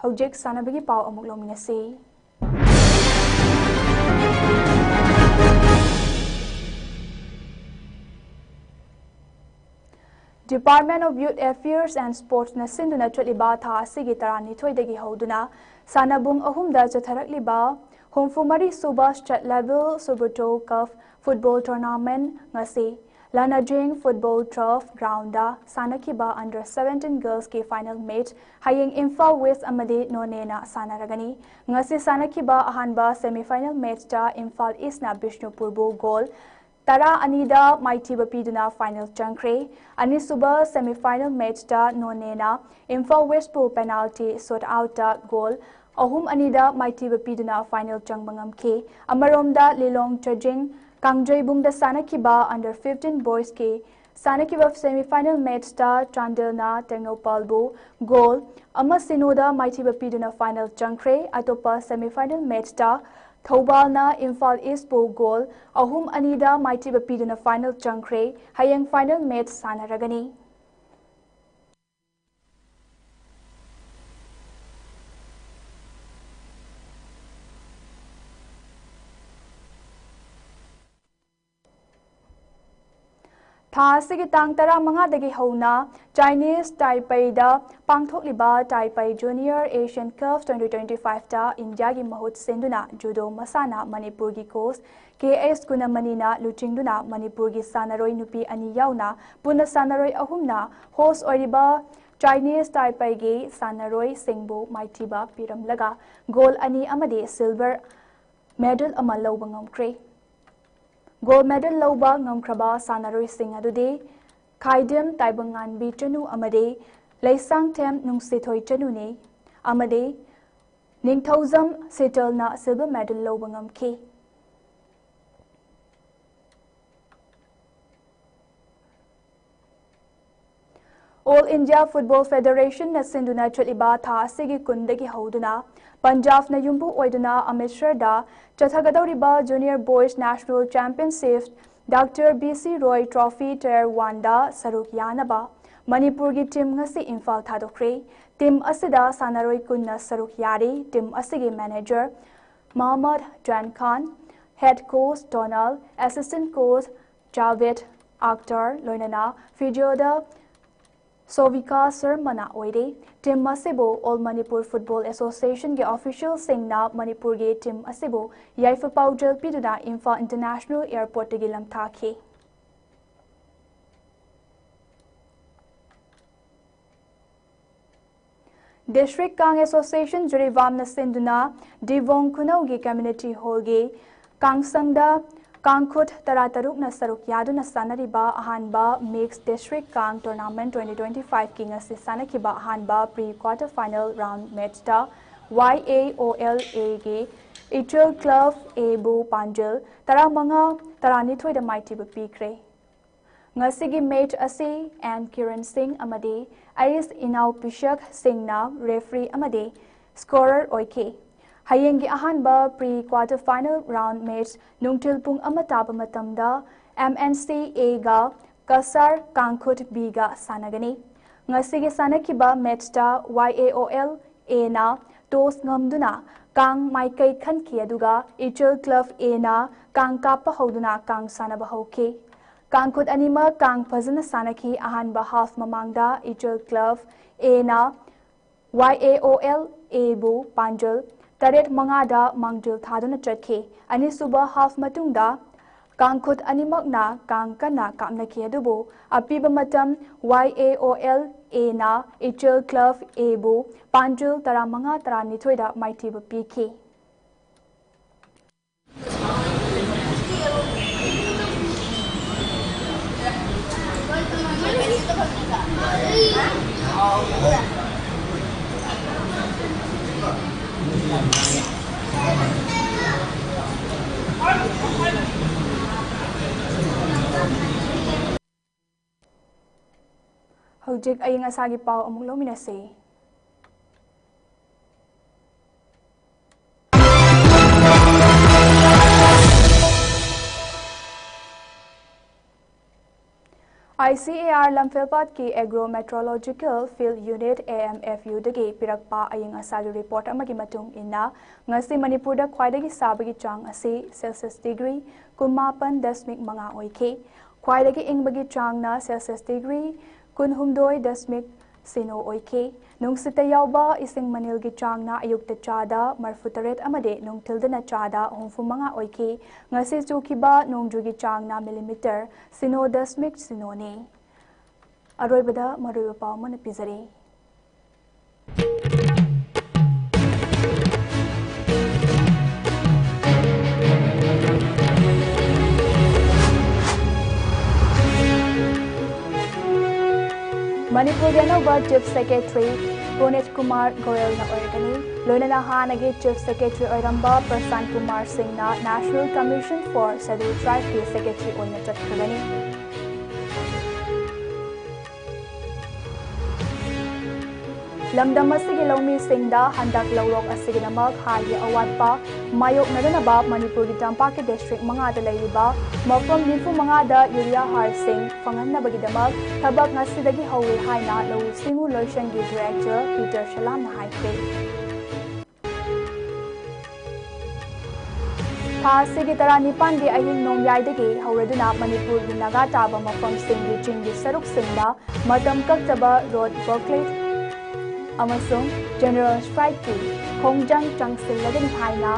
ꯍꯧꯖꯤꯛ ꯁꯥꯟꯅꯕꯒꯤ ꯄꯥꯎ ꯑꯃꯨꯛ ꯂꯧꯃꯤꯟꯅꯁꯤ꯫ Department of Youth Affairs and Sportsꯅ ꯁꯤꯟꯗꯨꯅ ꯆꯠꯂꯤꯕ ꯊꯥ ꯑꯁꯤꯒꯤ ꯇꯔꯥꯅꯤꯊꯣꯏꯗꯒꯤ ꯍꯧꯗꯨꯅ ꯁꯥꯟꯅꯕꯨꯡ ꯑꯍꯨꯝꯗ ꯆꯠꯊꯔꯛꯂꯤꯕ ꯍꯨꯝꯐꯨ ꯃꯔꯤ ꯁꯨꯕ State Level Subrata Cup Football Tournament ꯉꯁꯤ Lanajing Football Turf Groundꯗ ꯁꯥꯟꯅꯈꯤꯕ Under seventeen Girlsꯀꯤ final match ꯍꯌꯦꯡ ꯏꯝꯐꯥꯜ West ꯑꯃꯗꯤ ꯅꯣꯅꯦꯅ ꯁꯥꯟꯅꯔꯒꯅꯤ꯫ ꯉꯁꯤ ꯁꯥꯟꯅꯈꯤꯕ ꯑꯍꯥꯟꯕ semi final matchꯇ ꯏꯝꯐꯥꯜ Eastꯅ ꯕꯤꯁꯅꯨꯄꯨꯔꯕꯨ goal ꯇꯔꯥ ꯑꯅꯤꯗ ꯃꯥꯏꯊꯤꯕ ꯄꯤꯗꯨꯅ final ꯆꯪꯈ꯭ꯔꯦ꯫ ꯑꯅꯤꯁꯨꯕ semi final matchꯇ ꯅꯣꯅꯦꯅ Imphal Westꯄꯨ penalty shootoutꯇ goal ꯑꯍꯨꯝ ꯑꯅꯤꯗ ꯃꯥꯏꯊꯤꯕ ꯄꯤꯗꯨꯅ final ꯆꯪꯕ ꯉꯝꯈꯤ꯫ ꯑꯃꯔꯣꯝꯗ ꯂꯤꯂꯣꯡ ꯆꯥꯖꯤꯡ ꯀꯥꯡꯖꯩꯕꯨꯡꯗ ꯁꯥꯟꯅꯈꯤꯕ Under fifteen Boysꯀꯤ ꯁꯥꯟꯅꯈꯤꯕ semi final matchꯇ ꯆꯥꯟꯗꯦꯜꯅ ꯇꯦꯡꯅꯧꯄꯜꯕꯨ goal ꯑꯃ ꯁꯤꯅꯣꯗ ꯃꯥꯏꯊꯤꯕ ꯄꯤꯗꯨꯅ final ꯆꯪꯈ꯭ꯔꯦ꯫ ꯑꯇꯣꯞꯄ semi final matchꯇ ꯊꯧꯕꯥꯜꯅ ꯏꯝꯐꯥꯜ Eastꯄꯨ goal ꯑꯍꯨꯝ ꯑꯅꯤꯗ ꯃꯥꯏꯊꯤꯕ ꯄꯤꯗꯨꯅ final ꯆꯪꯈ꯭ꯔꯦ꯫ ꯍꯌꯦꯡ final match ꯁꯥꯟꯅꯔꯒꯅꯤ꯫ ꯊꯥ ꯑꯁꯤꯒꯤ ꯇꯥꯡ ꯇꯔꯥꯃꯉꯥꯗꯒꯤ ꯍꯧꯅ Chinese Taipeiꯗ ꯄꯥꯡꯊꯣꯛꯂꯤꯕ Taipei Junior Asian Cup twenty twenty-fiveꯇ ꯏꯟꯗꯤꯌꯥꯒꯤ ꯃꯍꯨꯠ ꯁꯤꯟꯗꯨꯅ judo ꯃꯁꯥꯟꯅ ꯃꯅꯤꯄꯨꯔꯒꯤ coach ꯀꯦ ꯑꯦꯁ ꯒꯨꯅꯃꯅꯤꯅ ꯂꯨꯆꯤꯡꯗꯨꯅ ꯃꯅꯤꯄꯨꯔꯒꯤ ꯁꯥꯟꯅꯔꯣꯏ ꯅꯨꯄꯤ ꯑꯅꯤ ꯌꯥꯎꯅ ꯄꯨꯟꯅ ꯁꯥꯟꯅꯔꯣꯏ ꯑꯍꯨꯝꯅ host ꯑꯣꯏꯔꯤꯕ Chinese Taipeiꯒꯤ ꯁꯥꯟꯅꯔꯣꯏꯁꯤꯡꯕꯨ ꯃꯥꯏꯊꯤꯕ ꯄꯤꯔꯝꯂꯒ gold ꯑꯅꯤ ꯑꯃꯗꯤ silver medal ꯑꯃ ꯂꯧꯕ ꯉꯝꯈ꯭ꯔꯦ꯫ Gold medal ꯂꯧꯕ ꯉꯝꯈ꯭ꯔꯕ ꯁꯥꯟꯅꯔꯣꯏꯁꯤꯡ ꯑꯗꯨꯗꯤ ꯈꯥꯏꯗꯦꯝ ꯇꯥꯏꯕꯪꯉꯥꯟꯕꯤ ꯆꯅꯨ ꯑꯃꯗꯤ ꯂꯩꯁꯥꯡꯊꯦꯝ ꯅꯨꯡꯁꯤꯊꯣꯏ ꯆꯅꯨꯅꯤ ꯑꯃꯗꯤ ꯅꯤꯡꯊꯧꯖꯝ ꯁꯤꯇꯜꯅ silver medal ꯂꯧꯕ ꯉꯝꯈꯤ꯫ All India Football Federation ꯅ ꯁꯤꯟꯗꯨꯅ ꯆꯠꯂꯤꯕ ꯊꯥ ꯑꯁꯤꯒꯤ ꯀꯨꯟꯗꯒꯤ ꯍꯧꯗꯨꯅ ꯄꯟꯖꯥꯕꯅ ꯌꯨꯝꯕꯨ ꯑꯣꯏꯗꯨꯅ ꯑꯃ꯭ꯔꯤꯠꯁꯔꯗ ꯆꯠꯊꯒꯗꯧꯔꯤꯕ Junior Boys National Championship Doctor B C Roy Trophy Tier One ꯗ ꯁꯔꯨꯛ ꯌꯥꯅꯕ ꯃꯅꯤꯄꯨꯔꯒꯤ ꯇꯤꯝ ꯉꯁꯤ ꯏꯝꯐꯥꯜ ꯊꯥꯗꯣꯛꯈ꯭ꯔꯦ꯫ ꯇꯤꯝ ꯑꯁꯤꯗ ꯁꯥꯟꯅꯔꯣꯏ ꯀꯨꯟꯅ ꯁꯔꯨꯛ ꯌꯥꯔꯤ꯫ ꯇꯤꯝ ꯑꯁꯤꯒꯤ manager Mohammad Jan Khan, head coach Donal, assistant coach Javed Akhtar, ꯂꯣꯏꯅꯅ ꯐꯤꯖꯤꯑꯣꯗ ꯁꯣꯚꯤꯀꯥ ꯁꯔꯃꯅ ꯑꯣꯏꯔꯦ꯫ ꯇꯤꯝ ꯑꯁꯤꯕꯨ All Manipur Football Association ꯒꯤ ꯑꯣꯐꯤꯁꯤꯌꯦꯜꯁꯤꯡꯅ ꯃꯅꯤꯄꯨꯔꯒꯤ ꯇꯤꯝ ꯑꯁꯤꯕꯨ ꯌꯥꯏꯐ ꯄꯥꯎꯖꯦꯜ ꯄꯤꯗꯨꯅ ꯏꯝꯐꯥꯜ ꯏꯟꯇꯔꯅꯦꯁꯅꯦꯜ ꯑꯦꯌꯔꯄꯣꯔꯠꯇꯒꯤ ꯂꯝꯊꯥꯈꯤ꯫ District Kang Association ꯖꯤꯔꯤꯕꯥꯝꯅ ꯁꯤꯟꯗꯨꯅ ꯗꯤꯕꯣꯡ ꯈꯨꯅꯧꯒꯤ ꯀꯝꯃ꯭ꯌꯨꯅꯤꯇꯤ ꯍꯣꯜꯒꯤ ꯀꯥꯡꯁꯪꯗ ꯀꯥꯡꯈꯨꯠ ꯇꯔꯥꯇꯔꯨꯛꯅ ꯁꯔꯨꯛ ꯌꯥꯗꯨꯅ ꯁꯥꯟꯅꯔꯤꯕ ꯑꯍꯥꯟꯕ Mixed District Kang Tournament twenty twenty-five ꯀꯤ ꯉꯁꯤ ꯁꯥꯟꯅꯈꯤꯕ ꯑꯍꯥꯟꯕ pre quarter final round match ꯇ Y A O L A ꯒꯤ ꯏꯆꯦꯜ Club A ꯕꯨ ꯄꯥꯟꯖꯜ ꯇꯔꯥꯃꯉꯥ, ꯇꯔꯥꯅꯤꯊꯣꯏꯗ ꯃꯥꯏꯊꯤꯕ ꯄꯤꯈ꯭ꯔꯦ꯫ ꯉꯁꯤꯒꯤ match ꯑꯁꯤ ꯑꯦꯟ ꯀꯤꯔꯟ ꯁꯤꯡ ꯑꯃꯗꯤ ꯑꯩꯁ ꯏꯅꯥꯎ ꯄꯤꯁꯛ ꯁꯤꯡꯅ referee ꯑꯃꯗꯤ scorer ꯑꯣꯏꯈꯤ꯫ ꯍꯌꯦꯡꯒꯤ ꯑꯍꯥꯟꯕ pre quarter final round match ꯅꯨꯡꯊꯤꯜ ꯄꯨꯡ ꯑꯃ ꯇꯥꯕ ꯃꯇꯝꯗ M N C A ꯒ ꯀꯁꯥꯔ ꯀꯥꯡꯈꯨꯠ B ꯒ ꯁꯥꯟꯅꯒꯅꯤ꯫ ꯉꯁꯤꯒꯤ ꯁꯥꯟꯅꯈꯤꯕ match ꯇ Y A O L A ꯅ toss ꯉꯝꯗꯨꯅ ꯀꯥꯡ ꯃꯥꯏꯀꯩ ꯈꯟꯈꯤ, ꯑꯗꯨꯒ ꯏꯆꯦꯜ Club A ꯅ ꯀꯥꯡ ꯀꯥꯞꯄ ꯍꯧꯗꯨꯅ ꯀꯥꯡ ꯁꯥꯟꯅꯕ ꯍꯧꯈꯤ꯫ ꯀꯥꯡꯈꯨꯠ ꯑꯅꯤꯃꯛ ꯀꯥꯡ ꯐꯖꯅ ꯁꯥꯟꯅꯈꯤ꯫ ꯑꯍꯥꯟꯕ half ꯃꯃꯥꯡꯗ ꯏꯆꯦꯜ Club A ꯅ Y A O L A ꯕꯨ ꯄꯥꯟꯖꯜ ꯇꯔꯦꯠ ꯃꯉꯥꯗ ꯃꯥꯡꯖꯤꯜ ꯊꯥꯗꯨꯅ ꯆꯠꯈꯤ꯫ ꯑꯅꯤꯁꯨꯕ half ꯃꯇꯨꯡꯗ ꯀꯥꯡꯈꯨꯠ ꯑꯅꯤꯃꯛꯅ ꯀꯥꯡ ꯀꯟꯅ ꯀꯥꯞꯅꯈꯤ, ꯑꯗꯨꯕꯨ ꯑꯄꯤꯕ ꯃꯇꯝ Y A O L A ꯅ ꯏꯆꯦꯜ Club A ꯕꯨ ꯄꯥꯟꯖꯤꯜ ꯇꯔꯥꯃꯉꯥ, ꯇꯔꯥꯅꯤꯊꯣꯏꯗ ꯃꯥꯏꯊꯤꯕ ꯄꯤꯈꯤ꯫ ꯍꯧꯖꯤꯛ ꯑꯏꯪ ꯑꯁꯥꯒꯤ ꯄꯥꯎ ꯑꯃꯨꯛ ꯂꯧꯃꯤꯟꯅꯁꯤ꯫ ICAR ꯂꯝꯐꯦꯜꯄꯥꯠꯀꯤ Agro Meteorological Field Unit, AMFU ꯗꯒꯤ ꯄꯤꯔꯛꯄ ꯑꯏꯪ ꯑꯁꯥꯒꯤ ꯔꯤꯄꯣꯔꯠ ꯑꯃꯒꯤ ꯃꯇꯨꯡ ꯏꯟꯅ, ꯉꯁꯤ ꯃꯅꯤꯄꯨꯔꯗ ꯈ꯭ꯋꯥꯏꯗꯒꯤ ꯁꯥꯕꯒꯤ ꯆꯥꯡ ꯑꯁꯤ Celsius degree ꯀꯨꯟꯃꯥꯄꯟ ꯗꯁꯃꯤꯛ ꯃꯉꯥ ꯑꯣꯏꯈꯤ꯫ ꯈ꯭ꯋꯥꯏꯗꯒꯤ ꯏꯪꯕꯒꯤ ꯆꯥꯡꯅ Celsius degree ꯀꯨꯟꯍꯨꯝꯗꯣꯏ ꯗꯁꯃꯤꯛ ꯁꯤꯅꯣ ꯑꯣꯏꯈꯤ꯫ ꯅꯨꯡꯁꯤꯠꯇ ꯌꯥꯎꯕ ꯏꯁꯤꯡ ꯃꯅꯤꯜꯒꯤ ꯆꯥꯡꯅ ꯑꯌꯨꯛꯇ ꯆꯥꯗ ꯃꯔꯐꯨꯇꯔꯦꯠ ꯑꯃꯗꯤ ꯅꯨꯡꯊꯤꯜꯗꯅ ꯆꯥꯗ ꯍꯨꯝꯐꯨꯃꯉꯥ ꯑꯣꯏꯈꯤ꯫ ꯉꯁꯤ ꯆꯨꯈꯤꯕ ꯅꯣꯡꯖꯨꯒꯤ ꯆꯥꯡꯅ ꯃꯤꯂꯤꯃꯤꯇꯔ ꯁꯤꯅꯣ ꯗꯁꯃꯤꯛ ꯁꯤꯅꯣꯅꯤ꯫ ꯑꯔꯣꯏꯕꯗ ꯃꯔꯨꯑꯣꯏꯕ ꯄꯥꯎ ꯑꯃꯅ ꯄꯤꯖꯔꯤ꯫ ꯃꯅꯤꯄꯨꯔꯒꯤ ꯑꯅꯧꯕ Chief Secretary ꯄꯨꯅꯦꯠ ꯀꯨꯃꯥꯔ ꯒꯣꯌꯜꯅ ꯑꯣꯏꯔꯒꯅꯤ꯫ ꯂꯣꯏꯅꯅ ꯍꯥꯟꯅꯒꯤ Chief Secretary ꯑꯣꯏꯔꯝꯕ ꯄ꯭ꯔꯁꯥꯟ ꯀꯨꯃꯥꯔ ꯁꯤꯡꯅ National Commission for Scheduled Tribeꯀꯤ Secretary ꯑꯣꯏꯅ ꯆꯠꯈ꯭ꯔꯒꯅꯤ꯫ ꯂꯝꯗꯝ ꯑꯁꯤꯒꯤ ꯂꯧꯃꯤꯁꯤꯡꯗ ꯍꯟꯗꯛ ꯂꯧꯔꯣꯛ ꯑꯁꯤꯒꯤꯗꯃꯛ ꯍꯥꯔꯒꯤ ꯑꯋꯥꯠꯄ ꯃꯥꯌꯣꯛꯅꯗꯅꯕ ꯃꯅꯤꯄꯨꯔꯒꯤ ꯇꯝꯄꯥꯛꯀꯤ district ꯃꯉꯥꯗ ꯂꯩꯔꯤꯕ ꯃꯐꯝ ꯅꯤꯐꯨ ꯃꯉꯥꯗ urea ꯍꯥꯔꯁꯤꯡ ꯐꯪꯍꯟꯅꯕꯒꯤꯗꯃꯛ ꯊꯕꯛ ꯉꯁꯤꯗꯒꯤ ꯍꯧꯔꯦ ꯍꯥꯏꯅ ꯂꯧꯎ ꯁꯤꯡꯎ ꯂꯣꯏꯁꯪꯒꯤ Director ꯄꯤꯇꯔ ꯁꯂꯥꯝꯅ ꯍꯥꯏꯈ꯭ꯔꯦ꯫ ꯊꯥ ꯑꯁꯤꯒꯤ ꯇꯔꯥꯅꯤꯄꯥꯟꯒꯤ ꯑꯍꯤꯡ ꯅꯣꯡꯌꯥꯏꯗꯒꯤ ꯍꯧꯔꯗꯨꯅ ꯃꯅꯤꯄꯨꯔꯒꯤ ꯅꯥꯒꯥ ꯇꯥꯕ ꯃꯐꯝꯁꯤꯡꯒꯤ ꯆꯤꯡꯒꯤ ꯁꯔꯨꯛꯁꯤꯡꯗ ꯃꯇꯝ ꯀꯛꯇꯕ road blockade ꯑꯃꯁꯨꯡ general strikeꯀꯤ ꯈꯣꯡꯖꯪ ꯆꯪꯁꯤꯜꯂꯒꯅꯤ ꯍꯥꯏꯅ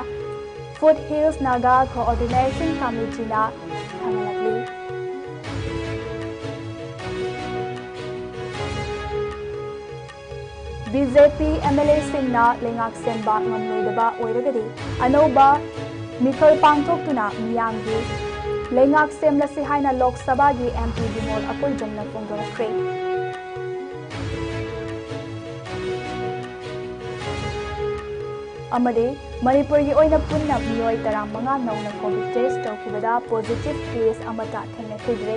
Foothills Naga Coordination Committeeꯅ ꯈꯪꯍꯜꯂꯛꯂꯤ꯫ BJP MLAꯁꯤꯡꯅ ꯂꯩꯉꯥꯛ ꯁꯦꯝꯕ ꯉꯝꯂꯣꯏꯗꯕ ꯑꯣꯏꯔꯒꯗꯤ ꯑꯅꯧꯕ ꯃꯤꯈꯜ ꯄꯥꯡꯊꯣꯛꯇꯨꯅ ꯃꯤꯌꯥꯝꯒꯤ ꯂꯩꯉꯥꯛ ꯁꯦꯝꯂꯁꯤ ꯍꯥꯏꯅ ꯂꯣꯛ ꯁꯚꯥꯒꯤ MP ꯕꯤꯃꯣꯜ ꯑꯀꯣꯏꯖꯝꯅ ꯐꯣꯡꯗꯣꯔꯛꯈ꯭ꯔꯦ꯫ ꯑꯃꯗꯤ ꯃꯅꯤꯄꯨꯔꯒꯤ ꯑꯣꯏꯅ ꯄꯨꯟꯅ ꯃꯤꯑꯣꯏ ꯇꯔꯥꯃꯉꯥ ꯅꯧꯅ COVID test ꯇꯧꯈꯤꯕꯗ positive case ꯑꯃꯠꯇ ꯊꯦꯡꯅꯈꯤꯗ꯭ꯔꯦ꯫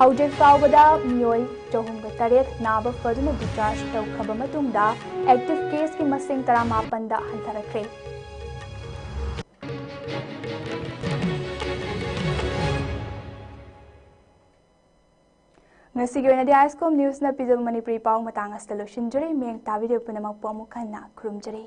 ꯍꯧꯖꯤꯛ ꯐꯥꯎꯕꯗ ꯃꯤꯑꯣꯏ ꯆꯍꯨꯝꯒ ꯇꯔꯦꯠ ꯅꯥꯕ ꯐꯗꯨꯅ discharge ꯇꯧꯈ꯭ꯔꯕ ꯃꯇꯨꯡꯗ active caseꯀꯤ ꯃꯁꯤꯡ ꯇꯔꯥꯃꯥꯄꯟꯗ ꯍꯟꯊꯔꯛꯈ꯭ꯔꯦ꯫ ꯉꯁꯤꯒꯤ ꯑꯣꯏꯅꯗꯤ High School Newsꯅ ꯄꯤꯖꯕ ꯃꯅꯤꯄꯨꯔꯤ ꯄꯥꯎ ꯃꯇꯥꯡ ꯑꯁꯤꯗ ꯂꯣꯏꯁꯤꯟꯖꯔꯤ꯫ ꯃꯤꯠꯌꯦꯡ ꯇꯥꯕꯤꯔꯤꯕ ꯄꯨꯝꯅꯃꯛꯄꯨ ꯑꯃꯨꯛ ꯍꯟꯅ ꯈꯨꯔꯨꯝꯖꯔꯤ꯫